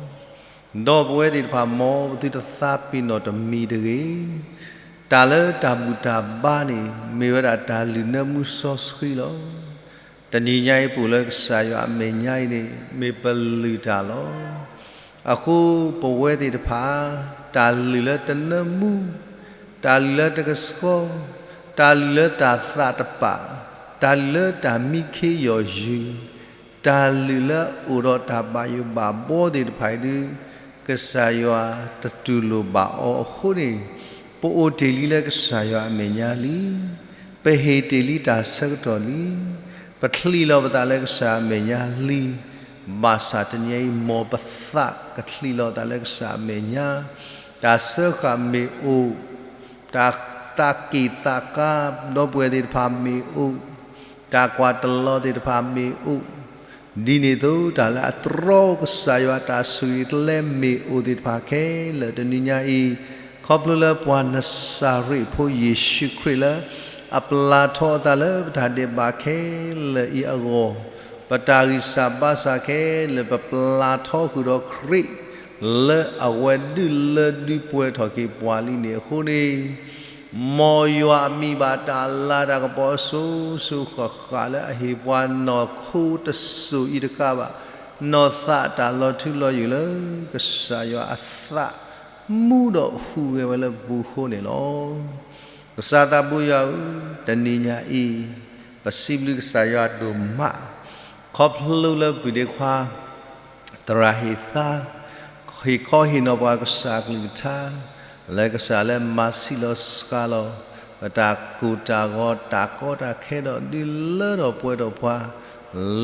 ဒီးပဝဲသ့ၣ်တဖၣ် မ်ပသုတသးပ့ၤနီၣ်တမံၤတဂ့ၤ. တၢ်လၢတၢ်ဘူၣ်တၢ်ဘါန့ၣ် မ့ၢ်ဝဲဒၣ်တၢ်လုၢ်နၢမူစီဆှံလီၤ. တနံၤညါအံၤ ပအိၣ်လၢကစၢ်ယွၤအမဲာ်ညါအံၤန့ၣ် မ့ၢ်ပလုၢ်တၢ်လီၤ. အဃိပဝဲသ့ၣ်တဖၣ် တၢ်လုၢ်လၢတနၢမူ, တၢ်လုၢ်လၢတကဆှီ, တၢ်လုၢ်လၢတၢ်သးတပာ်, တၢ်လုၢ်လၢတၢ်မံခ့ယီၢ်ယုၢ်, တၢ်လုၢ်လၢအအိၣ်ဒီးတၢ်ဘၣ်ယိၣ်ဘၣ်ဘှီသ့ၣ်တဖၣ်အံၤဒုး ကစၢ်ယွၤတတူၢ်လိာ်ဘၣ်အီၤအဃိန့ၣ်, ပအိၣ်တ့ၢ်လံလၢကစၢ်ယွၤအမဲာ်ညါလံ. ပဟ့ၣ်တ့ၢ်လံတၢ်ဆၢကတီၢ်လံ. ပချံးလီၤပသးလၢကစၢ်အမဲာ်ညါလံ. ဘၣ်ဆၣ်တနံၤအံၤ မ်ပသးကချံးလီၤသးလၢကစၢ်အမဲာ်ညါ, တၢ်စၢဃာ်မ့ၢ်အိၣ်, တၢ်သးက့ၣ်သးကါဒီပုၢ်ဝဲၢ်သ့ၣ်တဖၣ်မ့ၢ်အိၣ်, တၢ်ကွၢ်တလီၤသ့ၣ်တဖၣ်မ့ၢ်အိၣ်, ဒ်န့ၣ်အသိး တၢ်လၢအတြီကစၢ်ယွၤတၢ်ဆိၣ်ဂ့ၤကျဲမ့ၢ်အိၣ်သ့ၣ်တဖၣ်ခဲလၢာ် တနံၤညါအံၤ, ခီဖျိလၢပှၤနစၤရ့းဖိယ့ၣ်ၡူးခရံာ်လၢ အပျၢ်ထီအသးလၢပတၢ်ဒဲးဘးခဲလၢာ်အံၤအဂီၢ်, ပတၢ်ဂံၢ်စၢ်ဘါစၢ်ခဲလၢာ် ပပျၢ်ထီဃုာ်ဒီးခရံာ် လၢအဝဲဒုးလၢဒုးပှဲၤထီၣ်က့ၤပှၤလံန့ၣ်အဃိန့ၣ်, မ်ယွၤအမံၤဘၣ်တၢ်လၤတၢ်ကပီၤအစိၤစိၤဃၣ်ဃၣ်လၢအဟ့ၣ်ပှၤ နီၢ်ခိတစိၤအံၤတကးဘၣ်, နီၢ်သးအတၢ်လီၤထူလီၤယိာ်လၢ ကစၢ်ယွၤအသးမူဒီးဟူးဂဲၤဝဲလၢပပူၤအဃိန့ၣ်လီၤ. ကစၢ်သးဘိယွၤဧၢ, တနံၤညါအံၤ ပစံးဘျုးကစၢ်ယွၤဒိၣ်မး, ခီဖျိလၢပုၢ်ဒ့ခွါ သရၣ်ဟ့ၣ်သါ, ဟ့ၣ်ခီဟ့ၣ်နီၤပှၤကစၢ်အကလုၢ်ကထါ, လၢကစၢ်လၢမၤဆံးလီၤစှၤလီၤ ပတၢ်ကိၢ်တၢ်ဂီၤ တၢ်ကီတၢ်ခဲဒီး ဒုးလၢထီၣ်ပှဲၤထီၣ်ပှၤ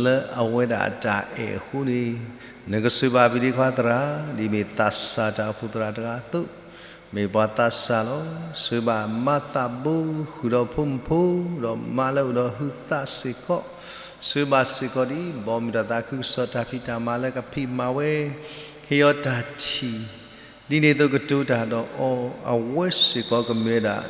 လၢအဝဲဒၣ်အတၢ်အဲၣ်အဃိန့ၣ်, နကဆိၣ်ဂ့ၤဘၣ်ပုၢ်ဒ့ခွါသရၣ် ဒ်မ့ၢ်သးစၢ်တၢ်အိၣ်ဖှိၣ်သရၣ်တဂၤအသိး, မ့ၢ်ပှၤသးစၢ်လီၤ. ဆိၣ်ဂ့ၤဘၣ်မၤသးဘိဃုာ်ဒီးဖိမုၣ်ဖိ, ဒီးမါလၢအိၣ်ဒီးဟုသးစ့ၢ်ကီး, ဆိၣ်ဂ့ၤဘၣ်စ့ၢ်ကီးဒ် ဘီမုၢ်တၢ်သးခုကစီၣ်တၢ်ဖံးတၢ်မၤလၢကဖံးမၤဝဲ, ဟ့ၣ်အီၤတၢ်ထံၣ်, ဒ်န့ၣ်အသိးကတိၤတၢ်ဒီးအီၤ, အဝဲစ့ၢ်ကီးကမ့ၢ်ဝဲဒၣ်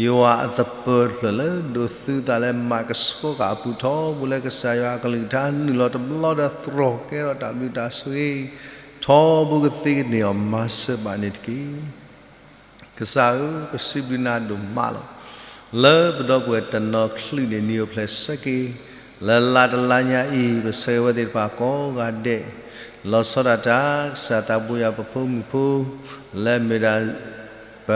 ယွၤအသပၢၤတဖျၢၣ်လၢဒိးသူသးလၢမၤကဆှီဃာ်အပူၤထီဘိလၢကစၢ်ယွၤအကလုၢ်ကထါ နုာ်လီၤတဘျီဒီးသြီၤကဲထီၣ်တၢ်ဘျုးတၢ်ဆိၣ်ဂ့ၤ ထီဘိကသ့ကန့ၢ်အီၤမၤစၢၤဘၣ်န့ၣ်တက့ၢ်. ကစၢ်ဧၢ, ပစံးဘျုးနၤဒိၣ်မးလီၤ. လၢပဒီပုၢ်ဝဲၢ်တနီၤချုးန့ၣ် နံၤအိၣ်ဖျဲၣ်ဆၢက့ၤ, လၢလါတလါညါအံၤ ပဆၢဂ့ၤဝဲသ့ၣ်တဖၣ်ကိးဂၤဒဲး, လီၤဆီဒၣ်တၢ် ကစၢ်သးဘိယွၤပဖိမုၣ်ဖိ, လၢမ့ၢ်ဒၣ် ပ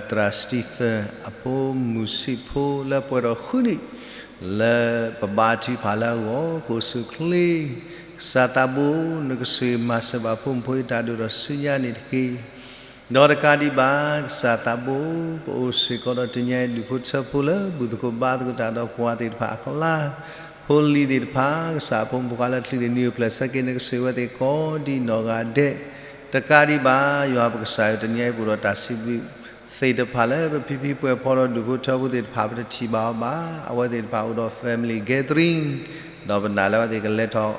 သရၣ် Stephen အဖိမုၣ်ဆံးဖိလၢပှဲၤထီၣ်ဃုနံၣ်, လၢပဘါထုကဖၣ်လၢအဂီၢ် ကအိၣ်ဆူၣ်အိၣ်ချ့, ကစၢ်သးဘိ နကဆိၣ်ဂ့ၤမၤစၢၤဘၣ်ဖိမုၣ်ဖိအတၢ်ဒိၣ်ထီၣ်ဆူညါန့ၣ်တက့ၢ်. ဒီးတကးဒံးဘၣ် ကစၢ်သးဘိ ပအိၣ်စ့ၢ်ကီးဒီးတနံၤညါအံၤ ဒူၣ်ဖိထၢဖိလၢဘူၣ်သကိးဘါသကိးတၢ်ဒီးပှၤသ့ၣ်တဖၣ်အကျါ, ဖိလံၤသ့ၣ်တဖၣ်, ကစၢ်အဖိမုၣ်ဖိခွါလၢချုးန့ၣ် နံၤအိၣ်ဖျဲၣ်ဆၢက့ၤ နကဆိၣ်ဂ့ၤဝဲသ့ၣ်ကိးဒံးနီၢ်ဂၤဒဲး, တကးဒံးဘၣ် ယွၤပကစၢ်ယွၤ တနံၤညါအံၤ ပအိၣ်ဒီးတၢ်စံးဘျုးသ့ၣ်တဖၣ်လၢ ပဖံဖံပှဲၤဖီဒီးဒူၣ်ဖိထၢဖိသ့ၣ်တဖၣ် ပတထံၣ်ဘၣ်အီၤဘၣ်, အဝဲသ့ၣ်တဖၣ်အိၣ်ဒီး family gathering, ဒီးပနာ်လၢအဝဲသ့ၣ်ကလဲၤထီၣ်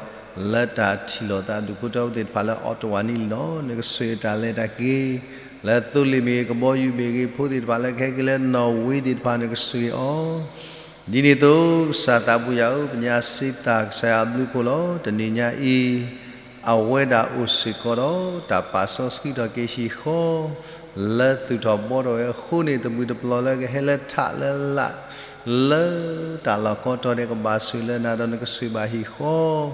လၢတၢ်ထံၣ်လိာ်သးဒူၣ်ဖိထၢဖိသ့ၣ်တဖၣ်လၢ Ottawa န့ၣ်လီၤ. နကဆိၣ်ဂ့ၤတၢ်လဲၤတၢ်က့ၤ လၢသိလ့ၣ်မ့ၢ်ဂ့ၤ ကဘီယူၤမ့ၢ်ဂ့ၤ ဖိသ့ၣ်တဖၣ်လၢကဟဲက့ၤလၢနီၣ်ဝ့သ့ၣ်တဖၣ် နကဆိၣ်ဂ့ၤအီၤ ဒ်န့ၣ်အသိး ကစၢ်သးဘိယွၤဧၢ, ပညါစ့တၢ်ကစၢ်ယွၤအဘျုးအဖှိၣ်လီၤ. တနံၤညါအံၤ အဝဲဒၣ်အိၣ်စ့ၢ်ကီးဒီး တၢ်ပာ်စီဆှံထီၣ်က့ၤဟံၣ်ဃီ လၢသူၣ်ထီၣ်ဘှီထီၣ်ဝဲအဃိန့ၣ် တမုၢ်တပျီၤလၢကဟဲလၢထးလၢလာ် လၢတၢ်လီၢ်ကိးတီၤဒဲး ကဘၣ်ဆိၣ်ဂ့ၤလၢနၤဒီး နကဆိၣ်ဂ့ၤဘၣ်ဟံၣ်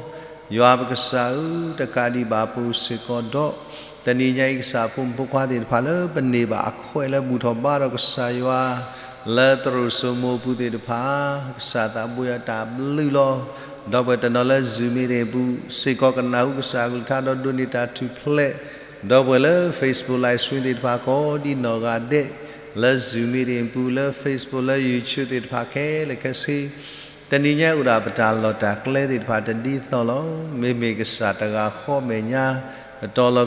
ဃီ ယွၤပကစၢ်ဧၢ, တကးဒံးဘၣ်ပအိၣ်စ့ၢ်ကီးဒီး တနံၤညါအံၤ ကစၢ်အဖိမုၣ်ဖိခွါသ့ၣ်တဖၣ်လၢ ပန့ၢ်ဘၣ်အခွဲးလၢဘူၣ်ထီၣ်ဘါထီၣ်ကစၢ်ယွၤ လၢသရိာ်စိမိၤအပူၤသ့ၣ်တဖၣ်, ကစၢ်သးဘိယွၤတၢ်ဘျုးလီၤ. ဒီပုၢ်ဝဲၢ်တနီၤလၢ Zoom မ့ၢ်ဂ့ၤ ပူၤစ့ၢ်ကီးကနၢ်ဟူကစၢ်အကလုၢ်ကထါဒီးဒိးန့ၢ်တၢ်ထူၣ်ဖျဲး ဒီပုၢ်ဝဲၢ်လၢ Facebook Live Stream သ့ၣ်တဖၣ်ကိးဒံနီၢ်ဂၤဒဲး, လၢ Zoom meeting ပူၤ လၢ Facebook လၢ YouTube သ့ၣ်တဖၣ်ခဲလၢာ်ခဲဆ့, တနံၤညါအိၣ်ဒီးပတၢ်လီၢ်တၢ်ကျဲသ့ၣ်တဖၣ်တဒ်သိးလီၤ. မ့မ့ၢ်ကစၢ်တဂၤဃီမဲာ်ညါ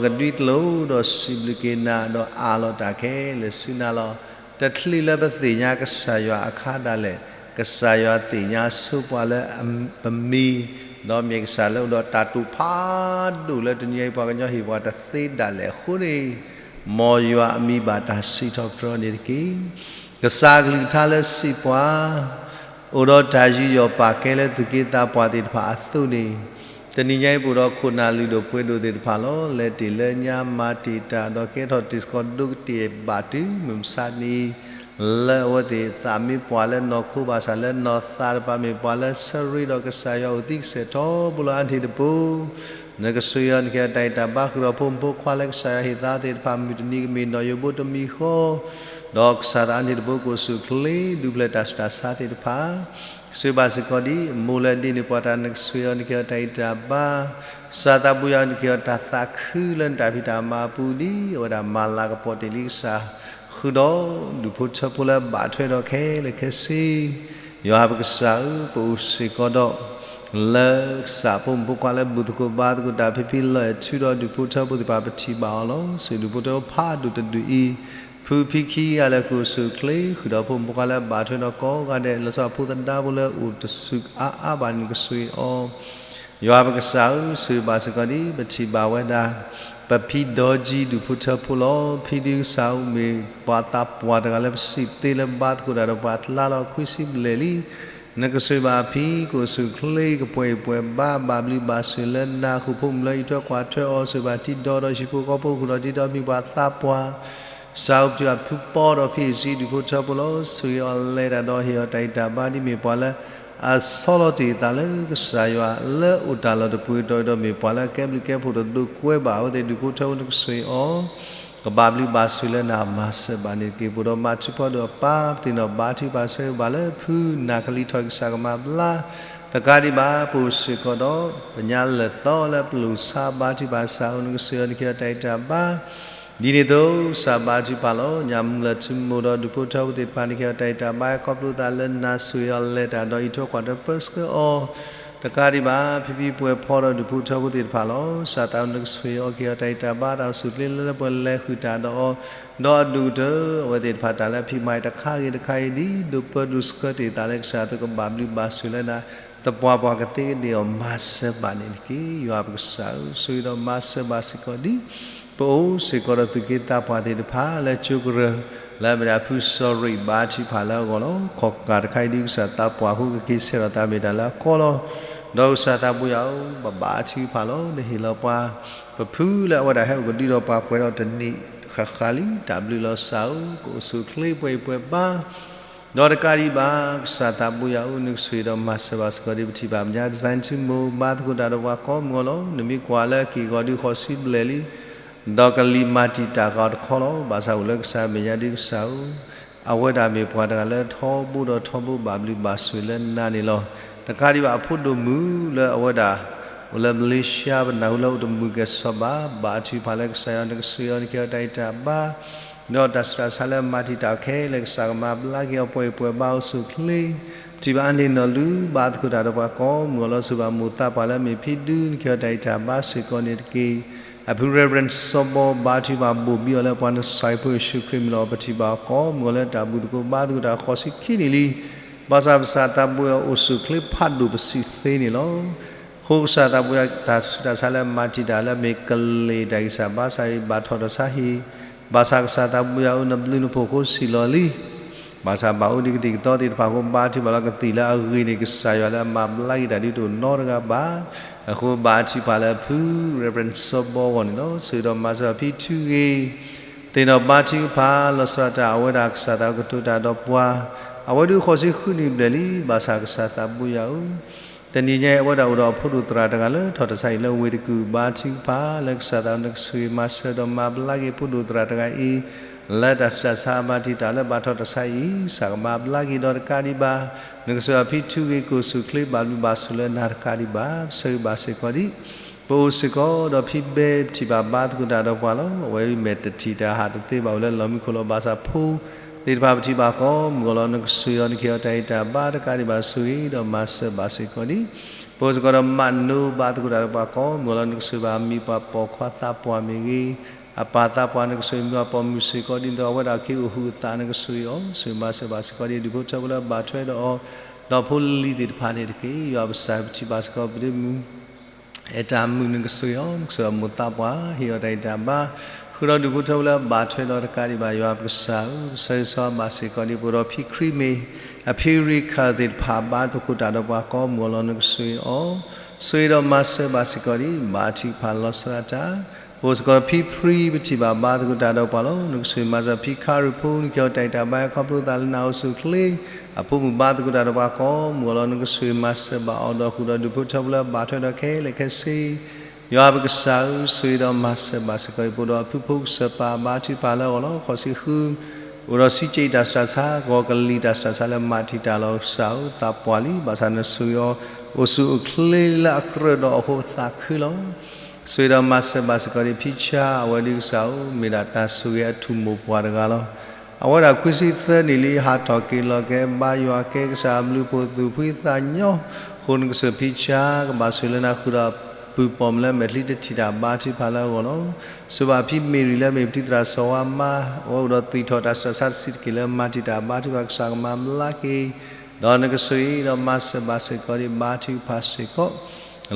ကတီၤလီၤကဒွံကျိာ်ဒီးစံးဘျုးက့ၤနၤ ဒီးအးလီၤတၢ်ခဲလၢာ်ဆူနၤလီၤ. တချုးလၢပသ့ၣ်ညါကစၢ်ယွၤအခါဒၣ်လဲာ်, ကစၢ်ယွၤသ့ၣ်ညါဆိပှၤလၢပမံၤ, ဒီးမ့ၢ်ကစၢ်လၢအိၣ်ဒီးတၢ်တိာ်ဖးဒိၣ်လၢတနံၤအံၤ ပှၤကညီဟ့ၣ်ပှၤတသ့ဒၣ်လဲာ်အဃိန့ၣ်, မ်ယွၤအမံၤဘၣ်တၢ်စံးထီၣ်ပတြၢၤန့ၣ်တက့ၢ်. ကစၢ်အကလုၢ်ကထါလၢစံးပှၤ အိၣ်ဒီးတၢ်ယူးယီၣ်ပာ်ကဲလၢသူၣ်က့သးပှၢ်သ့ၣ်တဖၣ်အသိးန့ၣ်, တနံၤညါအံၤပအိၣ်ဒီးခိၣ်နၢ်လုၢ်ဒိၣ်ပှ့ၤဒိၣ်သ့ၣ်တဖၣ်လီၤ. လဲၤတ့ၢ်လၢညါ မၤတံာ်တာ်ဒီးကဲထီၣ်တံၤသကိးဒိကတ့ၢ်ဘၣ်တုၤမုၢ်မဆါတနံၤအံၤ, လၢအဝဲသ့ၣ်သးမ့ၢ်ပှၤလၢနီၢ်ခိဘၣ်ဆၣ်လၢနီၢ်သးတဖၣ်မ့ၢ်ပှၤလၢဆၢရ့ဒီးကစၢ်ယွၤအိၣ်သံကစဲးထီဘိလီၤအါန့ၣ်တပူၤ နကဆိၣ်ဂ့ၤအီၤ နကဟ့ၣ်အီၤတၢ်အဲၣ်တၢ်ဘါဃုာ်ဒီးဖိမုၣ်ဖိခွါလၢကစၢ်ယွၤဟ့ၣ်သါသ့ၣ်တဖၣ် မုၢ်တနံၤကမ့ၢ်နီၢ်ယိးဘိတမံၤဃီ, ဒီးကစၢ်သးအါန့ၣ်တပူၤ ကအိၣ်ဆူၣ်အိၣ်ချ့ ဒုးဖျဲးတၢ်ဆူးတၢ်ဆါသ့ၣ်တဖၣ်, ဆိၣ်ဂ့ၤဘၣ်စ့ၢ်ကီးဒ်အမိၢ်လၢအဒ့န့ၣ် ပှၤတၢ်နကဆိၣ်ဂ့ၤအီၤ နကဟ့ၣ်အီၤတၢ်အဲၣ်တၢ်ဘါ, ကစၢ်သးဘိယွၤ နကဟ့ၣ်အီၤတၢ်သးခုလၢနတၢ်ဖံးတၢ်မၤအပူၤဒ်အဝဲဒၣ်မၤလၤကပီၤတ့ၢ်လံကစၢ် ဃုာ်ဒီးဒူၣ်ဖိထၢဖိလၢအဘၣ်ထွဲဒီးခဲလၢာ်ခဲဆ့ ယွၤပကစၢ်ဧၢ, ပအိၣ်စ့ၢ်ကီးဒီး လၢကစၢ်ဖိမုၣ်ဖိခွါလၢဘူၣ်သကိးဘါသကိးတၢ်ဖံးဖံးလီၤအဲၣ်ထုဒီးဒူၣ်ဖိထၢဖိသ့ၣ်တဖၣ် ပထံၣ်ဘၣ်အီၤလီၤ. ဆိၣ်ဂ့ၤဒူၣ်ဖိထၢဖိဖးဒိၣ်တဒူၣ်အံၤ ဖုဖံခံဂၤလၢကအိၣ်ဆူၣ်အိၣ်ချ့ ဃုာ်ဒီးဖိမုၣ်ဖိခွါလၢအဘၣ်ထွဲဒီးကိးဂၤဒဲး လီၤဆီဖိသဒါဖိလၢအိၣ်တဆူၣ်အါအါဘၣ်န့ၣ် နကဆိၣ်ဂ့ၤအီၤ ယွၤပကစၢ်ဧၢ, ဆိၣ်ဂ့ၤဘၣ်စ့ၢ်ကီးဒ်ပထံၣ်ဘၣ်ဝဲဒၣ် ပဖံဒီကံဒူၣ်ဖိထၢဖိလီၤ. ဖံဒုးကစၢ်အိၣ်မ့ၢ်ပှၤသးပှၢ်တဂၤလၢပစံးသ့လၢဘါသကိးတၢ်ဒီးပှၤတလါလီၤခွံဆံဘျဲၣ်လံ. နကဆိၣ်ဂ့ၤဘၣ်ဖံ ကအိၣ်ဆူၣ်အိၣ်ချ့ ကပှဲၤအံၣ်ပှဲၤဘါ ဘၣ်ဘျုးဘၣ်ဆိၣ်လၢနၤ ဃုာ်ဖိမုၣ်လၢအံးထွဲကွၢ်ထွဲအီၤ ဆိၣ်ဂ့ၤဘၣ်ထံဒီဒီးဟံၣ်ဖိဃီဖိ ဃုာ်ဒီးတံၤဒီးမံၤပှၤသးပှၢ် ကစၢ်အိၣ်ပတုာ်အဖုပီဒီးဖံအံၤစံးဒူၣ်ဖိထၢဖိလီၤ. ဆိၣ်ဂ့ၤအီၤလဲၤတၢ်ဒီးဟ့ၣ်အီၤတၢ်အံးတၢ်ဘါဒ်မ့ၢ်ပှၤလၢ အဆီလီၤတ့ၢ်အသးလၢကစၢ်ယွၤလၢအိၣ်တၢ်လီၢ်တပူၤအတီၤဒီးမ့ၢ်ပှၤလၢအကဲဘျုးကဲဖှိၣ်တဒိးကွဲဘၣ်အဝဲသ့ၣ်ဒူၣ်ဖိထၢဖိ နကဆိၣ်ဂ့ၤအီၤ ကဘၣ်ဘျုးဘၣ်ဆိၣ်လၢနၤမၤစၢၤဘၣ်န့ၣ်တက့ၢ်. ပအိၣ်ဒီးမၤထူးဖီဒိၣ်အပၢ် ပသ့ၣ်နီၣ်ဘါထုကဖၣ်ဆၢဂ့ၤဘၣ်လၢဖုနၢ်ကလံၤထီၣ်ကစၢ်ကမၤဘျါ တကးဒံးဘၣ် ပအိၣ်စ့ၢ်ကီးဒီး ပညါလၢာ်သီလၢပလိၣ်ဆါဘါထုကဖၣ်စးအိၣ် နကဆိၣ်ဂ့ၤအီၤ နကဟ့ၣ်အီၤတၢ်အံးတၢ်ဘါ ဒ်န့ၣ်အသိး ကစၢ်ဘါထုကဖၣ်လီၤ. ညၣ်မုၢ်လၢ်ထူမိၢ်ဒီးဒူၣ်ဖိထၢဖိသ့ၣ်တဖၣ် နကဟ့ၣ်အီၤတၢ်အံးတၢ်ဘါ ခီဖျိသးလၢနၤ ဆိၣ်ဂ့ၤအီၤလဲၤတၢ်ဒီးအံးထွဲကွၢ်ထွဲပၢဆှၢအီၤ တကးဒံးဘၣ် ဖံဖံပှဲၤဖီဒီးဒူၣ်ဖိထၢဖိသ့ၣ်တဖၣ်လီၤ. ကစၢ်သးနကဆိၣ်ဂ့ၤအီၤ ကဟ့ၣ်အီၤတၢ်အံးတၢ်ဘါ တၢ်အိၣ်ဆူၣ်အိၣ်ချ့လၢလၢပှဲၤလဲၤဃုာ်တၢ်ဒီးအီၤ ဒီးအဒိၣ်ကတၢၢ် အဝဲသ့ၣ်တဖၣ်တၢ်လၢအဖံးမၤတခါဂ့ၤတခါအံၤ ဒ်ဒိးပၢဒိးဆှၢတ့ၢ်သးလၢကစၢ်အသိး ကဘၣ်ဘျုးဘၣ်ဆိၣ်လၢနၤ သပှၢ်ပှၢ်ကသ့ကန့ၢ်အီၤ မၤစၢၤဘၣ်န့ၣ်တက့ၢ်. ယွၤပကစၢ်ဧၢ, ဆိၣ်ဂ့ၤဒီးမၤစၢၤဘၣ်စ့ၢ်ကီးဒ် ပအိၣ်စ့ၢ်ကီးဒီးသူၣ်က့သးပှၢ်သ့ၣ်တဖၣ် လၢကၠိကရၢၢ် လၢအမ့ၢ်ဒၣ်ဖုစီၤရံးဘါထုကဖၣ်လၢအဂီၢ်လီၤ. ခီၣ်ကၢ်တခါအံၤဒ်ကစၢ်သးပှၢ်ဖိ ကက့ၤဆဲးထီၣ်သးမ့ၢ်တၢ်လၢအကီလီၤ. ဒီးကစၢ်သးဘိယွၤဧၢ, ပဘါထုကဖၣ်လီၤ. နဟ့ၣ်လီၤပှၤ ပဖုလၢအဝဲဒၣ်ဟဲအိၣ်ကဒုဒီးပှၤပှဲၤဒီးတနံၣ်ဃၣ်ဃၣ်လံ တၢ်ဘျုးလီၤစၢ်ဧၢ, ကအိၣ်ဆူၣ်အိၣ်ချ့ပှဲၤအံၤပှဲၤဘါ ဒီးတကးဒံးဘၣ် ကစၢ်သးဘိယွၤဧၢ, နကဆိၣ်ဂ့ၤဒီးမၤစၢၤဘၣ်စ့ၢ်ကီးဒ်ပထံၣ်ဘၣ်မဲာ်ညါ design ထူမိၢ် ဘါသကိးတၢ်ဒီးပှၤကိးမုၢ်အလီၢ်, နမ့ၢ်ကွၢ်လၢက့ၢ်ဂီၤဒုးဃိးဆံဘျဲၣ်လံ, ဒီးကလံၤမၤတံာ်တာ်ဃာ်အီၤတခီလီၤ. ဘၣ်ဆၣ်အိၣ်လၢကစၢ်မဲာ်ညါဒ်ကစၢ်ဧၢ, အဝဲဒၣ်မ့ၢ်ပှၤတဂၤလၢထီဘိဒီးထီဘိဘၣ်ဘျုးဘၣ်ဆိၣ်လၢနၤန့ၣ်လီၤ. တကးဒံးဘၣ် အဖိဒိၣ်မုၣ်လၢအဝဲဒၣ် အိၣ်လၢ Malaysia ပနၢ်ဟူလၢအိၣ်တမုာ်ကဲၣ်ဆိးဘၣ်, ဘါထုကဖၣ်လၢကစၢ်ယွၤ နကဆိၣ်ဂ့ၤအီၤ နကဟ့ၣ်အီၤတၢ်အံးတၢ်ဘါ ဒီးတၢ်ဆူးတၢ်ဆါလၢမၤတံာ်တာ်အီၤခဲလၢာ် ကစၢ်ကမၤဘျါက့ၤအီၤပှဲၤအံၤပှဲၤဘါ အိၣ်ဆူၣ်အိၣ်ချ့, ပထံၣ်ဘၣ်အါန့ၢ်နီၢ်လုၢ် ဘါသကိးတၢ်ဒီးပှၤကိးမုၢ်အလီၢ် ဆိၣ်ဂ့ၤဘၣ်မိၢ်သးပှၢ်လၢအမ့ၢ်ဖံဒု နကဟ့ၣ်အီၤတၢ်အံးတၢ်ဘါစ့ၢ်ကီးန့ၣ်တက့ၢ်. အဖု Reverend စီၤဘီ ဘါထုကဖၣ်ဘိၣ်ဘံအီၤလၢပှၤနစၢ်ဖိယ့ၣ်ၡူးခရံာ်မံၤလီၤ. ပထံၣ်ဘၣ်အီၤကိးမုၢ်အလီၢ်လၢတၢ်ဘူၣ်သကိးဘါသကိးတၢ်ဃိးဆံခံနံၣ်လံ. ဘၣ်ဆၣ်ကစၢ်သးဘိယွၤအိၣ်ဆူၣ်အိၣ်ချ့ဖးဒိၣ် ပစံးသ့န့ၣ်လီၤ. အဃိကစၢ်သးဘိယွၤ တၢ်ဆူးတၢ်ဆါလၢမၤတံာ်တာ်လၢအမ့ၢ်ကလ့ၢ်တၢ်ဂံၢ်စၢ်ဘါစၢ်အံၤ ဘၣ်ထီၣ်တၢ်ဆါဟံၣ်, ဘၣ်ဆၣ်ကစၢ်သးဘိယွၤဧၢ နဘျုးနဖှိၣ်အဃိစံၣ်လီၤလံ. ဘၣ်ဆၣ်ဘၣ်အိၣ်ဒံးကသံၣ်ကသီသ့ၣ်တဖၣ်အဃိ ဘါထုကဖၣ်လီၤ. ကသံၣ်လၢအဂ့ၤန့ၣ် ကစၢ်ယွၤလၢအမၤဘျါက့ၤတၢ်ဒ်တအိၣ်နီတဂၤဘၣ်. အဃိဘါထုကဖၣ်လၢဖု Reverend စီၤဘီအဂီၢ်န့ၣ်လီၤ. ဆိၣ်ဂ့ၤဒီးမၤစၢၤဖံထုဂ့ၤ သ့ၣ်နီၣ်ဘါထုကဖၣ် လီၤဆီဒၣ်တၢ် အဝဲဒၣ်ကစၢ်သးကတိၤတၢ်ဒီးပှၤ, အဝဲဒုးဃိးဆံဃုနံၣ်ဘျဲၣ်လံ. ဘၣ်ဆၣ်ကစၢ်သးဘိယွၤဧၢ, တနံၤညါအံၤ အဝဲဒၣ်အိၣ်ဒီးအဖိဒိၣ်သရၣ်တဂၤလၢထီၣ်တၢ်ဆါဟံၣ်လၢဝ့ၢ်တကူၣ် ဘါထုကဖၣ်လၢကစၢ်သး နကဆိၣ်ဂ့ၤမၤစၢၤဒီးမၤဘျါက့ၤဖိဒိၣ်သရၣ်တဂၤအံၤ လၢတၢ်ဆူးတၢ်ဆါအမၤတံာ်တာ်လၢဘၣ်ထီၣ်တၢ်ဆါအံၤ ကစၢ်ကမၤဘျါက့ၤဒီးတကးဒံးဘၣ် နကဆိၣ်ဂ့ၤအီၤဖံထုဂ့ၤ ကအိၣ်ဆူၣ်အိၣ်ချ့ဘၣ်ဘျုးဘၣ်ဆိၣ်လၢနၤတကးဒံးဘၣ် ဆိၣ်ဂ့ၤဘၣ်စ့ၢ်ကီးဒ် ပအိၣ်စ့ၢ်ကီးဒီးဖံဘဲ ပထံၣ်ဘၣ်ဘါသကိးတၢ်ဒီးပှၤလီၤ. အဝဲအံၤမဲာ်တထံၣ်တၢ်ဟးတသ့ဘၣ်ဝဲလၢလီၢ်မံခိၣ်လီၤ. ဘၣ်ဆၣ်ဖိသ့ၣ်တဖၣ် ပထံၣ်ဘၣ်ကိးမုၢ်ဂီၤလီၤ. နကစူၢ်အီၤ နကဟ့ၣ်အီၤတၢ်အံၤတၢ်ဘါတကးဒံးဘၣ် ဆိၣ်ဂ့ၤဒီးမၤစၢၤဘၣ်စ့ၢ်ကီးဒံး. ပအိၣ်စ့ၢ်ကီးဒီးမးနိ ဘါသကိးတၢ်ဒီးပှၤကိးမုၢ်ဂီၤလီၤ. နကစူၢ်ဘၣ်မံၤပှၤပိာ်ခွါသးပှၢ်မ့ၢ်ဂ့ၤ, အပၢ်သးပှၢ် နကစူၢ်မံၤပှၤပိာ်မုၣ်စ့ၢ်ကီး ဒ်သိးအဝဲဒၣ်က့ၤအိၣ်ဟုၣ်အသး နကစူၢ်အီၤ ဆိၣ်ဂ့ၤမၤစၢၤဘၣ်စ့ၢ်ကီးဒံး. ဒူၣ်ဖိထၢဖိလၢအဘၣ်ထွဲဒီးအီၤ ဒီးဖိလံၤသ့ၣ်တဖၣ်န့ၣ်တက့ၢ်. ယွၤပကစၢ် ပထံၣ်ဘၣ်စ့ၢ်ကီး ပဒ့မုၣ် အဲၣ်တၢ်မုၣ် နကစူၢ်အီၤ နကစူၢ်အမိၢ်သးပှၢ် ဟ့ၣ်အီၤတၢ်အံၤတၢ်ဘါ, ဃုာ်ဒီးဒူၣ်ဖိထၢဖိလၢအဘၣ်ထွဲဒီးတကးဒံးဘၣ် ယွၤပကစၢ်ဧၢ, ဆၢဂ့ၤဆၢဝါဘၣ်စ့ၢ်ကီးဒံး. ပအိၣ်ဒီးဖံခရံမ့ၢ် အဖံရံခၢၣ်သ့ၣ်တဖၣ် ဘါသကိးတၢ်ဒီးပှၤကိးမုၢ်ဂီၤလီၤ. နကစူၢ်အီၤ ဆိၣ်ဂ့ၤဒီးမၤစၢၤဘၣ်စ့ၢ်ကီးဒံး ဘါထုကဖၣ်လီၤဆီဒၣ်တၢ်. ပအိၣ်စ့ၢ်ကီးဒီးဖံဖရံ ပထံၣ်ဘၣ်ဘါသကိးတၢ်ဒီးပှၤလီၤ. နကစူၢ်မၤစၢၤဖံခါရူဖိ နကဟ့ၣ်အီၤတၢ်အံၤတၢ်ဘါ ခီဖျိသးလၢနအိၣ်ဆူၣ်အိၣ်ချ့ အဖိမုၣ်ဘါသကိးတၢ်ဒီးပှၤကိးမုၢ်ဂီၤလီၤ. နကစူၢ်မၤစၢၤဘၣ်အီၤဒီးဃုာ်ဒီးဒူၣ်ဖိထၢဖိလၢအဘၣ်ထွဲဒီး ခဲလၢာ်ခဲဆ့ ယွၤပကစၢ်ဧၢ, ဆိၣ်ဂ့ၤဒီးမၤစၢၤဘၣ်စ့ၢ်ကီးဒံး. ပအိၣ်ဒီးအဖုဖိကစၢၢ်ပၢ် ဘါထုကဖၣ်လၢအဂီၢ်လီၤ. ဃိးဆံဃု အိၣ်ဒီးစံးက့ၤတၢ်ဆူးတၢ်ဆါ ဂီၤကလံၤတၢ်ဆူးတၢ်ဆါလၢမၤတံာ်တာ်လီၤကစၢ်ဧၢ, သးပှၢ်လံ, ဘၣ်ဆၣ်နဆိၣ်ဂ့ၤအီၤ အိၣ်ဆူၣ်အိၣ်ချ့လၢအကြၢးဒီးအဃိသးခုလီၤ. ဆိၣ်ဂ့ၤဒီးမၤစၢၤဘၣ်စ့ၢ်ကီးဒံး ဖံဆါ အဝဲဒံးကစၢ်ဧၢ, မ့ၢ်ဒၣ်တၢ်ဆိၣ်ဂ့ၤအထူၣ်မိၢ်ပှၢ်တဂၤလီၤ. အဝဲဒၣ်ခွံဆံသၢနံၣ်လံ ဟးထီၣ်က့ၤလီၤက့ၤ ဘါယွၤကဲကစၢ်အဘျုးအဖှိၣ် သူၣ်ဖှံသးညီ, အဃိနကစၢၢ်ဖံဆါ ကဘၣ်ဆိၣ်ဂ့ၤလၢနဃုာ်ဒီးပုၢ်ပိာ်မုၣ်လၢမဲာ်ချံတထံၣ်တၢ် ဘါထုကဖၣ်လၢအဂီၢ်လီၤ. ဆိၣ်ဂ့ၤဘၣ်ဖံမ့ၢ်ရံၤလၢမ့ၢ်ပတံၤသရၣ်စီၤဝါမါ, အဝဲအိၣ်ဒီးသွံၣ်ထီၣ်တၢ်ဆူးတၢ်ဆါတဆံးတက့ၢ်လၢမၤတံာ်တာ် ဘါထုကဖၣ် ကစၢ်ကမၤဘျါက့ၤ ဒီးနကဆိၣ်ဂ့ၤဒီးမၤစၢၤဘၣ်စ့ၢ်ကီးဒံး ဘါထုကဖၣ်စ့ၢ်ကီး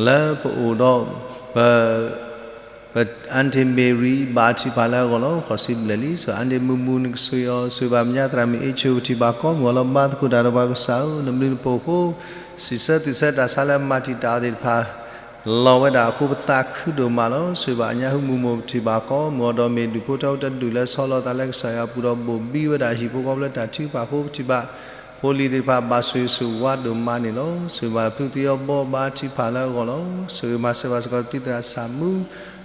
လၢပအိၣ်ဒီး ပ ပအၢၣ်တ့ၢ်မ့ၢ်ရံၤ ဘါထုကဖၣ်လၢအဂီၢ်လီၤ. ဃိးဆံဘျဲၣ်လံ ဆိၣ်ဂ့ၤအၢၣ်တ့ၢ်မုၢ်မုၢ် နကဆိၣ်ဂ့ၤအီၤ, ဆိၣ်ဂ့ၤဘၣ်မဲာ်ညါသရၣ်မုၣ်အ့ၣ်ဆိၣ် ပထံၣ်ဘၣ်ကိးမုၢ်ဂီၤလီၤ ဘါသကိးတၢ်ဒီးပှၤကစၢ်ဧၢ, နဘျုးနဖှိၣ်အဃိ စံးဆၢသူၣ်ဆၢတၢ်ဆါလၢမၤတံာ်တာ်အီၤသ့ၣ်တဖၣ် လီၤဝဲဒၣ်အဃိ ပသးခုဒိၣ်မးလီၤ. ဆိၣ်ဂ့ၤဘၣ်အညၣ်ဟူမုၢ်မိၢ် ပထံၣ်ဘၣ်ကိးမုၢ်ဂီၤဒီး မ့ၢ်ဒူၣ်ဖိထၢဖိတဒူၣ်လၢဆီလီၤသးလၢကစၢ်ယွၤအပူၤဒီး ဘိၣ်ဘံဝဲဒၣ်ဟံၣ်ဖိဃီဖိလၢတၢ်ထုကဖၣ်အဃိ ပထံၣ်ဘၣ် ဖိလံၤသ့ၣ်တဖၣ် ဘၣ်ဆိၣ်ဂ့ၤဆိၣ်ဝါဒိၣ်မးန့ၣ်လီၤ. ဆိၣ်ဂ့ၤဘၣ်ဖုသံအီဘီ ဘါထုကဖၣ်လၢအဂီၢ်လီၤ. ဆိၣ်ဂ့ၤမၤစၢၤဘၣ်စ့ၢ်ကီး ပတံၤသရၣ်စၢ်မူ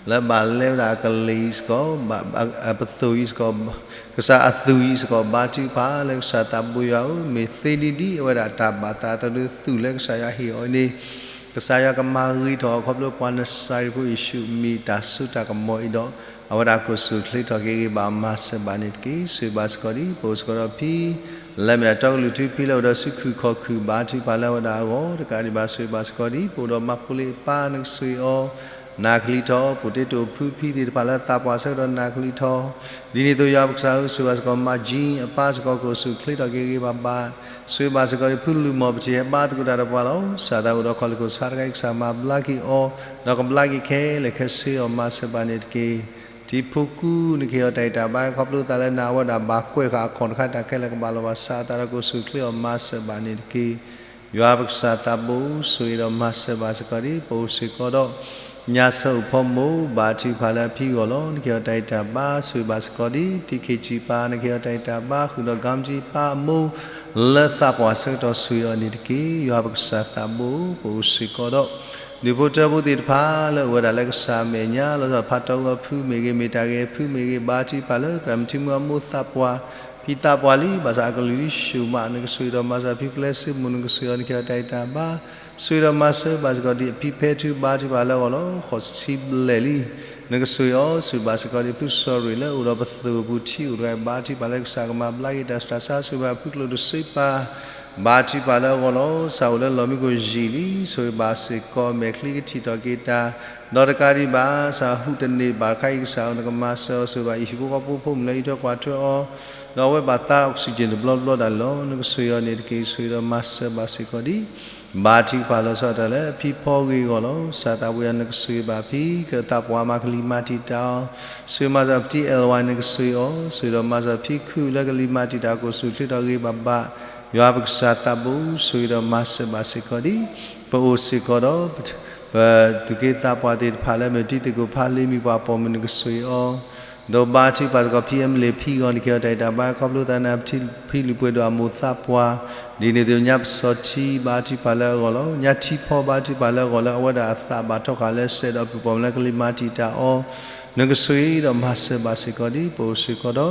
လၢဘၣ်လဲဝဲဒၣ်အကလံၤအံၤစ့ၢ်ကီး ပသိၣ်အံၤစ့ၢ်ကီး ကစၢ်အသူၣ်အံၤစ့ၢ်ကီး ဘါထုကဖၣ်လၢကစၢ်သးဘိယွၤဧၢ, မ့ၢ်သ့ဒံးဒံးအဝဲဒၣ်တၢ်ဘၣ်သးအသးဒီးသူၣ်လၢကစၢ်ယွၤဟ့ၣ်အီၤအံၤန့ၣ် ကစၢ်ယွၤကမၤဂ့ၤထီၣ်အီၤ ခီဖျိပှၤနစၤရ့းဖိယ့ၣ်ၡူးအမံၤ တၢ်စိတၢ်ကမီၤအံၤဒီး အဝဲဒၣ်ကိးဆူၣ်ချ့ထီၣ်က့ၤဂ့ၤဘၣ် မၤစၢၤဘၣ်န့ၣ်တက့ၢ်. ဆိၣ်ဂ့ၤဘၣ်စ့ၢ်ကီးဒံး ပအိၣ်စ့ၢ်ကီးဒီးဖံ လၢမ့ၢ်အတီကလုာ်ထူဖံ လၢအိၣ်ဒီးစုခုၣ်ခီၣ်ခုၣ် ဘါထုကဖၣ်လၢအဝဲဒၣ်အဂီၢ် တကးဒံးဘၣ် ဆိၣ်ဂ့ၤဘၣ်စ့ၢ်ကီးဒံး ပအိၣ်ဒီးမၤဖိလ့အပၢ် နကဆိၣ်ဂ့ၤအီၤ နၢ်ကလံၤထီၣ် ပအိၣ်တ့တိာ်ဖုဖံသ့ၣ်တဖၣ်လၢသးပှၢ်ဆၢကတီၢ် နၢ်ကလံၤထီၣ် ဒ်န့ၣ်အသိး ယွၤပကစၢ်ဧၢ, ဆိၣ်ဂ့ၤဘၣ်စ့ၢ်ကီး မၤကၠံအပၢ်စ့ၢ်ကီး ကိးဆူၣ်ချ့ထီၣ်က့ၤဂ့ၤဘၣ်ဘၣ်. ဆိၣ်ဂ့ၤဘၣ်စ့ၢ်ကီးဒံး ဖုလူၤမီၢ် ပထံၣ်ဟဲဘါသကိးတၢ်ဒီးပှၤလီၤ. စးထီၣ်အိၣ်ဒီးခီၣ်လ့ၢ်ခိၣ်ဆါတခါအံၤ ကစၢ်မၤဘျါက့ၤအီၤ ဒီးကဘျါက့ၤခဲလၢာ်ခဲဆ့အီၤ မၤစၢၤဘၣ်န့ၣ်တက့ၢ်. ထံဖိကူ နကဟ့ၣ်အီၤတၢ်အံၤတၢ်ဘါ ခီဖျိသးလၢနၤအဝဲဒၣ်ဘၣ်ကွဲးဃာ်အခီၣ်တခါ တၢ်ခဲလၢာ်ကဘၣ်လီၤဘၣ်စးအသးဒီး ကိးဆူၣ်ချ့အီၤ မၤစၢၤဘၣ်န့ၣ်တက့ၢ်. ယွၤပကစၢ်သးဘိ ဆိၣ်ဂ့ၤဒီးမၤစၢၤဘၣ်စ့ၢ်ကီးဒံး ပအိၣ်စ့ၢ်ကီးဒီး ညါဆၢအိၣ်ဖီမိၢ် ဘါထုကဖၣ်လၢအဖံအဂီၢ်လီၤ. နကဟ့ၣ်အီၤတၢ်အံၤတၢ်ဘါ ဆိၣ်ဂ့ၤဘၣ်စ့ၢ်ကီးဒံး ထံခ့ၣ်ကၠံပၢ် နကဟ့ၣ်အီၤတၢ်အံၤတၢ်ဘါ ဃုာ်ဒီးကၠံပၢ်အမိၢ် လၢသးပှၢ်ဆၢကတီၢ် ဆိၣ်ဂ့ၤအီၤန့ၣ်တက့ၢ်. ယွၤပကစၢ်သးဘိ ပအိၣ်စ့ၢ်ကီးဒီး ဒူၣ်ဖိထၢဖိသ့ၣ်တဖၣ် လၢအိၣ်ဝဲဒၣ်လၢကစၢ်အမဲာ်ညါ လီၤဆီဖးတီဝဲအဖုမ့ၢ်ဂ့ၤ မ့ၢ်တၢ်ဂဲၤဖုမ့ၢ်ဂ့ၤ ဘါထုကဖၣ်လၢသရၣ်မုၣ်ထံမုၢ်အမိၢ်သးပှၢ် ဖံသးပှၢ်လံ ဘၣ်ဆၣ်အကလုၢ်လံဆူၣ်မး နကဆိၣ်ဂ့ၤဒီးမၤစၢၤ ဖံကျဲစ့မိၣ် နကဆိၣ်ဂ့ၤအီၤ နကဟ့ၣ်အီၤတၢ်အံၤတၢ်ဘါ ဆိၣ်ဂ့ၤဒီးမၤစၢၤဘၣ်စ့ၢ်ကီးဒံး အဖံဖဲထူ ဘါထုကဖၣ်လၢအဂီၢ်လီၤ. ဃိးဆံဘျဲၣ်လံ နကဆိၣ်ဂ့ၤအီၤ ဆိၣ်ဂ့ၤဘၣ်စ့ၢ်ကီးဒံး ဖုစီၤရ့ၣ်လၢအိၣ်ဒီးပသိၣ်ပူၤထံအိၣ်တဂၤ ဘါထုကဖၣ်လၢကစၢ်ကမၤဘျါက့ၤတၢ်ဆူးတၢ်ဆါ ဆိၣ်ဂ့ၤဘၣ်ဖုကျိၣ်တစ့ပၢ် ဘါထုကဖၣ်လၢအဂီၢ်လီၤ. စးအိၣ်လၢလီၢ်မံခိၣ်ယံာ်လံ ဆိၣ်ဂ့ၤဘၣ်စ့ၢ်ကီး မဲာ်ချံကထံၣ်ထီၣ်က့ၤတၢ် ဒီးတကးဒံးဘၣ် စးဟူးတန့ၢ်ဘၣ်တခါအံၤ ကစၢ်ဧၢ နကမၤစၢၤအီၤ ဆိၣ်ဂ့ၤဘၣ်အံၤဟံၣ်ဖိဃီဖိဖိမုၣ်လၢအံးထွဲကွၢ်ထွဲအီၤ ဒီးအဝဲဘၣ်သါ oxygen တဘျီတဘျီဒၣ်လီၤ. နကဆိၣ်ဂ့ၤအီၤန့ၣ်တက့ၢ် ဆိၣ်ဂ့ၤဒီးမၤစၢၤဘၣ်စ့ၢ်ကီးဒံး ဘါထုကဖၣ်လီၤဆီဒၣ်တၢ်လၢအဖံဖီဂ့ၢ်အဂီၢ်လီၤ. ကစၢ်သးဘိယွၤ နကဆိၣ်ဂ့ၤဘၣ်ဖံ ကသးပှၢ်မၤကလံၤမၤတံာ်တာ်အီၤ ဆိၣ်ဂ့ၤမၤစၢၤပတံၤ အဲလဝါ နကဆိၣ်ဂ့ၤအီၤ ဆိၣ်ဂ့ၤဒီးမၤစၢၤဖံခုၣ်လၢကလံၤမၤတံာ်တာ် ကိးဆူၣ်ချ့ထီၣ်ဂ့ၤဘၣ်ဘၣ် ယွၤပကစၢ်သးဘိ ဆိၣ်ဂ့ၤဒီးမၤစၢၤဘၣ်စ့ၢ်ကီးဒံး ပအိၣ်စ့ၢ်ကီးဒီး ပသူၣ်က့သးပှၢ်သ့ၣ်တဖၣ်လၢမ့ၢ်တံၤသကိးဖးလ့မံၤပှၤပိာ်မုၣ် နကဆိၣ်ဂ့ၤအီၤ ဒီးဘါထုကဖၣ်စ့ၢ်ကီး ဖံအမလ့ၣ်ဖံအဂီၢ် နကဟ့ၣ်အီၤတၢ်အံၤတၢ်ဘါ ခီဖျိသးနၤ ဖံလုၢ်ပှဲၤဒိၣ်အမိၢ်သးပှၢ် ဒ်န့ၣ်အသိး ညါပစီၤထံ ဘါထုကဖၣ်လၢအဂီၢ်လီၤ. ညါထံဖီ ဘါထုကဖၣ်လၢအဂီၢ်လၢအဝဲဒၣ်အသးဘၣ်ထီၣ်ဃာ်လၢစဲးဒီးပုၢ်ပိာ်မုၣ်လၢကလံၤမၤတံာ်တာ်အီၤ နကဆိၣ်ဂ့ၤဒီးမၤစၢၤဘၣ်စ့ၢ်ကီးဒံး ပအိၣ်စ့ၢ်ကီးဒီး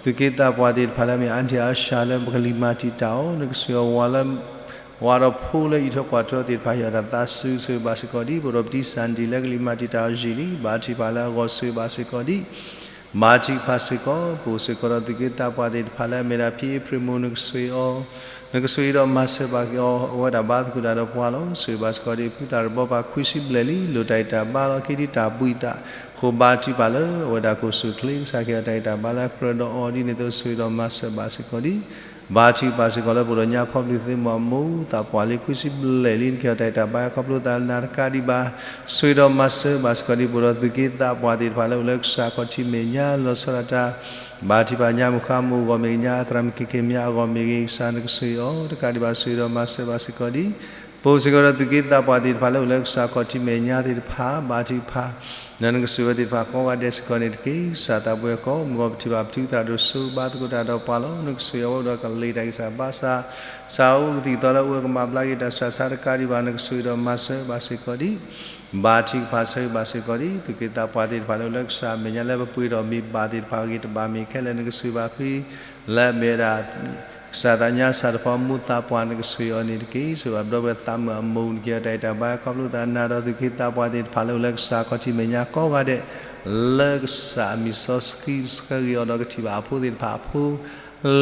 သူၣ်က့သးပှၢ်သ့ၣ်တဖၣ်လၢမ့ၢ် aunty အါရှါလၢပကလံၤမၤတံာ်တာ်အီၤ နကဆိၣ်ဂ့ၤအီၤဝၤလၢ ဝါဒီးဖိလၢအံးထွဲကွၢ်ထွဲအီၤသ့ၣ်တဖၣ် ဟ့ၣ်အီၤတၢ်သးစူၤ ဆိၣ်ဂ့ၤဘၣ်စ့ၢ်ကီးဒံး, ပအိၣ်ဒီးပတံၢ်စၢ်ဒံၣ်လၢကလံၤမၤတံာ်တာ်အီၤယံာ်လံ, ဘါထုကဖၣ်လၢအဂီၢ် ဆိၣ်ဂ့ၤဘၣ်စ့ၢ်ကီးဒံး, ဘါထုကဖၣ်စ့ၢ်ကီး, ပအိၣ်စ့ၢ်ကီးဒီးသူၣ်က့သးပှၢ်သ့ၣ်တဖၣ်လၢအမ့ၢ်ဒၣ်ဖံအ့ဖြ့ၣ်မိၢ် နကဆိၣ်ဂ့ၤအီၤ, နကဆိၣ်ဂ့ၤဒီးမၤစၢၤဘၣ်က့ၤအီၤ အဝဲဒၣ်ဘါသကိးတၢ်ဒီးပှၤလီၤ. ဆိၣ်ဂ့ၤဘၣ်စ့ၢ်ကီးဒံး ဖုသၣ်တဘီပၤခွံဆံဘျဲၣ်လံ, လိၣ်တၢ်အံၤတၢ်ဘါလီၤ က့ၤဒံးတၢ်ဘှံးသး, အဃိဘါထုကဖၣ်လၢအဝဲဒၣ်ကအိၣ်ဆူၣ်ချ့ ကစၢ်ကဟ့ၣ်အီၤတၢ်ဂံၢ်တၢ်ဘါလၢအကြၢးဒီးအီၤဒ်န့ၣ်အသိး ဆိၣ်ဂ့ၤဒီးမၤစၢၤဘၣ်စ့ၢ်ကီးဒံး, ဘါထုကဖၣ်စ့ၢ်ကီးလၢပအိၣ်ဒီးညါဖီဘျုး သ့ၣ်မုၣ်အမိၢ်သးပှၢ်လံ ခွံဆံဘျဲၣ်လံ, နကဟ့ၣ်အီၤတၢ်ဂံၢ်တၢ်ဘါခီဖျိသးနၤတကးဒံးဘၣ်, ဆိၣ်ဂ့ၤဒီးမၤစၢၤဘၣ်စ့ၢ်ကီးဒံး ပအိၣ်ဒီးသူၣ်က့သးပှၢ်သ့ၣ်တဖၣ်လၢအိၣ်လၢကစၢ်ခီၣ်ထံးမဲာ်ညါ လီၤဆီဒၣ်တၢ်, ဘါထုကဖၣ်ညါမုၢ်ဃါမုၢ်အဂီၢ်မ့ၢ်ဂ့ၤ ညါအသရၣ်မုၣ်က့ၤက့ၤမၠါအဂီၢ်မ့ၢ်ဂ့ၤ ကစၢ်နကဆိၣ်ဂ့ၤအီၤတကးဒံးဘၣ် ဆိၣ်ဂ့ၤဒီးမၤစၢၤဘၣ်စ့ၢ်ကီးဒံး, ပအိၣ်စ့ၢ်ကီးဒီးသူၣ်က့သးပှၢ်သ့ၣ်တဖၣ်လၢအိၣ်လၢကစၢ်ခီၣ်ထံးမဲာ်ညါသ့ၣ်တဖၣ် ဘါထုကဖၣ် လၢနကဆိၣ်ဂ့ၤဝဲသ့ၣ်တဖၣ်ကိးဂၤဒဲးစ့ၢ်ကီးန့ၣ်တက့ၢ်. ကစၢ်သးပှၢ်ကိးမုၢ်ဂီၤ ပထံၣ်ဘၣ်ပတုၤသရၣ်ဒိၣ်စိ ဘါသကိးတၢ်ဒီးပှၤလီၤ. နကဆိၣ်ဂ့ၤအဝဲဒီးကလံၤတၢ်ဂံၢ်စၢ်ဘါစၢ်, ကစၢ်အိၣ်ကသံၣ်ကသီလၢအဝဲကမၤဘျါက့ၤတၢ်ဆူးတၢ်ဆါတကးဒံးဘၣ် နကဆိၣ်ဂ့ၤဒီးမၤစၢၤဘၣ်စ့ၢ်ကီးဒံး, ဘါထုကဖၣ်ဆိၣ်ဂ့ၤဘၣ်စ့ၢ်ကီးဒံး သူၣ်က့သးပှၢ်သ့ၣ်တဖၣ်လၢအိၣ်လၢကစၢ်အမဲာ်ညါလၢပပှ့ၤထီၣ်မ့ၢ်ဘၣ်သ့ၣ်တဖၣ် ဂ့ၤတဘၣ်မ့ၢ်ခဲလၢာ် နကဆိၣ်ဂ့ၤဘၣ်ဖဲ လၢအမ့ၢ်ဝဲဒၣ် ကစၢ်သးညါစၢ်တဖီမိၢ်သးပှၢ် နကဆိၣ်ဂ့ၤအီၤန့ၣ်တက့ၢ်. ဆိၣ်ဂ့ၤဘၣ်ပဒီပုၢ်ဝဲၢ်သးမုၣ်အမိၢ် နကဟ့ၣ်အီၤတၢ်ဂံၢ်တၢ်ဘါခီဖျိသးနၤဒီး သူၣ်က့သးပှၢ်သ့ၣ်တဖၣ်လၢအိၣ်လၢကစၢ်ခီၣ်ထံးမဲာ်ညါကိးဂၤဒဲး လၢကစၢ်အမံၤစီဆှံဆှၢဂ့ၤအီၤဒီးကထံၣ်ဘၣ်အဖိသ့ၣ်တဖၣ်အဖိ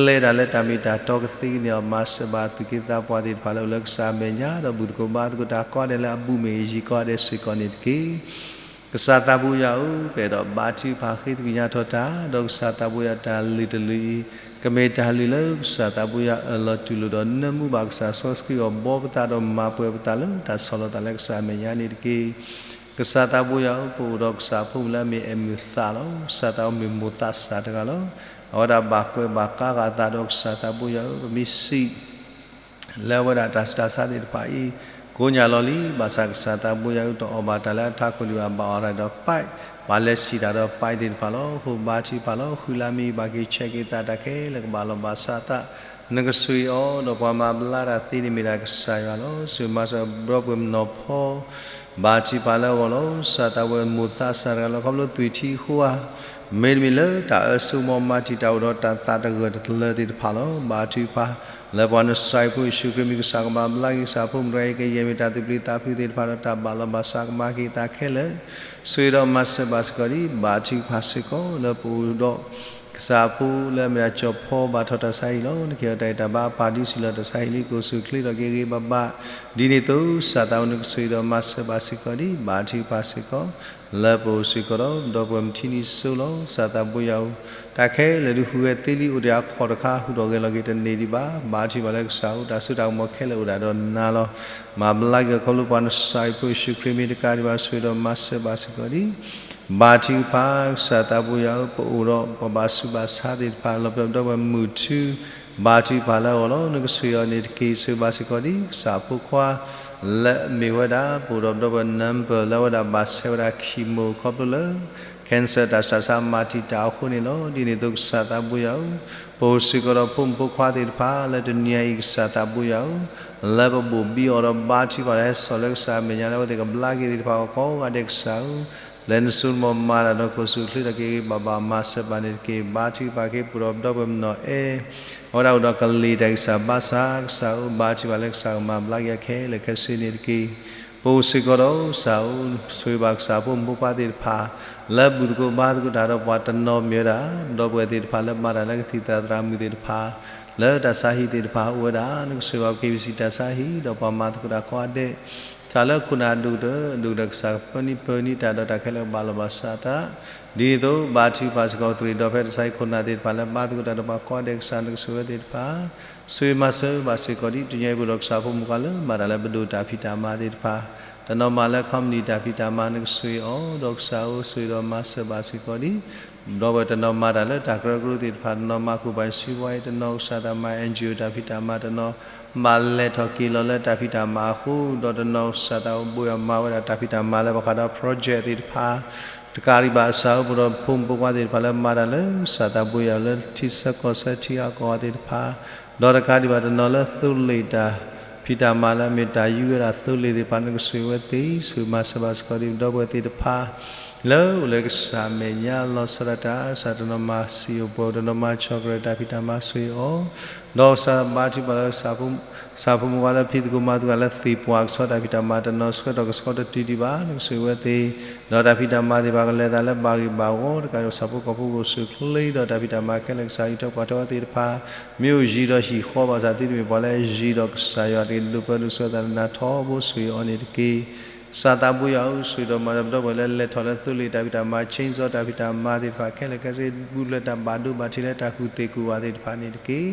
လဲၤတၢ်လၢတၢ်မ့ၢ်တၢ်တီကသ့ကန့ၢ်အီၤ မၤစၢၤဘၣ်သူၣ်က့သးပှၢ်သ့ၣ်တဖၣ်လၢအိၣ်လၢကစၢ်အမဲာ်ညါ ဒီးဘူၣ်သကိးဘါသကိးတၢ်ကိးဂၤဒဲးလၢအဘူးမ့ၢ်အယံၤကိးဂၤဒဲးစ့ၢ်ကီးန့ၣ်တက့ၢ်. ကစၢ်သးပူၤယွၤဧၢ, ပအဲၣ်ဒိးဘါထုကဖၣ်ဃ့သကွံာ်ညါထီၣ်တၢ်, ဒီးကစၢ်သးပူၤယွၤတၢ်လုၢ်တလုၢ်အံၤ ကမ့ၢ်တၢ်လုၢ်လၢကစၢ်သးပူၤယွၤအၢၣ်လီၤတူၢ်လိာ်ဒီးနၢမူဘၣ်ကစၢ်စီဆှံအဂီၢ် ဘှီပသးဒီးမၤပှဲၤပသးလၢတၢ်ဆီၣ်လီၤသးလၢကစၢ်အမဲာ်ညါန့ၣ်တက့ၢ်. ကစၢ်သးပူၤယွၤဧၢ, ပအိၣ်ဒီးကစၢ်အဖိမုၣ်လၢအမ့ၢ်အဲၣ်မုာ်သးလီၤ. ကစၢ်သးအိၣ်မ့ၢ်မိၢ်သးစၢ်တဂၤလီၤ. အဝဲဒၣ်ဘၣ်ကွဲးဘၣ်ကါဃာ်အသးဒီးကစၢ်သးပူၤယွၤဧၢ, ပမ့ၢ်စံး လၢအဝဲဒၣ်တၢ်ဆူးတၢ်ဆါသ့ၣ်တဖၣ်အံၤ ကိးညါလီၤလံ, ဘၣ်ဆၣ်ကစၢ်သးပူၤယွၤဧၢ တအီၣ်ဘၣ်တၢ်လၢအထးခိၣ်ဒံးဘၣ်, ဘၣ်အီၣ်တၢ်ဒီးပဲး, ဘၣ်လဲၤစံၣ်တၢ်ဒီးပဲးသ့ၣ်တဖၣ်လီၤ. အဃိဘါထုကဖၣ်လီၤ. ဃုလါမ့ၢ်ဘၣ်က့ၤဆဲးက့ၤသးတၢ်ခဲလၢာ်ကဘၣ်လီၤဘၣ်စးအသး, နကဆိၣ်ဂ့ၤအီၤ ဒီးပှၤမၤဘျါတၢ်သ့န့ၣ်မ့ၢ်ဒၣ်ကစၢ်ယွၤလီၤ. ဆိၣ်ဂ့ၤမၤစၢၤပဒီပုၢ်ဝဲၢ်မုၣ်နီၢ်ဖီ ဘါထုကဖၣ်လၢအဂီၢ်လီၤ. ကစၢ်သးပူၤယွၤမိၢ်သးစၢ်တဂၤလီၤ. ခီဖျိသွံၣ်ထံအဃိဧါ, မ့တမ့ၢ်လၢတၢ်အၢစိမီမၤတံာ်တာ်အိၣ်ဒီးတၢ်သးတဂၢၢ်တကျၢၤသ့ၣ်တဖၣ်လီၤ. ဘါထုကဖၣ် လၢပှၤနစၢ်အဖိယ့ၣ်ၡူးခရံာ်မံၤ ကစၢ်ကမၤဘျါက့ၤကစၢ်အဖိမုၣ်တဂၤအံၤ ကယဲၢ်မ့ၢ်တၢ်သူၣ်ပျံၤသးဖုးသ့ၣ်တဖၣ်ဒီးတၢ်ဘၣ်လီၤဘၣ်စးကမၤက့ၤသးခဲလၢာ်, ဆိၣ်ဂ့ၤဒီးမၤစၢၤဘၣ်စ့ၢ်ကီးဒံး. ဘါထုကဖၣ်စ့ၢ်ကီး လၢပအိၣ်ဒီးကစၢ်အဖိလၢအမ့ၢ်ဒၣ်ကၠီၣ်ဖီ ဘၣ်ထီၣ်တၢ်ဆါဟံၣ်လီၤ. နကဟ့ၣ်အီၤတၢ်ဂံၢ်တၢ်ဘါအပၢ်ဒုးစံၣ်လီၤတၢ်ဆါဟံၣ်လံ ကအိၣ်ဆူၣ်အိၣ်ချ့ဒီးက့ၤဂ့ၤဘၣ်ဘၣ်, ဒ်န့ၣ်အသိး ကစၢ်သးပူၤ နကဆိၣ်ဂ့ၤဒီးမၤစၢၤဘၣ်စ့ၢ်ကီးဒံး. ဘါထုကဖၣ်စ့ၢ်ကီး လၢပအိၣ်စ့ၢ်ကီးဒီး ဒီပုၢ်ဝဲၢ်မုၣ်ထံနံၤစိလီၤ. ကစၢ်သးပူၤယွၤဧၢ, တၢ်ခဲလၢာ်ဒုးဟူးဂဲၤသ့လံ အိၣ်တ့ၢ်အခီၣ်တခါ ဟူးထီၣ်ဂဲၤလီၤက့ၤတန့ၢ်ဒံးဘၣ်. ဘါထုကဖၣ်လၢကစၢ်ဧၢ တၢ်စိတၢ်ကမီၤခဲလၢာ်အိၣ်ဒၣ်ဒီးနၤလီၤ. မၤဘျါက့ၤခီဖျိပှၤနစၢ်အဖိယ့ၣ်ၡူးခရံာ်မံၤတကးဒံးဘၣ် ဆိၣ်ဂ့ၤဒီးမၤစၢၤဘၣ်စ့ၢ်ကီးဒံး. ဘါထုကဖၣ် ကစၢ်သးပူၤယွၤဧၢ, ပအိၣ်ဒီးပှၤဘၣ်ဆူးဘၣ်ဆါသ့ၣ်တဖၣ် လီၤပျံၤဒီပုၢ်ဝဲၢ်မုၣ်ထူ ဘါထုကဖၣ်လၢအဂီၢ်လီၤ. နကဆိၣ်ဂ့ၤအီၤန့ၣ်တက့ၢ်. ဆိၣ်ဂ့ၤဘၣ်စ့ၢ်ကီးဒံး ကစၢ်အဖိခွါ လၢအမ့ၢ်ဝဲဒၣ် ပအိၣ်ဒီးပဒီပုၢ်ဝဲၢ် number လၢအဝဲဒၣ်ဘၣ်ဆဲးဝဲဒၣ် chemo ခီဖျိလၢ cancer တၢ်ဆူးတၢ်ဆါမၤတံာ်တာ်အဃိန့ၣ်လီၤ. ဒ်န့ၣ်အသိး ကစၢ်သးပူၤယွၤဧၢ, ပအိၣ်စ့ၢ်ကီးဒီးဖိမုၣ်ဖိခွါသ့ၣ်တဖၣ် လၢတနံၤအံၤ ကစၢ်သးပူၤယွၤဧၢ, လၢပဘိၣ်ဘံအီၤဒီးဘါထုကဖၣ်ဒီး ဟဲစိာ်လၢကစၢ်အမဲာ်ညါလၢအဝဲသ့ၣ်ကဘျါက့ၤသ့ၣ်တဖၣ်အဂီၢ် ကိးဂၤဒဲးကစၢ်ဧၢ, လဲၤနစိနမီၤမၤတၢ်ဒီး ကအိၣ်ဆူၣ်အိၣ်ချ့ဒီးက့ၤဂ့ၤဘၣ်ဘၣ် မၤစၢၤပှၤန့ၣ်တက့ၢ်. ဘါထုကဖၣ်က့ၤ ပအိၣ်ဒီးပဒီပုၢ်ဝဲၢ်မုၣ်နီၢ်အဲၣ် အဝဲဒၣ်အိၣ်ဒီးကလံၤတၢ်ဂံၢ်စၢ်ဘါစၢ် ကစၢ်ဧၢ, ဘါထုကဖၣ်လၢကစၢ်ကမၤဘျါက့ၤအခဲလၢာ်ခဲဆ့န့ၣ်တက့ၢ်. ပအိၣ်စ့ၢ်ကီးဒီးကစၢ်ဧၢ, ဆိၣ်ဂ့ၤဘၣ်ကစၢ်ဖိမုၣ်ဖိခွါသ့ၣ်တဖၣ် လၢဘူၣ်သကိးဘါသကိးတၢ်ဒီးပှၤတနီၤမ့ၢ်ဝဲဒၣ် ဒီပုၢ်ဝဲၢ်သ့ၣ်တဖၣ်လၢမၤတၢ်လၢကသံၣ်သရၣ်မုၣ်သ့ၣ်တဖၣ် လၢတၢ်ဆါဟံၣ်သ့ၣ်တဖၣ်အိၣ်ဝဲဒၣ် နကဆိၣ်ဂ့ၤဘၣ် KBC တၢ်ဆါဟံၣ် ဒီးပှၤမၤသကိးတၢ်ကိးဂၤဒဲး တၢ်လၢခိၣ်နၢ်ဒိၣ်ကတၢၢ်ဒိၣ်ကတၢၢ် ကစၢ်ပၢနံၤပၢနံၤတၢ်ဒီးတၢ်ခဲလၢာ်ကဘၣ်လီၤဘၣ်စးအသး, ဒ်န့ၣ်အသိး ဘါထုကဖၣ်စ့ၢ်ကီး သရၣ်ဒီဖဲတၢ်ဆါဟံၣ်ခိၣ်နၢ်သ့ၣ်တဖၣ်လၢမၤသကိးတၢ်ဒီးပှၤကိးဂၤဒဲး ကစၢ်နကဆိၣ်ဂ့ၤဝဲသ့ၣ်တဖၣ် ဆိၣ်ဂ့ၤမၤစၢၤဘၣ်စ့ၢ်ကီးဒံး. တနံၤအံၤပအိၣ်ဒီးကစၢ်ဖိမုၣ်ခွါလၢမၤတၢ်လၢပဒိၣ်တၢ်ဖံးတၢ်မၤသ့ၣ်တဖၣ်, တနီၤမၤလၢ company တၢ်ဖံးတၢ်မၤ နကဆိၣ်ဂ့ၤအီၤ ဒီးကစၢ်ဧၢ ဆိၣ်ဂ့ၤဒီးမၤစၢၤဘၣ်စ့ၢ်ကီးဒံး. ဒီပုၢ်ဝဲၢ်တနီၤမၤတၢ်လၢတၢ်ကရၢကရိသ့ၣ်တဖၣ်, တနီၤမၤကူၣ်ပၤစံးဝဲ, တနီၤကစၢ်သးမၤ NGO တၢ်ဖံးတၢ်မၤ, တနီၤဘၣ်လဲၤထီၣ်က့ၤလီၤလၢတၢ်ဖံးတၢ်မၤအဃိ, ဒီးတနီၤကစၢ်သးအိၣ်ဘှံးအီၤမၤဝဲဒၣ်တၢ်ဖံးတၢ်မၤလၢပဃးဒီး project သ့ၣ်တဖၣ် တကးဒံးဘၣ် ကစၢ်ဧၢ ပအိၣ်ဒီးဖိမုၣ်ဖိခွါသ့ၣ်တဖၣ်လၢမၤတၢ်လၢ ကစၢ်သးဘှံးအီၤလၢထံဆၢကီၢ်ဆၢထံဂၤကီၢ်ဂၤသ့ၣ်တဖၣ်, ဒီးတကးဒံးဘၣ်တနီၤလၢသိလ့ၣ်တၢ်ဖံးတၢ်မၤလၢအမ့ၢ်တၢ်ယူးဝဲဒၣ်သိလ့ၣ်သ့ၣ်တဖၣ် နကဆိၣ်ဂ့ၤဝဲသ့ၣ်, ဆိၣ်ဂ့ၤမၤစၢၤဘၣ်စ့ၢ်ကီးဒံး ဒီပုၢ်ဝဲၢ်သ့ၣ်တဖၣ် လၢအိၣ်လၢကစၢ်အမဲာ်ညါလီၤဆီဒၣ်တၢ် ကစၢ်တနီၤမၤစံာ်အိၣ်ပှဲၤ တနီၤမၤဆီၣ်ကရၢ တၢ်ဖံးတၢ်မၤဆိၣ်ဂ့ၤအီၤ, ဒီးကစၢ်ဘါထုကဖၣ်လၢ ကစၢ်ဖိမုၣ်ဖိခွါလၢဖံးသကိးမၤသကိးတၢ်လၢသ့ၣ်ပှၢ် ကဆီတၢ်ဖံးတၢ်မၤတနီၤဆှဲဒီးကဆှီတတုၤဒံးဘၣ် နကဆိၣ်ဂ့ၤဝဲသ့ၣ်, ဒီးတၢ်ဖံးတၢ်မၤသ့ၣ်တဖၣ်ကလဲၤသးလၢဘၣ်ဂ့ၢ်ဘၣ်ဝီ တကးဒံး ကစၢ်ဖိကီၢ်ဖိကအိၣ်ဆူၣ်အိၣ်ချ့ဒီးတၢ်ဖံးတၢ်မၤခဲလၢာ် ကစၢ်အံးထွဲကွၢ်ထွဲအီၤသ့ၣ်တဖၣ် မ့ၢ်အိၣ်ယံၤဒီးဟံၣ်ဃီဘၣ်ဆၣ်သုတမ့ၢ်ပှၤလၢယံၤဒီးကစၢ်ယွၤတက့ၢ် ဒိၣ်ပၢဒိၣ်ဆှၢသးလၢနၤထီဘိဆိၣ်ဂ့ၤအီၤန့ၣ်တက့ၢ်. ကစၢ်သးဘိယွၤဧၢ ဆိၣ်ဂ့ၤဒီးမၤစၢၤပဒီပုၢ်ဝဲၢ်လၢလဲၤထီၣ်လၢသိလ့ၣ်တၢ်ဖံးတၢ်မၤ chainsaw တၢ်ဖံးတၢ်မၤသ့ၣ်တဖၣ်ခဲလၢာ်ခဲဆ့ ဘူးလၢတၢ်ဘၣ်ဒိဘၣ်ထံးလၢတၢ်ကူၣ်သ့ၣ်ကူၣ်ဝါသ့ၣ်တဖၣ်န့ၣ်တက့ၢ်.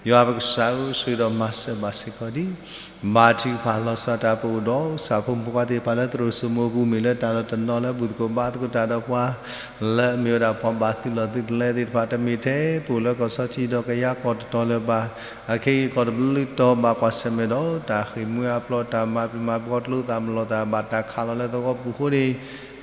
ယွၤပကစၢ်ဧၢ ဆိၣ်ဂ့ၤဒီးမၤစၢၤဘၣ်စ့ၢ်ကီးဒံး ဘါထုကဖၣ်လီၤဆီဒၣ်တၢ် ပအိၣ်ဒီးကစၢ်ဖိမုၣ်ဖိခွါသ့ၣ်တဖၣ်လၢသရိာ်စိမိၤပူၤ မ့ၢ်လၢတၢ်လီၢ်တနီၤလၢဘူၣ်သကိးဘါသကိးတၢ်ဒီးပှၤ လၢအမ့ၢ်ဝဲဒၣ်ပှၤဘၣ်သုးလီၢ်သုးကလၢၤသ့ၣ်တဖၣ် တမ့ၢ်ထဲ ပအိၣ်လၢကီၢ်ဆီထံးဒီးကယၤကီၢ်တတီၤလၢၤဘၣ် အခဲအံၤကီၢ်တဘျုးတီၤ ဘၣ်ကွၢ်ဆၢၣ်မဲာ်ဒီး တၢ်ဃ့ၢ်မှံဟးဖျိး တၢ်မၤပျံၤမၤဖုး ကျိသၣ်မလီၤသၣ် ဘၣ်တၢ်ခးလီၤလၢသဝီပူၤအဃိန့ၣ်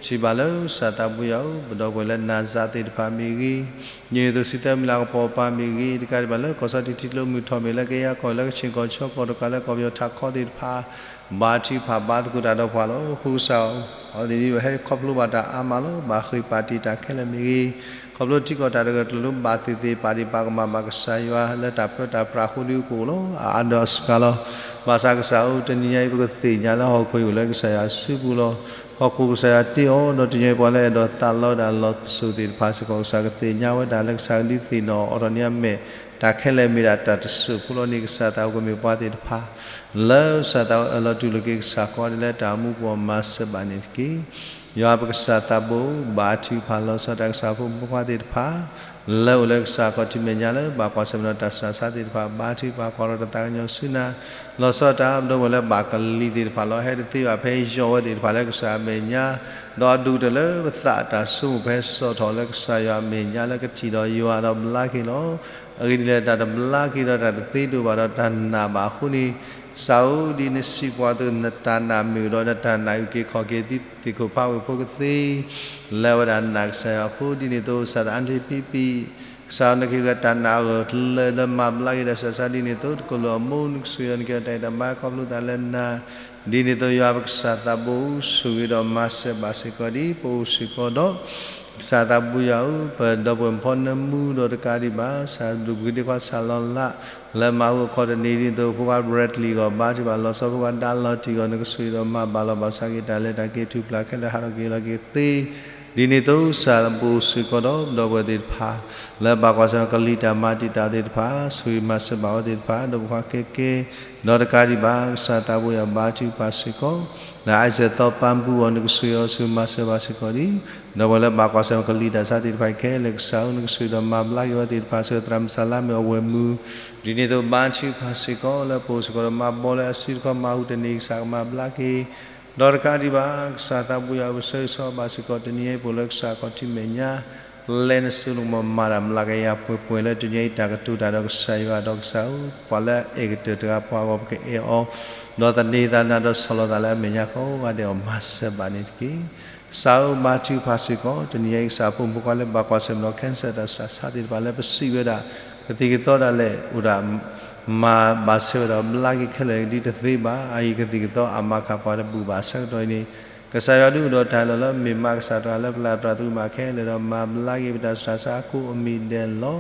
ထံၣ်ဘၣ်လၢကစၢ်သးဘိယွၤဧၢ ပဒီပုၢ်ဝဲၢ်လၢနၤစးသ့ၣ်တဖၣ်မ့ၢ်ဂ့ၤ, ဒ်န့ၣ်အသိး စံးသၢမံၤလၢကပီၤပၤမ့ၢ်ဂ့ၤ, တကးဒံးဘၣ်လၢကီၢ်ဆီထံးထံကျိမုၢ်ထီၣ်မ့ၢ်လၢကယၤကီၢ် လၢကဆ့ၣ်ကီၢ်ဆၢကီၢ် တကးလၢကီၢ်ပယီၤထးခီသ့ၣ်တဖၣ် ဘါထုကဖၣ်ဘါသကိးတၢ်ဒီးပှၤလီၤ. အဃိကစၢ် အဝဲသ့ၣ်ဒ်ဝဲဟဲခီဖျိဘၣ်တၢ်အါမးလီၤ. ဘၣ်ဃ့ၢ်ပာ်တ့ၢ်တၢ်ခဲလၢာ်မ့ၢ်ဂ့ၤ, ခီဖျိထံကီၢ်တၢ်တဂၢၢ်ကျၢၤလၢဘၣ်သ့ၣ်သ့ၣ် ပာ်တ့ၢ်ပာ်ကမၣ်ဘၣ်ကစၢ်ယွၤ လၢတၢ်ပၢတၢ်ပြးအဃိဒုးကအိၣ်လီၤ. အအါဒီးစှၤလီၤ. ဘၣ်ဆၣ်ကစၢ်ဧၢ တနံၤညါအံၤ ပကသ့ၣ်ညါလၢဟီၣ်ခိၣ်အံၤအိၣ်လၢကစၢ်ယွၤအစုပူၤလီၤ. ဟီၣ်ခိၣ်ကစၢ်ယွၤတ့အီၤ ဒီးတနံၤညါအံၤပှၤလၢအဲၣ်ဒိးသးလီတၢ်လီၤစိၤသ့ၣ်တဖၣ်စ့ၢ်ကီး ကစၢ်ကသ့ၣ်ညါဝဲဒၣ်လၢကစၢ်ကဒုးသ့ၣ်နီၣ်အီၤထီၣ်န့ၢ်အမဲာ် တၢ်ခဲလၢာ်မ့ၢ်ဒၣ်တၢ်တစိၢ်ဖိလီၤန့ၣ် ကစၢ်သးအိၣ်ကမ့ၢ်ပှၤသ့ၣ်တဖၣ် လၢကစၢ်သးအိၣ်အၢၣ်လီၤတူၢ်လိာ်က့ၤကစၢ်ဃီဒ်လၢတၢ်အိၣ်မူပူၤအီၤ မၤစၢၤဘၣ်န့ၣ်တက့ၢ်. ယွၤပကစၢ်သးဘိ ဘါထုကဖၣ်လီၤဆီဒၣ်တၢ် ကစၢ်ဖိမုၣ်ဖိခွါသ့ၣ်တဖၣ် လၢအိၣ်လၢကစၢ်ခီၣ်ထံးမဲာ်ညါလၢ ဘၣ်ကွၢ်ဆၢၣ်မဲာ်ဒီးတၢ်ဆူးတၢ်ဆါသ့ၣ်တဖၣ် ဘါထုကဖၣ်ကွၢ်ထီၣ်တၢ်သးကညီၤဆူနၤ လီၤဆီဒၣ်တၢ် ပဒီပုၢ်ဝဲၢ်လၢဘၣ်ကလံၤသ့ၣ်တဖၣ်လီၤ. ဟဲတသ့ဘၣ်ဖဲယီၢ်ဝဲသ့ၣ်တဖၣ်လၢကစၢ်အမဲာ်ညါ ဒီးအဒိၣ်ကတၢၢ်လၢပသးတၢ်ဆိကမိၣ်ဖဲစိာ်ထီၣ်လၢကစၢ်ယွၤအမဲာ်ညါလၢကထံၣ်ဒီးယွၤဒီးဘျါက့ၤလီၤ. အဂ့ၢ်ဒ်လဲၣ် တၢ်တဘျါက့ၤဒီးတၢ်တသ့ဒိၣ်ဘၣ်ဒီးတၢ်နာ်ဘၣ်အဃိန့ၣ် ကစၢ်ဧၢ ဒ်နစံးပှၤအသိး နတၢ်နာ်မ့ၢ်အိၣ်ဒီးနတၢ်နာ်အုၣ်က့ၤခီၣ်က့ၤသုသ့ၣ်ခိၣ်ဖးဝ့ၢ်ဖိကသ့ လၢအဝဲဒၣ်နာ်ကစၢ်ယွၤအဃိ ဒ်န့ၣ်အသိး ကစၢ်သးအါတ့ၢ်ပံပံ ကစၢ်နက့ၤဂၤတၢ်နာ်အဂၢၢ်ကျၢၤဒီးမၤဘျါက့ၤတၢ်ဆူးတၢ်ဆါဒ်န့ၣ်အသိး တကိၢ်လိာ်အမိၢ်နကစၢ်ယွၤ နက့ၤအီၤတၢ်အဲၣ်တၢ်ဘါခီဖျိသးလၢနၤ ဒ်န့ၣ်အသိး ယွၤပကစၢ်သးဘိ ဆိၣ်ဂ့ၤဒီးမၤစၢၤဘၣ်စ့ၢ်ကီးဒ် ပအိၣ်စ့ၢ်ကီးဒီး ကစၢ်သးဘိယွၤဧၢ ပဒီပုၢ်ဝဲၢ်မုၣ်ဖီနၢမူဒီးတကးဒံးဘၣ် ကစၢ်ဒိၣ်ပက့ၤဒ့ခွါ ကစၢ်လီၤလး လၢမၤဟူအခီၣ်တနံၤဒ်န့ၣ်အသိး ဖိခွါ Bradley အဂီၢ် ဘါထုကဖၣ်လီၤဆီ ဖိခွါ ဒါလီၤတံၢ်အဂီၢ် နကဆိၣ်ဂ့ၤဒီးမၤဘၣ်လီၤဘၣ်စးက့ၤတၢ်လၢတၢ်က့ၤထူၣ်ဖျးခဲလၢာ်ဟးထီၣ်က့ၤလီၤက့ၤသ့ ဒ်န့ၣ်အသိး ကစၢ်ပအိၣ်စ့ၢ်ကီးဒီးပဒီပုၢ်ဝဲၢ်သ့ၣ်တဖၣ် လၢဘၣ်ကွၢ်ဆၢၣ်ကလံၤတၢ်မၤတံာ်တာ်သ့ၣ်တဖၣ် ဆိၣ်ဂ့ၤမၤစၢၤဘၣ်အဝဲသ့ၣ်တဖၣ် ဒီးဖိခွါကဲကဲ ဒီးတကးဒံးဘၣ် ကစၢ်သးဘိယွၤဘါထုကဖၣ်စ့ၢ်ကီး လၢ Isaac သီပၢ်ပူၤအီၤ နကဆိၣ်ဂ့ၤအီၤဆိၣ်ဂ့ၤမၤစၢၤဘၣ်စ့ၢ်ကီးဒ် ဒီးပှၤလၢဘၣ်ကွၢ်ဆၢၣ်ကလံၤတၢ်ဆါသ့ၣ်တဖၣ်ခဲလၢာ် ကစၢ်ဧၢ နကဆိၣ်ဂ့ၤဒီးမၤဘျါက့ၤဝဲသ့ၣ်တဖၣ် ဆိၣ်ဂ့ၤသရၣ်မုၣ်စၢ်လါမ့ၢ်အဝဲၢ်မုၢ် ဒ်န့ၣ်အသိးဘါထုကဖၣ်စ့ၢ်ကီး လၢပအိၣ်စ့ၢ်ကီးဒီးမၤဘီလၢအစုတခီမၤဟူတနံၤ ကစၢ်ကမၤဘျါက့ၤ ဒီးတကးဒံးဘၣ် ကစၢ်သးဘိယွၤ ပဆၢဂ့ၤဆၢဝါဘၣ်စ့ၢ်ကီး တနံၤအံၤပအိၣ်လၢကစၢ်ခီၣ်ထံးမဲာ်ညါ ပလဲၤနုာ်လီၤမၤတၢ်မၤလၤကပီၤပှဲၤလၢတနံၤအံၤ တၢ်ကတိၤတၢ်ဒီးကစၢ်ယွၤဒီးကစၢ်ဧၢ ပှၤလၢအအဲၣ်ကတၢၢ်တဂၤပှၤအဂီၢ် ပကအဲၣ်အီၤ ဒီးသန့ၤသးနၤဒီးဆီၣ်လီၤသးလၢအမဲာ်ညါကိးဂၤဒဲးအဂီၢ် မၤစၢၤဘၣ်န့ၣ်တက့ၢ်. ကစၢ်ဧၢ ဘါထုကဖၣ်စ့ၢ်ကီး တနံၤအံၤ ကစၢ်ဖိမုၣ်ဖိခွါလၢဘၣ်ကွၢ်ဆၢၣ်မဲာ်ဒီး cancer တၢ်ဆူးတၢ်ဆါသ့ၣ်တဖၣ်လၢပစံးဝဲဒၣ် ကသံၣ်ကသီဒၣ်လဲာ်အိၣ်ဒၣ် မၤဘၣ်ဆၢဝဲဒီးဘျါက့ၤခဲလၢာ် ဒ်တသ့ဘၣ် အအံၤကသံၣ်ကသီအမၤခးပှၤတဘူၣ်ဘၣ်ဆၢကတီၢ်အံၤန့ၣ် ကစၢ်ယွၤဒုးအိၣ်ဒီးတၢ်လီၢ်လၢမ့ၢ်မးကစၢ်တဂၤလၢပျၢ်တြီသုးမးခဲလၢာ်ဒီး မၤဘျါက့ၤပတၢ်ဆူးတၢ်ဆါအကိးအမံၤဒဲးလီၤ.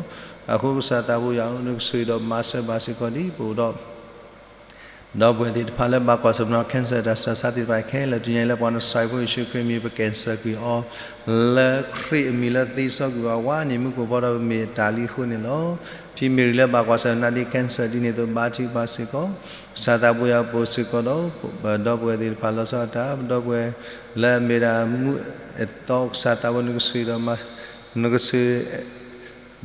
အဃိကစၢ်သးဘိယွၤဧၢ နကဆိၣ်ဂ့ၤဒီးမၤစၢၤဘၣ်စ့ၢ်ကီးဒ်ပအိၣ်ဒီး ဒီပုၢ်ဝဲၢ်သ့ၣ်တဖၣ်လၢဘၣ်ကွၢ်ဆၢၣ်မဲာ်ဒီး cancer တၢ်ဆူးတၢ်ဆါသ့ၣ်တဖၣ်ခဲလၢာ် တနံၤအံၤလၢပှၤနစၢ်ဖိယ့ၣ်ၡူးခရံာ်မံၤ ပကဲၣ်စၢၣ်ကွံာ်အီၤ လၢခရံာ်အမံၤလၢသ့စီကွံာ်အီၤဝါန့ၣ် မူခိၣ်ဖီဒီးပမ့ၢ်အတၢ်လံအဃိန့ၣ်လီၤ. ဖံမ့ၢ်ရံၤလၢဘၣ်ကွၢ်ဆၢၣ်မဲာ်နၤဒ် cancer ဒ်န့ၣ်အသိး ဘါထုကဖၣ်စ့ၢ်ကီး ကစၢ်သးဘိယွၤပအိၣ်စ့ၢ်ကီးဒီး ပဒီပုၢ်ဝဲၢ်သ့ၣ်တဖၣ်လီၤဆီဒၣ်တၢ် ပဒီပုၢ်ဝဲၢ်လၢအမ့ၢ်ဒၣ်မူအဲၣ်သီ ကစၢ်သးဘိ နကဆိၣ်ဂ့ၤဒီး နကဆိၣ်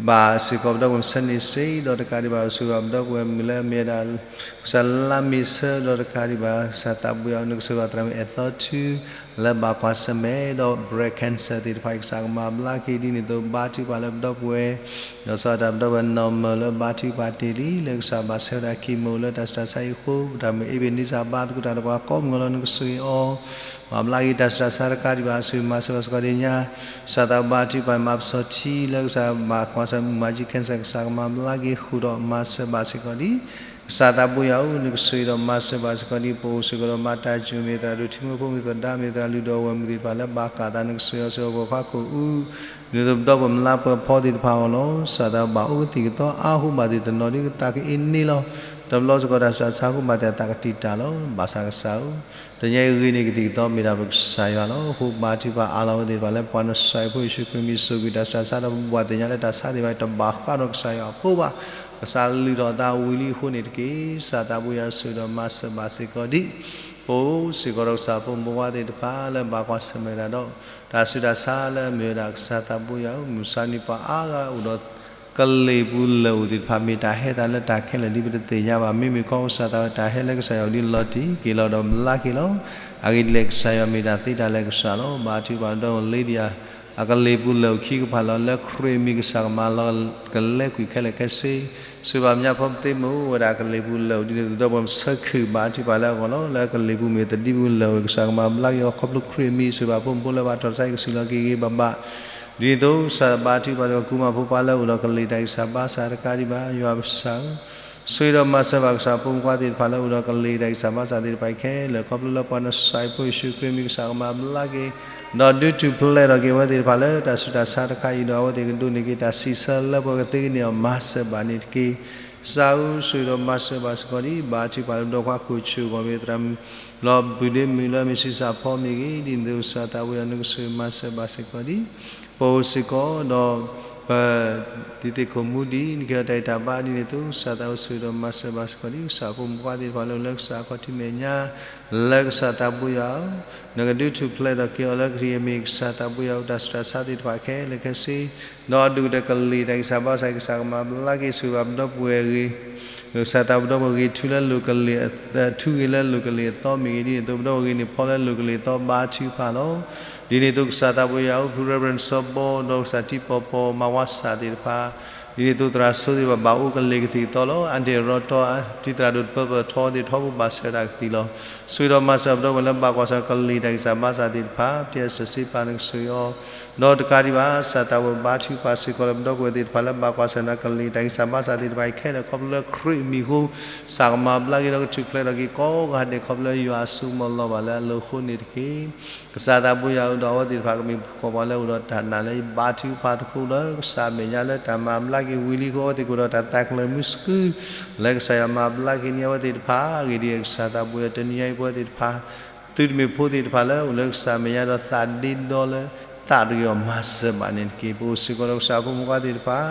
ဘၣ်စ့ၢ်ကီးပဒီပုၢ်ဝဲၢ်မုၣ်ဆၢန့ၣ်စ့ဒီးတကးဒံးဘၣ် ပဆိၣ်ဂ့ၤဘၣ်ပဒီပုၢ်ဝဲၢ်မုၣ်လၢအမ့ၢ်ဝဲဒၣ် ကစၢ်လါမ့ၤဆၢဒီးတကးဒံးဘၣ် ကစၢ်သးဘိယွၤ နကဆိၣ်ဂ့ၤဘၣ်သရၣ်မုၣ်အဲၣ်သီထူ လၢဘၣ်ကွၢ်ဆၢၣ်မဲာ်ဒီး breast cancer သ့ၣ်တဖၣ်အံၤ ကစၢ်ကမၤဘျါက့ၤဒ်န့ၣ်အသိး ဘါထုကဖၣ်လၢပဒီပုၢ်ဝဲၢ် ဒီးဆီဒၣ်တၢ်ပဒီပုၢ်ဝဲၢ် normal လၢဘါထုကဖၣ်တ့ၢ်လံ လၢကစၢ်ဘၣ်ဆၢဝဲဒၣ် chemo လၢတၢ်ဆူးတၢ်ဆါအံၤအဃိ ပတၢ်မုၢ်အ့ဘ့ၣ်နံစၢ်ဘါသကိးတၢ်ဒီးပှၤကိးမုၢ်ဂီၤလီၤ နကဆိၣ်ဂ့ၤအီၤ မၤဘျါက့ၤတၢ်ဆူးတၢ်ဆါတကးဒံးဘၣ် ဆိၣ်ဂ့ၤမၤစၢၤဘၣ်စ့ၢ်ကီးဒ်ညါ ကစၢ်သးဘိယွၤ ဘါထုကဖၣ်မၤပစီထံ လၢကစၢ်ဘၣ်ကွၢ်ဆၢၣ်မဲာ်မုၢ်မၤကံ cancer ကစၢ်ကမၤဘျါက့ၤဃုာ်ဒီးမၤစၢၤဘၣ်စ့ၢ်ကီးဒ် ကစၢ်သးဘိယွၤဧၢ, နကဆိၣ်ဂ့ၤဒီးမၤစၢၤဘၣ်စ့ၢ်ကီးဒ်ပအိၣ်စ့ၢ်ကီးဒီး မၤတၢ်စူၢ်မ့ၢ်သရၣ်ဒိၣ်ထံမိၢ်ဖိမ့ၢ်သဒါမ့ၢ်သရၣ်လုၢ်ဒိၣ်အဝဲၢ်မုၢ်သ့ၣ်တဖၣ်လၢဘၣ်ဃးသး နကဆိၣ်ဂ့ၤအီၤဆိၣ်ဂ့ၤအီၤပှၤခွါခိၣ်အူ, ဒ်သိးပဒီပုၢ်ဝဲၢ်မုၢ်လၢပှဲၤဖီသ့ၣ်တဖၣ်အဂီၢ်လီၤ. ကစၢ်သးဘၣ်အိၣ်ကသံၣ်ကသီအါဟူဘၣ်သ့ၣ်တနီၤဒ်ကသးကအ့န့ၣ်လီၤ. တဘျီစ့ၢ်ကီးတၢ်ဆူးတၢ်ဆါဟူဘၣ်သ့ၣ်အသးကတံာ်တာ်လီၤ. ဘၣ်ဆၣ်ကစၢ်ဧၢ, တနံၤအံၤဂ့ၤန့ၢ်ကသံၣ်ကသီမ့ၢ်ဒၣ်ပကစၢ်ယွၤလီၤ. အဃိဘါထုကဖၣ်အးလီၤဝဲသ့ၣ်တဖၣ်လၢပှၤနစၢ်ယွၤဖိယ့ၣ်ၡူးခရံာ်မံၤစိာ်ကွံာ်တၢ်ဆူးတၢ်ဆါဒီးပဘၣ်သ့ၣ်ညါလၢတၢ်ဆါသ့ၣ်တဖၣ်အံၤတဘၣ်ဃးဒီးကစၢ်ယွၤအဖိဘၣ်. ကစၢ်လုၢ်ထီၣ်အသးဝံၤလံအဃိန့ၣ်တက့ၢ်. ကစၢ်သးဘိယွၤဆိၣ်ဂ့ၤဒီးမၤစၢၤဘၣ်စ့ၢ်ကီးဒ် ပအိၣ်စ့ၢ်ကီးဒီးကစၢ်ဖိမုၣ်ဖိခွါသ့ၣ်တဖၣ်လၢဘၣ်ကွၢ်ဆၢၣ်မဲာ်တၢ်ဒီး တၢ်ဆူးတၢ်ဆါလၢအမ့ၢ်ဝဲဒၣ်ကစၢ်သးဘိယွၤဧၢ, မုၢ်ဆါနံၤပှၤအါဂၤအိၣ်ဒီး ကလံၤပူၤလၢာ်အိၣ်သ့ၣ်တဖၣ် မ့ၢ်တၢ်ဟဲသးလၢတၢ်ခဲလၢာ်ဒ်ပတသ့ၣ်ညါဘၣ်. မ့မ့ၢ်ခီကစၢ်သးဝဲတၢ်ဟဲလၢကစၢ်ယွၤအိၣ်ဒ်လီၤတံၢ်က့ၤလီၤဒီးဘျါက့ၤလီၤ. အဂ့ၢ်ဒ်လဲၣ် ကစၢ်ယွၤမ့ၢ်တၢ်သ့တၢ်လၢကစၢ်လီၤ. ဘါထုကဖၣ်ဒီးလံဒယၤ အကလံၤပူၤလၢာ်အိၣ်ခံကပၤလီၤ. လၢခရံာ်မံၤကစၢ်ကမၤလီၤကလဲကွံာ်ခဲလၢာ်ခဲဆ့ ဆိၣ်ဂ့ၤဘၣ်မညါဖိပသ့မုၣ်ဝဲဒၣ်ကလံၤပူၤလၢာ်အိၣ်ဒ်န့ၣ် သဒီပုၢ်ဝဲၢ်မုၣ်ဆၢခုၣ်ဘါထုကဖၣ်လၢအဂီၢ်လီၤ. လၢကလံၤပူၤမ့ၢ်သဒံပူၤလၢာ်အိၣ် ကစၢ်ကမၤဘျါက့ၤအီၤခီဖျိခရံာ်မံၤ ဆိၣ်ဂ့ၤဘၣ်ဖိမုၣ်ဖိလၢဘၣ်ထီၣ်တၢ်ဆါဟံၣ်ကစံၣ်လီၤက့ၤဂ့ၤဂ့ၤဘၣ်ဘၣ် ဒ်န့ၣ်အသိးကစၢ်ဘါထုကဖၣ်ဒီးကူမၤဖိခွါလၢအိၣ်ဒီးကလံၤတၢ်ဂံၢ်စၢ်ဘါစၢ်တကးဒံးဘၣ် ယွၤပကစၢ်ဧၢ, ဆိၣ်ဂ့ၤဒီးမၤစၢၤဘၣ်ကစၢ်ဖိမုၣ်ဖိခွါသ့ၣ်တဖၣ်လၢအိၣ်ဒီးကလံၤတၢ်ဂံၢ်စၢ်ဘါစၢ်သ့ၣ်တဖၣ်အံၤခဲလၢာ် ခီဖျိလၢပှၤနစၢ်ယွၤဖိယ့ၣ်ၡူးခရံာ်မံၤကစၢ်ကမၤဘျါက့ၤ ဒီးဒုးထူၣ်ဖျဲးထီၣ်က့ၤအဝဲသ့ၣ်တဖၣ်လၢတၢ်ဆူးတၢ်ဆါတခါအံၤဒီး အဝဲသ့ၣ်ကဒိးန့ၢ်က့ၤတၢ်စံးဆၢလၢပှဲၤကသ့ကန့ၢ်အီၤမၤစၢၤဘၣ်န့ၣ်တက့ၢ်. ကစၢ်ဧၢ, ဆိၣ်ဂ့ၤဒီးမၤစၢၤဘၣ်စ့ၢ်ကီးဒ် ဘါထုကဖၣ်လၢပဒီပုၢ်ဝဲၢ်ခွါခိၣ်ဆူၣ်အဂီၢ်မ့ၢ်သရၣ်မုၣ် လီၤဘုၣ်ဒ့မုၣ်လၢအမ့ၢ်ဆံးစၢ်ဖီမ့ၢ်ဂ့ၤ ဒ်န့ၣ်အသိးကစၢ်သးဘိယွၤနကဆိၣ်ဂ့ၤမၤစၢၤဘၣ်စ့ၢ်ကီးဒ် ပအိၣ်စ့ၢ်ကီးဒီး ပ ဒ်သ့ၣ်ခိၣ်မူဒံး နကဟ့ၣ်အီၤတၢ်ဂံၢ်တၢ်ဘါဒ်န့ၣ်အသိး ကစၢ်သးဘိယွၤဆိၣ်ဂ့ၤဒီးမၤစၢၤဘၣ်စ့ၢ်ကီးဒ် ကစၢ်ဖိမုၣ်ဖိခွါသ့ၣ်တဖၣ်လၢအိၣ်လၢကစၢ်အခီၣ်ထံးမဲာ်ညါ လၢကစၢ်သးဘိယွၤဧၢ, နကဒုးထူၣ်ဖျဲးထီၣ်က့ၤအီၤလၢကထံၣ်အမ့ၢ်ကစၢ်သးဘိယွၤအတၢ်ဆူးတၢ်ဆါသ့ၣ်တဖၣ်ခဲလၢာ်ခဲဆ့ ဒီးအဒိၣ်ကတၢၢ်ကလံၤတၢ်ဂံၢ်စၢ်ဘါစၢ် ကစၢ်ကမၤဘျါက့ၤ ဆိၣ်ဂ့ၤဘၣ်ပဒီပုၢ်ဝဲၢ်ဂ့ၤ ကစၢ်သးပဒီပုၢ်ဝဲၢ်ဂ့ၤထူလၢလိၤကလံၤ ထူဂ့ၤလၢလိၤကလံၤအသီမ့ၢ်ဂ့ၤ ဒ်န့ၣ်အသိးပဒီပုၢ်ဝဲၢ်ဂ့ၤန့ၣ်ဖီလၢလိၤကလံၤအသီဘါထုကဖၣ်လီၤ. ဒ်န့ၣ်အသိးကစၢ်သးဘိယွၤဧၢ ဖု Reverend စီၤဘီ ဒီးကစၢ်ထံပီၤပီၤ မၤဝါစၢ်သ့ၣ်တဖၣ် ဒ်န့ၣ်အသိးသရၣ်ဆိသ့ၣ်တဖၣ် ဘၣ်အိၣ်ကလံၤကသံၣ်ကသီလီၤ. အဒ့ၣ်ရီတီ တံၤသရၣ်ဒိၣ်တပၢၢ်ပၢၢ်ထီသ့ၣ်ထီဘိဘၣ်ဆှၢတၢ်ကသံၣ်လီၤ. ဆိၣ်ဂ့ၤဒီးမၤစၢၤပဒီပုၢ်ဝဲၢ်လၢဘၣ်ကွၢ်ဆၢကလံၤတၢ်ဂံၢ်စၢ်ဘါစၢ်သ့ၣ်တဖၣ် ပျဲစၢးစ့ပာ်နကဆိၣ်ဂ့ၤအီၤ ဒီးတကးဒံးဘၣ် ကစၢ်သးဘိယွၤဘါထုကဖၣ်စ့ၢ်ကီးလၢပဒီပုၢ်ဝဲၢ်သ့ၣ်တဖၣ်လၢဘၣ်ကွၢ်ဆၢနၤကလံၤတၢ်ဂံၢ်စၢ်ဘါစၢ်သ့ၣ်တဖၣ်အံၤခဲလၢာ် ခီဖျိလၢခရံာ်အမံၤအဃိ ကစၢ်ကမၤဘျါက့ၤဒီးကထူၣ်ဖျဲးထီၣ်က့ၤကိးဂၤဒဲး ခီဖျိလၢယွၤအစိကမီၤလီၤဘၣ်လၢအလိၤအဃိန့ၣ်တက့ၢ်. ကစၢ်သးဘိယွၤဧၢ ဒီးအဝဲသ့ၣ်တဖၣ်ကမ့ၢ်ပှၤလၢအိၣ်ဒီးတၢ်နာ်လၢ ယဘါထုကဖၣ်သကိးလၢကစၢ်အမဲာ်ညါလၢတၢ်မၤဘျါက့ၤဝံၤလံအဃိ အဝဲသ့ၣ်ကအိၣ်ဒီးတၢ်သးကလၢၤမုာ်ဆှု လၢကစၢ်ယွၤမၤဘျါက့ၤန့ၢ်အဝဲသ့ၣ်တဖၣ်အဂ့ၢ်ဒ်အံၤ ကစၢ်သးဘိယွၤတနံၤညါအံၤ ပဝဲသ့ၣ်တဖၣ် သုတမ့ၢ်ဖိသ့ၣ်တဖၣ်လၢအိၣ်လၢကစၢ်မဲာ်ညါဒီးသးဒ့ဒီလၢ သးတဂ့ၤအီၤမၤစၢၤဘၣ်န့ၣ်တက့ၢ်. ပအိၣ်စ့ၢ်ကီးဒီးကစၢ်ဖိမုၣ်ဖိခွါသ့ၣ်တဖၣ်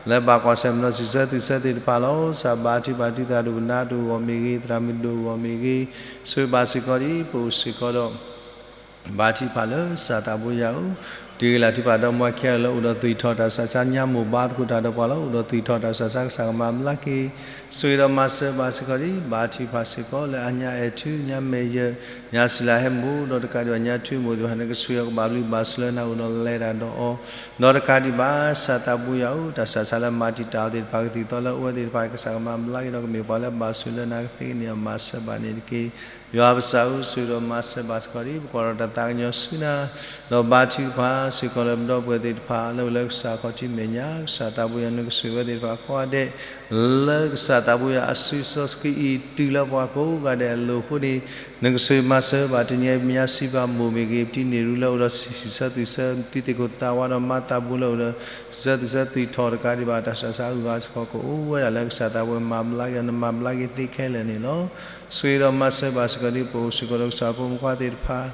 လၢဘၣ်ကွၢ်ဆၢမၤနီၤစံးဆၢသုးဆၢသ့ၣ်တဖၣ်လီၤ. ကစၢ်ဘါထုကဖၣ်သုသရၣ်ဒိၣ်ကနၣ်တအိၣ်အဂီၢ်မ့ၢ်ဂ့ၤ သရၣ်မုၣ်ဒိၣ်အဂီၢ်မ့ၢ်ဂ့ၤ ဆိၣ်ဂ့ၤဘၣ်စ့ၢ်ကီးဒ် ပအိၣ်စ့ၢ်ကီးဒီး ဘါထုကဖၣ်လၢကစၢ်သးဘိယွၤဧၢ, တုၤဂ့ၤလၢထံဖးဒီးမွဲခဲလၢာ်လၢအိၣ်ဒီးသွံၣ်ထီၣ်တၢ်ဆူးတၢ်ဆါ ညါမိၢ်ဘါသကိးတၢ်ဒီးပှၤလၢအိၣ်ဒီးသွံၣ်ထီၣ်တၢ်ဆူးတၢ်ဆါ ကစၢ်ကမၤဘျါက့ၤ ဆိၣ်ဂ့ၤဒီးမၤစၢၤဘၣ်စ့ၢ်ကီးဒ် ဘါထုကဖၣ်စ့ၢ်ကီးလၢအညါအဲၣ်ထူ ညါမဲာ်ယၢၢ် ညါစံလၤဟဲမူ ဒီးတကးဒံးဘၣ်ညါထူမိၢ်သ့ၣ်တဖၣ် နကဆိၣ်ဂ့ၤအီၤကဘၣ်ဘျုးဘၣ်ဆိၣ်လၢနၤအိၣ်ဒီးလဲၤတၢ်ဒီးအီၤ ဒီးတကးဒံးဘၣ် ကစၢ်သးဘိယွၤဧၢ တၢ်ဆူးတၢ်ဆါလၢမၤတံာ်တာ်အီၤသ့ၣ်တဖၣ် ကသံၣ်ကသီလၢအအိၣ်ဝဲသ့ၣ်တဖၣ် ကစၢ်ကမၤဘျါက့ၤဒီးကမ့ၢ်ပှၤလၢဘၣ်ဆိၣ်လၢနၤကသ့ကန့ၢ်အီၤမၤစၢၤဘၣ်န့ၣ်တက့ၢ်. ယွၤပကစၢ်ဧၢ ဆိၣ်ဂ့ၤဒီးမၤစၢၤဘၣ်စ့ၢ်ကီးဒ် ပကွၢ်ဒီးတၢ်သးကညီၤဆူနၤ ဒီးဘါထုကဖၣ်စ့ၢ်ကီးလၢပဒီပုၢ်ဝဲၢ်သ့ၣ်တဖၣ် လၢအိၣ်လၢကစၢ်အခီၣ်ထံးမဲာ်ညါ ကစၢ်သးဘိယွၤ နကဆိၣ်ဂ့ၤဝဲသ့ၣ်တဖၣ်ကိးဂၤဒဲး လၢကစၢ်သးဘိယွၤအစုစီဆှံအံၤ တုၤလၢပှၤကိးဂၤဒဲးအလိၤအဃိန့ၣ် နကဆိၣ်ဂ့ၤမၤစၢၤဘၣ်တနံၤအံၤ ပညါစံးပာ်မိၢ်မ့ၢ်ဂ့ၤ ပတံၤန့ၢ်ရူလၢအိၣ်ဒီးစံးဆၢသုးဆၢ တံၤသကိးသးဝးဒီးမါသးဘိလၢအိၣ်ဒီး စံးဆၢသုးဆၢသွံၣ်ထီၣ်တကးဒံးဘၣ် တၢ်ဆူးတၢ်ဆါအဂၤစ့ၢ်ကီး ကအိၣ်ဝဲဒၣ်လၢကစၢ်သးဘိယွၤမၤဘျါက့ၤအီၤ နမၤဘျါက့ၤသ့ခဲလၢာ်န့ၣ်လီၤ. ဆိၣ်ဂ့ၤဒီးမၤစၢၤဘၣ်စ့ၢ်ကီးဒ် ပအိၣ်စ့ၢ်ကီးဒီးကစၢ်ဖိမုၣ်ဖိခွါသ့ၣ်တဖၣ်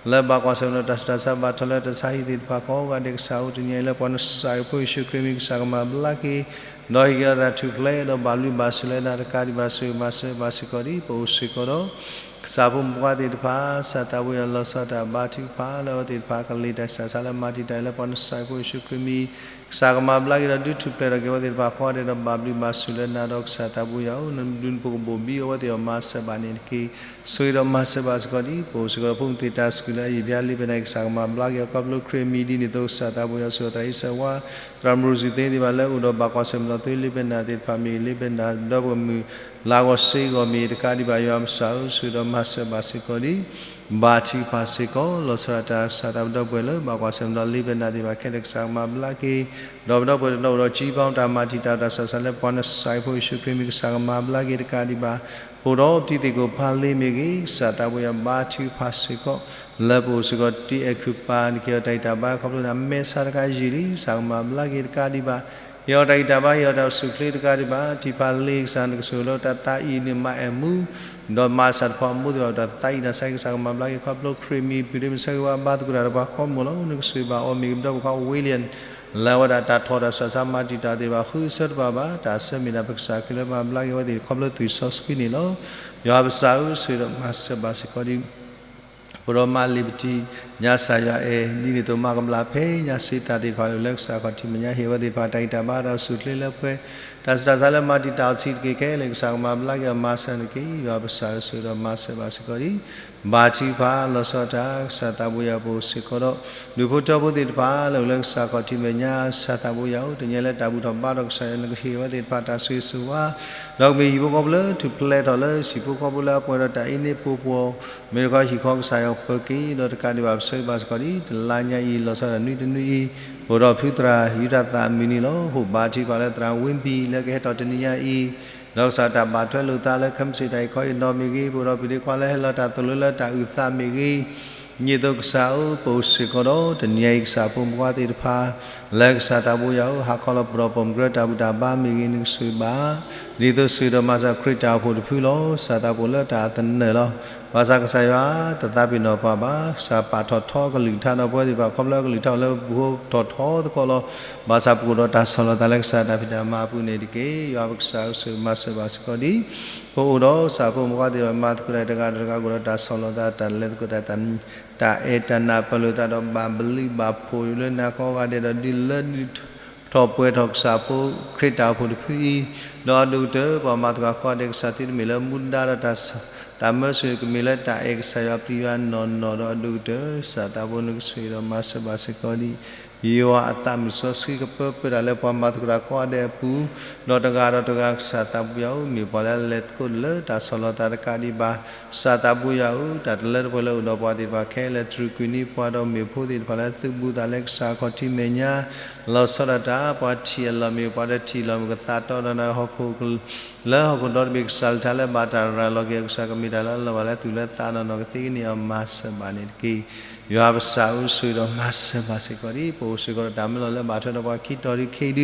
လၢဘၣ်ကွၢ်ဆၢၣ်မဲာ်ဒီးတၢ်ဆူးတၢ်ဆါ ဘၣ်ထီၣ်လၢတၢ်ဆါဟံၣ်သ့ၣ်တဖၣ်ကိးဂၤဒဲး ကစၢ်ဧၢ တနံၤအံၤလၢ ပှၤနစၢ်ယွၤဖိယ့ၣ်ၡူးခရံာ်မံၤ ကစၢ်ကမၤဘျါက့ၤ ဒီးဟ့ၣ်က့ၤအီၤတၢ်ထူၣ်ဖျဲး ဒီးဘၣ်ဘျုးဘၣ်ဆိၣ်လၢနၤတကးဒံးဘၣ် ဆိၣ်ဂ့ၤမၤစၢၤဘၣ်စ့ၢ်ကီးဒ် ပအိၣ်စ့ၢ်ကီးဒီး ကစၢ်ဖိမုၣ်ဖိခွါသ့ၣ်တဖၣ် ကစၢ်သးဘိယွၤလီၤဆီဒၣ်တၢ်ဘါထုကဖၣ်လၢအဝဲသ့ၣ်တဖၣ် ကလံၤတၢ်ဆူးတၢ်ဆါလၢမၤတံာ်တာ်အံၤလၢ ပှၤနစၢ်ယွၤဖိယ့ၣ်ၡူးခရံာ်မံၤ ကစၢ်ကမၤဘျါက့ၤဒီးဒုးထူၣ်ဖျဲးထီၣ်က့ၤအဝဲသ့ၣ်တဖၣ်ကိးဂၤဒဲးဒီး ဘၣ်ဘျုးဘၣ်ဆိၣ်လၢနၤဒီးကစၢ်သးဘိယွၤဧၢ နဒုးနဖိကဘိၣ်ဘံအဝဲသ့ၣ်အီၤမၤစၢၤဘၣ်န့ၣ်တက့ၢ်. ဆိၣ်ဂ့ၤဒီးမၤစၢၤဘၣ်စ့ၢ်ကီးဒ် ပအိၣ်စ့ၢ်ကီးဒီးဖိမုၣ်သ့ၣ်တၢ်စကူၣ်လၢအယံာ်ဖျါလံာ်ဖဲန့ၣ် ကစၢ်ကမၤဘျါက့ၤအီၤ ခီဖျိခရံာ်အမံၤဒ်န့ၣ်အသိး ကစၢ်သးဘိယွၤဆိၣ်ဂ့ၤသရၣ်အံၣ်စၢဝါ သရၣ်မုၣ်ရူၢ်စံၣ်သ့ၣ်တဖၣ်လၢအိၣ်ဒီးဘၣ်ကွၢ်ဆၢၣ်မဲာ်ဒီးသုလံာ်ဖဲန့ၣ်သ့ၣ်တဖၣ်မ့ၢ်ဂ့ၤ လံာ်ဖဲန့ၣ်ဒီပုၢ်ဝဲၢ်မုၣ် လၢဂီၤစ့ဂီၤမ့ၢ်တကးဒံးဘၣ် ယွၤပကစၢ်ဧၢ ဆိၣ်ဂ့ၤဒီးမၤစၢၤဘၣ်စ့ၢ်ကီးဒံး ဘါထုကဖၣ်စ့ၢ်ကီး လီၤဆီဒၣ်တၢ်ကစၢ်သးပူၤဒီပုၢ်ဝဲၢ်လၢ ဘၣ်ကွၢ်ဆၢၣ်မဲာ်ဒီးလ့ပနီၣ်သ့ၣ်တဖၣ်ခဲလၢာ် ကစၢ်ကမၤဘျါက့ၤ ဒီးပဒီပုၢ်ဝဲၢ်တနီၤအိၣ်ဒီး ကံဘီတၢ်မၤတံာ်တာ်တၢ်ဆးဆးလၢ ပှၤနစၢ်အဖိယ့ၣ်ၡူးခရံာ်မံၤ ကစၢ်ကမၤဘျါက့ၤတကးဒံးဘၣ် အိၣ်ဒီးပတံၤသ့ၣ်ကိၣ်ဖးလ့မ့ၢ်ဂ့ၤ ကစၢ်သးပူၤယွၤ ဘါထုကဖၣ်စ့ၢ်ကီး လၢပအိၣ်စ့ၢ်ကီး တံၤအဲၣ်ခုၣ်ပၢ်န့ၣ် ကဟ့ၣ်အီၤတၢ်ဂံၢ်တၢ်ဘါ ခီဖျိနမဲာ်ဆှးတခါယံာ်လံ ကစၢ်ကမၤဘျါက့ၤတကးဒံးဘၣ် ဟ့ၣ်အီၤတၢ်ဂံၢ်တၢ်ဘါ ဟ့ၣ်အီၤတၢ်အိၣ်ဆူၣ်အိၣ်ချ့တကးဒံးဘၣ် တံၤဖးလ့ကစၢ် နကဆိၣ်ဂ့ၤလၢတၢ်သးအံၤန့ၣ် မၤအဲၣ်မူ ဒီးမၤစၢ်တဖၣ်အမိၢ်သ့ၣ်တဖၣ် တၢ်သးအံၤတၢ်ဆါ ကစၢ်ကမၤဘျါက့ၤ ခီဖျိခရံာ်မံၤ ပုၢ်ဒ့မုၣ်ဆၢဂ့ၤဝါ ဘါသကိးတၢ်ဒီးပှၤကိးမုၢ်လီၤ နကဆိၣ်ဂ့ၤဘၣ်အီၤမ့ၢ်ဂ့ၤ ပဒီပုၢ်ဝဲၢ်ခွါ William လၢအဝဲဒၣ်တၢ်ထီၣ်တၢ်ဆှၢဆါမၤတံာ်တာ်သ့ၣ်တဖၣ် ဃုဆၢတပၤဘၣ် တၢ်ဆၢမ့ၢ်ဒၣ်ပကစၢ်ခရံာ်လၢမၤဘျါက့ၤဝဲသ့ၣ် ခီဖျိသွံၣ်စီဆှံန့ၣ်လီၤ. ယွၤပကစၢ်ဧၢ ဆိၣ်ဂ့ၤဒီးမၤစၢၤဘၣ်စ့ၢ်ကီးဒံး ပဒိၣ်မးလံာ်ပတံၤ ညါစၢ်ယွၤအဲၣ် ဒ်န့ၣ်သိးမၤကဘျါဖဲညါစ့တၢ်သ့ၣ်တဖၣ်လၢ လၢကစၢ်ခီၣ်ထံးမဲာ်ညါဟ့ၣ်ဝဲသ့ၣ်တဖၣ် တၢ်ဂံၢ်တၢ်ဘါ တၢ်အိၣ်ဆူၣ်အိၣ်ချ့လၢပှဲၤ တၢ်ဆူးတၢ်ဆါလၢမၤတံာ်တာ်အီၤဆံးတက့ၢ်ခဲလၢာ် ကစၢ်ကမၤဘျါက့ၤအီၤမၤစၢၤန့ၣ်တက့ၢ်. ယွၤပကစၢ်ဧၢ ဆိၣ်ဂ့ၤဒီးမၤစၢၤဘၣ်စ့ၢ်ကီးဒံး ဘါထုကဖၣ် လီၤဆီဒၣ်တၢ် ကစၢ်သးပူၤယွၤပအိၣ်စ့ၢ်ကီးဒီး ဒူၣ်ဖိထၢဖိသ့ၣ်တဖၣ် လၢအိၣ်လၢကစၢ်ခီၣ်ထံးမဲာ်ညါ ကစၢ်သးပူၤယွၤဧၢ တနံၤအံၤလၢတၢ်ဘူၣ်ထီၣ်ဘါထီၣ် ကစၢ်ယွၤနကဟ့ၣ်ဝဲသ့ၣ်တဖၣ် တၢ်ဆိၣ်ဂ့ၤဆိၣ်ဝါ ဒီးကမ့ၢ်ဟံၣ်ဖိဃီဖိလၢထူၣ်ဖျဲးထီၣ်လၢ ဟံၣ်ဖိဃီဖိလၢအပှဲၤဒီးတၢ်အ့န့ၣ်ပှိၤပှီၤ မ့ၢ်တခီဟံၣ်ဃီ ကစၢ်ယွၤပၢၤက့ၤ ဒီးတကးဒံးဘၣ် ပဆိၣ်ဂ့ၤဘၣ်စ့ၢ်ကီးဒံး တလါညါအံၤ လီၤဆီဒၣ်တၢ်နွံတနွံအံၤ အိၣ်ဒီးဖုသရၣ် ယူဒၤသၣ်အမုၢ်နံၤလီၤ. ဟိၣ်ဘါထုကဖၣ်လၢသရၣ်ဝ့ဘံၣ် လၢကဟဲထီၣ်တနံၤညါအံၤ ဒီးကစၢ်တၢ်ဘၣ်ထွဲလိာ်သးလၢ ခဲမုၢ်ဆ့ၣ်တၢ်အံၤခီအံၤနီၢ်မ့ၢ်ဂ့ၤ ပအိၣ်ဒီးပုၢ်ဒ့ခွါလၢဟဲလီၤတၢ်သိၣ်လိလၢတၢ်အုၣ်သးမ့ၢ်ဂ့ၤ ဒ်သိးကစၢ်ဧၢ ပအိၣ်စ့ၢ်ကီးဒီး တနံၤညါအံၤ ကစၢ်ဖိမုၣ်ဖိခွါသ့ၣ်တဖၣ် လၢကစၢ်သးပူၤယွၤဧၢ ဟးခီလီၤပဒီးပိာ်မုၣ်ကရၢတၢ်ဘူၣ်တၢ်ဘါမ့ၢ်ဂ့ၤ နကဆိၣ်ဂ့ၤဘၣ် ဒ်သိးဆိၣ်ဂ့ၤဒီးမၤစၢၤခရံာ်တၢ်အိၣ်ဖှိၣ်တဖုလီၤ. ကစၢ်သးပူၤလၢတၢ်သနၢၣ်လီၤ. ဘၣ်ဆၣ်ကစၢ်ယွၤ တသးပ့ၤနီၣ်ပှၤဘၣ်. ကစၢ်ပာ်ထီၣ်ထီအကလုၢ်ကထါဒီးပဝဲသ့ၣ်တဖၣ် ခီဖျိအကလုၢ်ကထါအိၣ်လၢပဟိထီၣ်ထီသကိးလီၤ. ဘၣ်ဆၣ်ပကအိၣ်ဒီးတၢ်ဆီၣ်လီၤသးလၢကစၢ်တၢ်ဖံးတၢ်မၤအပူၤန့ၣ်တက့ၢ်. ယွၤပကစၢ်ဧၢ ဆိၣ်ဂ့ၤမၤစၢၤဘၣ်စ့ၢ်ကီးဒံး ပအိၣ်ဒီးကစၢ်ဖိမုၣ်ဖိခွါသ့ၣ်တဖၣ် မၤသကိးတၢ်တဂၤဒီးတဂၤ ကအိၣ်ဒီးတၢ်ဆီၣ်လီၤသး တၢ်လဲၤသကိးတၢ် တၢ်အဲၣ်တၢ်နးပၢၢ်လိာ်သးဒီး ဘၣ်ဘျုးဘၣ်ဖှိၣ်လၢနၤကိးဂၤဒဲးဒီး ဒုးလၢဒုးထီၣ်ပှဲၤထီၣ်ကစၢ်ဖိခရံာ်တၢ်အိၣ်ဖှိၣ်တဖုအံၤ, ဒီးအဒိၣ်ကတၢၢ် ပှၤမၤသကိးကိးဂၤဒဲး ကစၢ်သုတမ့ၢ်လၢမူဒါဒီးတၢ် တၢ်မၢဆိၣ်ဂ့ၤ ကမ့ၢ်လၢတၢ်အဲၣ်ကစၢ်ယွၤပျံၤယွၤနီၢ်နီၢ်ဒီး အဒိၣ်ကတၢၢ် ကစၢ်သးပူၤ နကဆိၣ်ဂ့ၤဒီးမၤစၢၤဘၣ်စ့ၢ်ကီးဒံး ယွၤအသးမုၢ်စီဆှံကပၢပၢတၢ်လၢပှၤမၤသကိးတၢ်ကိးဂၤဒဲးအပူၤ, ဒီးတဂၤဒီးတဂၤ ကစၢ်သးပူၤယွၤဧၢ မ့ၢ်ပှၤလၢအလဲၤသကိးလၢတၢ်ဆီၣ်လီၤသးတကးဒံးဘၣ်. ကစၢ်သးပူၤယွၤဧၢ တၢ်တလၢတပှဲၤလၢအိၣ်ဒီးပှၤသ့ၣ်တဖၣ်ခဲလၢာ် တြူာ်ကွံာ်န့ၢ်ပှၤဒီးမ့ၢ်ဖိသ့ၣ်တဖၣ်လၢသုးဘူးသးလၢကစၢ်ခီၣ်ထံးမဲာ်ညါ လီၤဆီဒၣ်တၢ် ပှၤထံၣ်အလီၢ်မ့ၢ်ပှၤဒီးထံၣ်လီၤမုၢ်ကသးတီဒီးနၤဟီၣ်ခိၣ် လၢဟီၣ်ခိၣ်ဒီတဘ့ၣ် ကစၢ်လၢထါလၢဘၣ်တၢ်ရၤလီၤက့ၤအကစၢ် ကမ့ၢ်တၢ်လၢအလီၤဘၣ်လၢသုးလၢသးနီၢ်နီၢ်ကသ့ကန့ၢ်အီၤ မၤစၢၤဘၣ်န့ၣ်တက့ၢ်. ယွၤပကစၢ်ဧၢ ဆိၣ်ဂ့ၤဒီးမၤစၢၤဘၣ်စ့ၢ်ကီးဒံး ပအိၣ်စ့ၢ်ကီးဒီးတၢ်မၢလီၤလၢဘၣ်ထွဲဒီးပှၤခံတီၤဒုးခ့ဒုး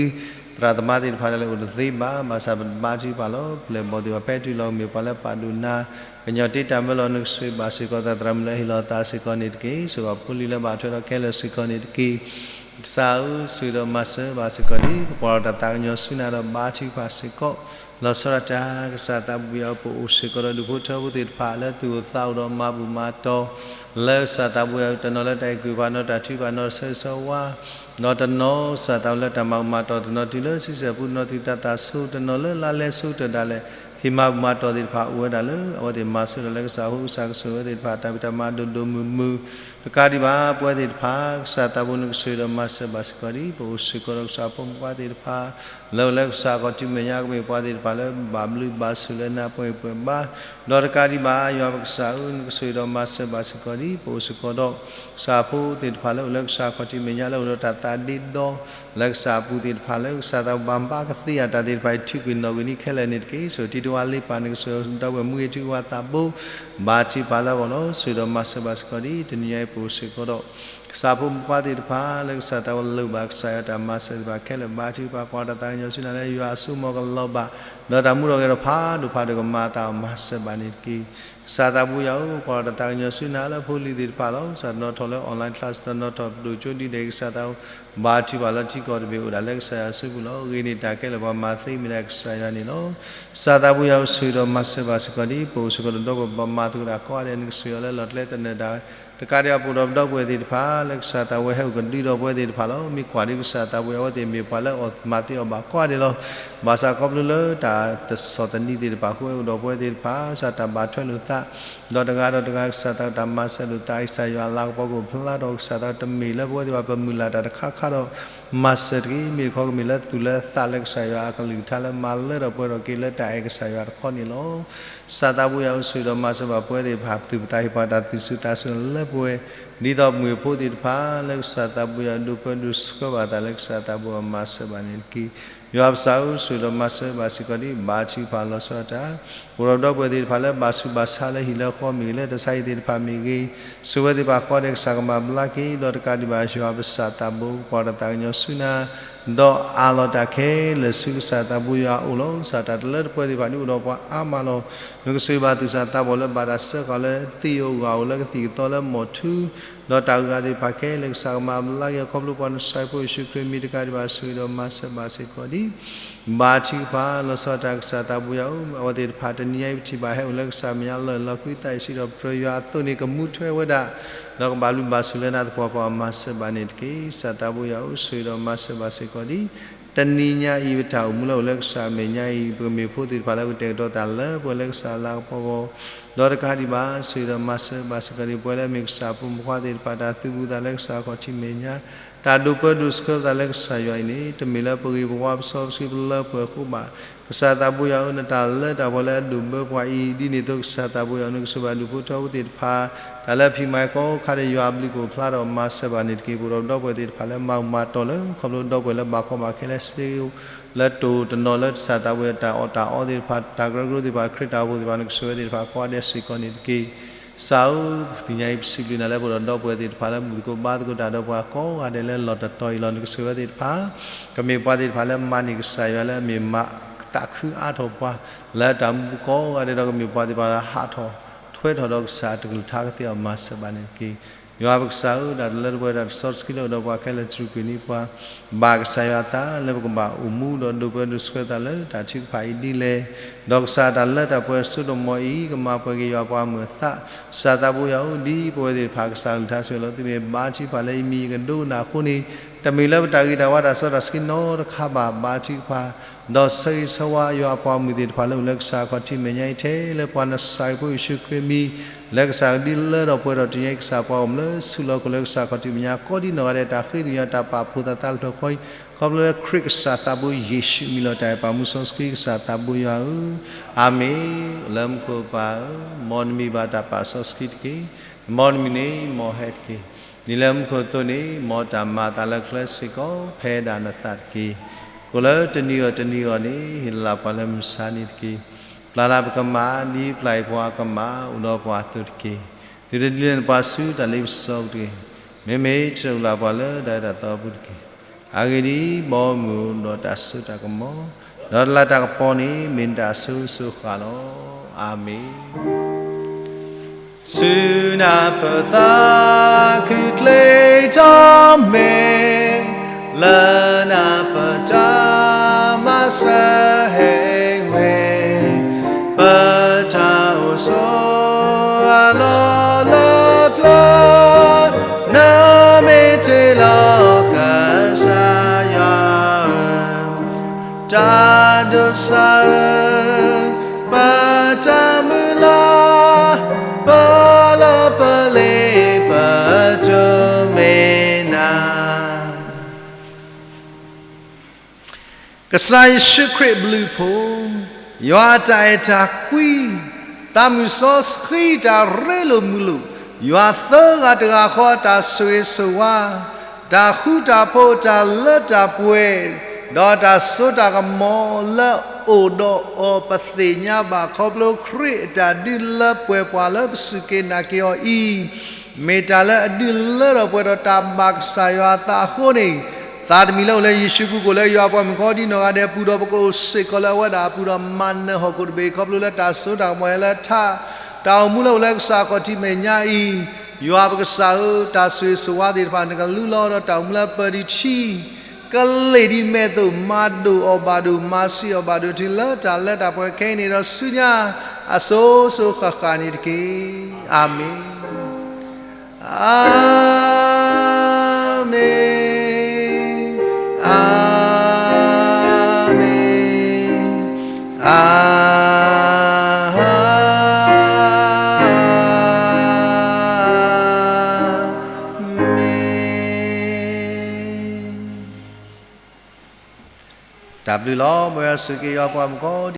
သရၣ်သမါသ့ၣ်တဖၣ်ဒၣ်လဲာ်အိၣ်တသ့ဘၣ်. ဘၣ်ဆၣ်ပဘါထုကဖၣ်လီၤ ပျဲၢ်ဘီၣ်သ့ၣ်တဖၣ်ဖဲတုၤလီၤကမ့ၢ်ပှၤလၢပာ်ဒိၣ်နၤ ကညီၤတ့တၢ်မၢလီၤ နကဆိၣ်ဂ့ၤဘၣ်စ့ၢ်ကီးသး သရၣ်မုၣ်လၢဟ့ၣ်လီၤသးစ့ၢ်ကီးန့ၣ်တက့ၢ်. ဆိၣ်ဂ့ၤဖိလံၤလၢဘၣ်ထွဲဒီးခဲလၢာ်စ့ၢ်ကီးန့ၣ်တက့ၢ်. ကစၢ်ဧၢ ဆိၣ်ဂ့ၤဒီးမၤစၢၤဘၣ်စ့ၢ်ကီးဒံး ပကွၢ်လီၤတၢ်သးကညီၤဆူနၤဒီးဘါထုကဖၣ်စ့ၢ်ကီး လီၤဆီဒၣ်တၢ် ကစၢ်သးပူၤယွၤဧၢ ပအိၣ်စ့ၢ်ကီးဒီးဒူၣ်ဖိထၢဖိသ့ၣ်တဖၣ်လၢသူၣ်အိၣ်သးအိၣ်ဒီးမၤဘူၣ်မၤတီၤ လၢကစၢ်သးပူၤယွၤဧၢ တနီၤလၢတၢ်အဲၣ်ကွံာ်ပှၤ တနီၤတၢ်ထုကဖၣ် တနီၤတၢ်ဆၢဂ့ၤဆၢဝါ ဒီးတနီၤကစၢ်သးပူၤလၢတၢ်မၤဘူၣ်မၤတီၤ တနီၤတုၤလၢဆံဆဲၣ်ပူၤ တနီၤတုၤတၢ်သးဆူ တနီၤလၢလါလဲဆူတၢ်ဒၣ်လဲာ် ဟ့ၣ်မၤဘူၣ်မၤတီၤသ့ၣ်တဖၣ်အိၣ်ဝဲဒၣ်လၢ အဝဲသ့ၣ်မၤစၢၤဒီးလၢကစၢ်အဃိ ကစၢ်ကဆိၣ်ဂ့ၤဝဲသ့ၣ်တဖၣ် တၢ်ဖံးတၢ်မၤဒိၣ်ဒိၣ်မုၢ်မုၢ် တကးဒံးဘၣ် ပဝဲသ့ၣ်တဖၣ် ကစၢ်သးပူၤ နကဆိၣ်ဂ့ၤဒီးမၤစၢၤဘၣ်စ့ၢ်ကီးဒံး ပအိၣ်စ့ၢ်ကီးဒီးကစၢ်ဖိမုၣ်ဖိခွါသ့ၣ်တဖၣ် လၢအိၣ်လၢကစၢ်ခီၣ်ထံးမဲာ်ညါ ကမ့ၢ်ပှၤသ့ၣ်တဖၣ်လၢဘၣ်ဘျုးဘၣ်ဆိၣ်လၢနၤပှဲၤပှဲၤဘါ ဒီးတကးဒံးဘၣ် ယွၤပကစၢ်ဧၢ နကဆိၣ်ဂ့ၤဒီးမၤစၢၤဘၣ်စ့ၢ်ကီးဒံး ပအိၣ်စ့ၢ်ကီးဒီး ကစၢ်ဖိသ့ၣ်တဖၣ်လၢအိၣ်လၢကစၢ်ခီၣ်ထံးမဲာ်ညါ လၢအိၣ်ဒီးတၢ်သးဒ့ဒီ လၢကစၢ်အပူၤသ့ၣ်တဖၣ်လၢကစၢ်သးပူၤဘၣ်ဘၣ်ကသ့အတၢ်သ့ၣ်တဖၣ်အံၤ ထုးကွံာ်နီၣ်ကွံာ်န့ၢ်ခဲလၢာ်န့ၣ်တက့ၢ်. ဆိၣ်ဂ့ၤထံတဝါလ့ပၢ် နကဆိၣ်ဂ့ၤဒီပုၢ်ဝဲၢ်မူဂ့ၤ ထံကဝၤသးဘိ ဘါထုကဖၣ်လၢအဂီၢ်လီၤ. ဆိၣ်ဂ့ၤဒီးမၤစၢၤဘၣ်စ့ၢ်ကီးဒံး တနံၤညါအံၤ ပအိၣ်စ့ၢ်ကီးဒီး ကစၢ်ဖိမုၣ်ဖိခွါသ့ၣ်တဖၣ် လၢကစၢ်သးပူၤလိၣ်ဘၣ် ကစၢ်ယွၤတၢ်မၤစၢၤသ့ၣ်တဖၣ်ခဲလၢာ် ဘါထုကဖၣ် ကွၢ်တၢ်သးကညီၤဆူနၤလၢ ယွၤအစိအကမီၤကလီၤဘၣ် ဒီးတၢ်မူထီၣ်ဂဲၤထီၣ်ဖးဒိၣ်ဖးဒိၣ်ကမၤအသးအီၤ မၤစၢၤဘၣ်န့ၣ်တက့ၢ်. ကစၢ်သးပူၤယွၤဧၢ ကွၢ်တၢ်သးကညီၤဆူနၤလၢဖိလံၤသ့ၣ်တဖၣ်လီၤ. ကစၢ်တနီၤထီၣ်လၢ online class တနီၤထီၣ်ပဒိၣ်ကၠိဒ်လဲၣ် ကစၢ်သးပူၤ ဘါထုကဖၣ်လၢထံကီၢ်တဘ့ၣ်အိၣ်ဒၣ်လၢကစၢ်ယွၤအစုပူၤလီၤ. အဂ့ၢ်န့ၣ်တၢ်ခဲလၢာ်ပှၤမၤသ့မ့ၢ်ဒၣ်ကစၢ်ယွၤန့ၣ်လီၤ. ကစၢ်သးပူၤယွၤဧၢ ဆိၣ်ဂ့ၤဒီးမၤစၢၤဘၣ်စ့ၢ်ကီးဒံး ပအိၣ်စ့ၢ်ကီးဒီးဒီပုၢ်ဝဲၢ်ပှၤမၤသကိးတၢ်ကိးဂၤဒဲး နကဆိၣ်ဂ့ၤအီၤလၢလီၤကျဲသနၢၣ်တၢ် တကးဒံးဘၣ် ပအိၣ်ဒီးပဒီပုၢ်ဝဲၢ်သ့ၣ်တဖၣ် လၢကစၢ်သးဘိယွၤဟဲအိၣ်ကဒုဒီးပဝဲသ့ၣ်တဖၣ်လီၤ. မ့ၢ်ကွၢ်ဒံးကစၢ်သးဘိယွၤ အဝဲသ့ၣ်မ့ၢ်ပှၤလၢအီၣ်မၤသ့အီၣ်ဘၣ်ကိးဂၤဒဲးလီၤ. ဘၣ်ဆၣ်ခီဖျိလၢတၢ်တဆီၣ်သနံးသ့ၣ်တဖၣ်အဃိ အိၣ်ဒီးပဝဲသ့ၣ်တဖၣ် ကစၢ်တၢ်ဘၣ်ထွဲလိာ်သး ဒီးတဂၤဒီးတဂၤ ကစၢ်သးတၢ်မၤစၢၤလိာ်သး ကစၢ်ယွၤအလၤကပီၤကအိၣ်ဖျါထီၣ် ကစၢ်သးတမ့ၢ်လၢပဝဲသ့ၣ်တဖၣ်ပမုၢ်လၢ်တၢ်တခါခါဒီး မၤစၢၤတက့ၢ်. မ့ၢ်တခီကမ့ၢ်လၢသူၣ်လၢသးလၢကစၢ်ယွၤအကလုၢ်ကထါလၢမၤလၢထီၣ်ပှဲၤထီၣ်က့ၤလၢတၢ်အဲၣ်ကစၢ်ယွၤတခီန့ၣ်လီၤ. ကစၢ်သးဘိယွၤအိၣ်ဆိၣ်ဂ့ၤဒီးမၤစၢၤဘၣ်ပဝဲသ့ၣ်တဖၣ် ပသူၣ်ပသးဟ့ၣ်ပှၤတၢ်သူၣ်စူၤသးစူၤလၢပှဲၤ ဒ်သိးပမိၢ်ဖိသ့ၣ်တဖၣ် လၢကစၢ်သးဘိယွၤဒိးပၢဒိးဆှၢဘၣ်သးလၢကစၢ်သးဘိယွၤမၤစၢၤဘၣ်န့ၣ်တက့ၢ်. ယွၤပကစၢ်ဧၢ ဆိၣ်ဂ့ၤဒီးမၤစၢၤဘၣ်စ့ၢ်ကီးဒံး ဘါထုကဖၣ်လီၤဆီဒၣ်တၢ် ပအိၣ်ဒီးပဒီပုၢ်ဝဲၢ်သ့ၣ်တဖၣ်လၢဘၣ်ဆူးဘၣ်ဆါလၢဟံၣ်လၢဃီမ့ၢ်ဂ့ၤ လၢတၢ်ဆါဟံၣ်သ့ၣ်တဖၣ်မ့ၢ်ဂ့ၤ ဆိၣ်ဝဲသ့ၣ်တဖၣ်ကိးဂၤဒဲး ကစၢ်ကမၤဘျါက့ၤ ဒီးတကးဒံးဘၣ် ယွၤပကစၢ်သးဘိ ပကွၢ်တၢ်သးကညီၤဆူနၤ ဒီးအးလီၤတၢ်ခဲလၢာ်ဆူကစၢ်သးဘိယွၤအအိၣ်လီၤ. ကစၢ်တၢ်တလၢတပှဲၤသ့ၣ်တဖၣ်ဒ်အိၣ်ဒီးပှၤအါမးလီၤ. နကဆိၣ်ဂ့ၤဘၣ်သူၣ်စၢ်သးဘီၣ်လၢဘၣ်တၢ်စၢဃာ်လၢသ့ၣ်ယိၤဂၤအိၣ်လၢကသံၣ်ကသီလၢမိၢ်ထူ ဒီးတၢ်ဂုၤဂၤသ့ၣ်တဖၣ်ခဲလၢာ် ကစၢ်ကမၤဘျါက့ၤ ခီဖျိပှၤနစၤရ့းဖိယ့ၣ်ၡူးခရံာ်မံၤ တကးဒံးဘၣ် ဆိၣ်ဂ့ၤဒီးမၤစၢၤဘၣ်စ့ၢ်ကီးဒံး ဘါထုကဖၣ်လီၤဆီဒၣ်တၢ် ကစၢ်သးဘိယွၤဧၢ အဝဲသ့ၣ်တဖၣ်တနံၤညါအံၤ ပထံၣ်ဘၣ်ဟဲအိၣ်လၢကစၢ်မဲာ်ညါလၢလီၤဃံသးအံၤ စံးထီၣ်ပတြၢၤယွၤအသိးန့ၣ် ကမူထွဲဝဲဒၣ် ဒီးကဘၣ်လုၢ်ဘၣ်စူၢ်လၢနၤသပှၢ်ပှၢ် မၤစၢၤဘၣ်န့ၣ်တက့ၢ်. ကစၢ်သးဘိယွၤဧၢ ဆိၣ်ဂ့ၤဒီးမၤစၢၤဘၣ်စ့ၢ်ကီးဒံး တနံၤညါအံၤ ပတၢ်အိၣ်မူလၢအိၣ်လၢကစၢ်မဲာ်ညါအံၤ ပကမ့ၢ်ဖိသ့ၣ်တဖၣ်လၢကတဲာ်ကတီၤသးလၢပှဲၤလၢကစၢ်အလၤကပီၤအဂီၢ် ဒီးတကးဒံးဘၣ် ဆိၣ်ဂ့ၤဒီးမၤစၢၤဘၣ်စ့ၢ်ကီးဒံး ပဝဲလၢအမ့ၢ်ကစၢ်အဖိမုၣ်ဖိခွါသ့ၣ်တဖၣ် တၢ်သူၣ်ဘူးသးလၢကစၢ်ခီၣ်ထံးမဲာ်ညါ တၢ်ဒိးပၢဒိးဆှၢသးလၢကစၢ်ယွၤအံၤန့ၣ် တမ့ၢ်လၢပဂ့ၤပဝါပစီပဆှံပလၢပှဲၤအဃိဘၣ်. ကစၢ်သးဘိယွၤဧၢ နတၢ်လၢတၢ်ပှဲၤလၢအဒိၣ်ဘၢပှၤအံၤ ဒ်န့ၣ်အသိး ကစၢ်သးဘိယွၤဧၢ နကဆိၣ်ဂ့ၤဘၣ်ဒူၣ်ဖိထၢဖိသ့ၣ်တဖၣ် တၢ်လၢဖံးမၤကိးခါဒီး ယွၤအဘျုးကအိၣ်ဖျါထီၣ်မၤစၢၤဘၣ်န့ၣ်တက့ၢ်. ပအိၣ်ဒီးပဒီပုၢ်ဝဲၢ်သ့ၣ်တဖၣ်လၢမၤမၤတီၢ်လၢ ခီဖျိဒီပုၢ်ဝဲၢ်လၢဘၣ်ကီဘၣ်ခဲလၢစ့ လၢတိၢ်တနီၤလၢကစၢ်သးဘိယွၤတၢ်အီၣ်တၢ်အီသ့ၣ်တဖၣ် တၢ်ကရၢကရိသ့ၣ်တဖၣ် ခရံာ်တၢ်အိၣ်ဖှိၣ်သ့ၣ်တဖၣ် နကဆိၣ်ဂ့ၤဝဲသ့ၣ်တဖၣ်ကိးဂၤဒဲးစ့ၢ်ကီးန့ၣ်တက့ၢ်. ကစၢ်ဧၢ တနံၤညါအံၤ ပစံးဘျုးနၤလၢပအိၣ်ဒီးဒီပုၢ်ဝဲၢ်သ့ၣ်တဖၣ်လၢဘူၣ်သကိးဘါသကိးတၢ်ဒီးပှၤကိးဂၤဒဲးလၢလီၢ်တတီၤအံၤလီၤ. နကဆိၣ်ဂ့ၤဝဲသ့ၣ်တဖၣ် ကမ့ၢ်ပှၤသ့ၣ်တဖၣ်လၢမၤန့ၢ်ကစၢ်ယွၤလၢအမ့ၢ်မၤသးခုအါထီၣ်ပှၤ လၢတၢ်မူကိးဂၤဒဲးဒီး ကမ့ၢ်ပှၤသ့ၣ်တဖၣ်လၢဟးထီၣ်ထွဲထီၣ်ဒီးကစၢ်အတကလုၢ်ကထါကသ့အီၤ မၤစၢၤဘၣ်န့ၣ်တက့ၢ်. ယွၤပကစၢ်ဧၢ တၢ်တလၢတပှဲၤတၢ်တစီတဆှံလၢအိၣ်ဒီးပှၤခဲလၢာ် တြူာ်ကွံာ်န့ၢ်ပှၤ ဘၣ်ကစၢ်ယွၤအသးလၢပကဘၣ်အိၣ်မူဒီးဒိးပၢဒိးဆှၢသးလၢတၢ်ထုကဖၣ်အံၤဒ်လဲၣ်, ဒီးကစၢ်တၢ်လၢတၢ်ပှဲၤစိတမီၤအံၤ ကမၤပှဲၤက့ၤယွၤပှၤမုၢ်အသး, ကစၢ်သးဘိယွၤဧၢ ဒ်ပဝဲသ့ၣ်တဖၣ် ကစၢ်ကလုၢ်ကထါဆိၣ်ဂ့ၤလီၤ သုမ့ၢ်ဘါထုကဖၣ်လၢယမံၤယကဒိကနၣ်အဃိန့ၣ် တမ့ၢ်လၢပတၢ်ဂ့ၤတၢ်ဝါတၢ်စီတၢ်ဆှံနီတခါဘၣ် ဘါထုကဖၣ် ဒီးဆၢဂ့ၤဆၢဝါယွၤအပှၤမုၢ်သ့ၣ်တဖၣ်လၢအိၣ်လၢကစၢ်ခီၣ်ထံးမဲာ်ညါအံၤထဲလၢပှၤနစၤရ့းဖိယ့ၣ်ၡူးခရံာ်မံၤ လၢကစၢ်ကဒုးလၢထီၣ်ပှဲၤထီၣ်တနံၤညါအံၤ ကစၢ်ပှၤအိၣ်မူလၢဆူၣ်လီၤခီၣ်လၢကစၢ်ခီၣ်ထံးမဲာ်ညါ ကိးဒံနီၢ်ဂၤဒဲး တၢ်ဃ့ကညးတၢ်ပာ်ဖှိၣ်သးသးလၢဖျၢၣ်ဃီအံၤ ခီဖျိလၢခရံာ်ကစၢ်သးဘိယ့ၣ်ၡူးမံၤလီၤ တၢ်အဲၣ်ပာ်မူစီဆှံကစၢ်သးဘိယွၤဧၢ, အၤမ့ၣ်, လၢမူခိၣ်ပၢ်ဧၢ, မ်နမံၤဘၣ်တၢ်ပာ်စီဆှံတက့ၢ်, မ်နမံၤန့ၣ်မ်ဟဲတက့ၢ်. ဒ်လၢမူခိၣ်အသိးန့ၣ် မ်တၢ်မၤအသးလၢကျဲစ့ၢ်ကီး ဖဲဒၣ်နသးတက့ၢ်. ကိးလၢတနံၤအံၤတနံၤအံၤန့ၣ် ဟ့ၣ်လီၤပှၤလၢမုၢ်ဆါနံၤတက့ၢ်. ပျၢ်လၢပကမၣ် ဒ်ပျၢ်အံၤပှၤကမၣ် အိၣ်ဒီးပှၤအသိးတက့ၢ်. သုတဒုးလဲနပှၤဆူတၢ်လ့ပစီတဂ့ၤ. မ့မ့ၢ်တၢ်အိၣ်လၢပှၤလၢတၢ်အဲၣ်တၢ်သီအပူၤတက့ၢ်. အဂ့ၢ်ဒ်အံၤ, ဘီမုၢ်ဒီးတၢ်စိတၢ်ကမီၤ, ဒီးတလးတၢ်ကပီၤန့ၣ် မ့ၢ်နတၢ်အစိၤစိၤဃၣ်ဃၣ်လီၤ. အၤမ့ၣ်. ဆူနၢ်ပၢၢ်သးခုချ့ထီၣ်မ့ၢ်, လၢနၢ်ပၢၢ်တၢ်မၤစၢၤဟဲဝဲ, ပတၢ်အိၣ်ဆိးအလီၢ်လၢပျၢၤ, နမ့ၢ်တ့လီၤကစၢ်ယွၤဧၢ, တၢ်ဒိးစၢ်ဧၢ, ပတၢ်မုၢ်လၢ်, ပလၢပလ့ပတိၢ်မ့ၢ်နၤ ကစၢ်ယ့ၣ်ၡူးခရံာ်အဘျုးအဖှိၣ်, ယွၤအတၢ်အဲၣ်တၢ်ကွံ, သးမုၢ်စီဆှံတၢ်ရ့လိာ်မုာ်လိာ်, ယွၤသၢဂၤတဂၤဃီအတၢ်ဆိၣ်ဂ့ၤဆိၣ်ဝါ, တၢ်ဃူတၢ်ဖိးတၢ်လၢတၢ်ပှဲၤ, ဒီးတၢ်စိတၢ်ကမီၤလၢအအိၣ်ဒီးအီၤ ပသ့ၣ်ညါဘၣ်ခီဖျိခရံာ်အတၢ်ဒုးလၢပှဲၤပှၤလၢပစူၢ်က့ၤနာ်က့ၤအီၤအံၤ, မ့ၢ်တၢ်လၢအဒုးလၢထီၣ်ပှဲၤထီၣ်တၢ်ဘၣ်ကစၢ်ယွၤအသးအဃိန့ၣ်, သးတမံၤလၢအိၣ်လၢယ့ၣ်ၡူးအပူၤ ကအိၣ်လၢယွၤအပှၤမုၣ်ကိးဒံနီၢ်ဂၤဒဲးအပူၤ ဒီးပကအိၣ်စ့ၢ်ကီးလၢအဝဲဒၣ်အပူၤ ဒီးမၤနၢၤဟီၣ်ခိၣ်တဘ့ၣ် ခီဖျိလၢတၢ်စိတၢ်ကမီၤလၢထး, တၢ်အိၣ်မူလၢအိၣ်လၢကစၢ်ခီၣ်ထံးမဲာ်ညါအံၤ, ယွၤပကစၢ်ဧၢ, တၢ်ဆိၣ်ဂ့ၤဆိၣ်ဝါသ့ၣ်တဖၣ် နကလူလီၤဒီးတၢ်အိၣ်မူလၢပၢၤဒံးထံ ကလ့ၢ်ဒ်မဲာ်အသိး မၤဒိၣ်အီၤဘၣ်ဒိၣ် မၤဆံးအီၤဘၣ်ဒိၣ် တုၤလၢတၢ်လၢတၢ်ပှဲၤခဲအံၤန့ၣ်ဒီးဆူညါ အစိၤစိၤဃၣ်ဃၣ်န့ၣ်တက့ၢ်. အၤမ့ၣ်. အၤမ့ၣ်, အၤမ့ၣ်, အၤမ့ၣ်. တၢ်ဘျုးလီၤ. မ်ယွၤဆိၣ်ဂ့ၤက့ၤယွၤပှၤမုၣ်ကိး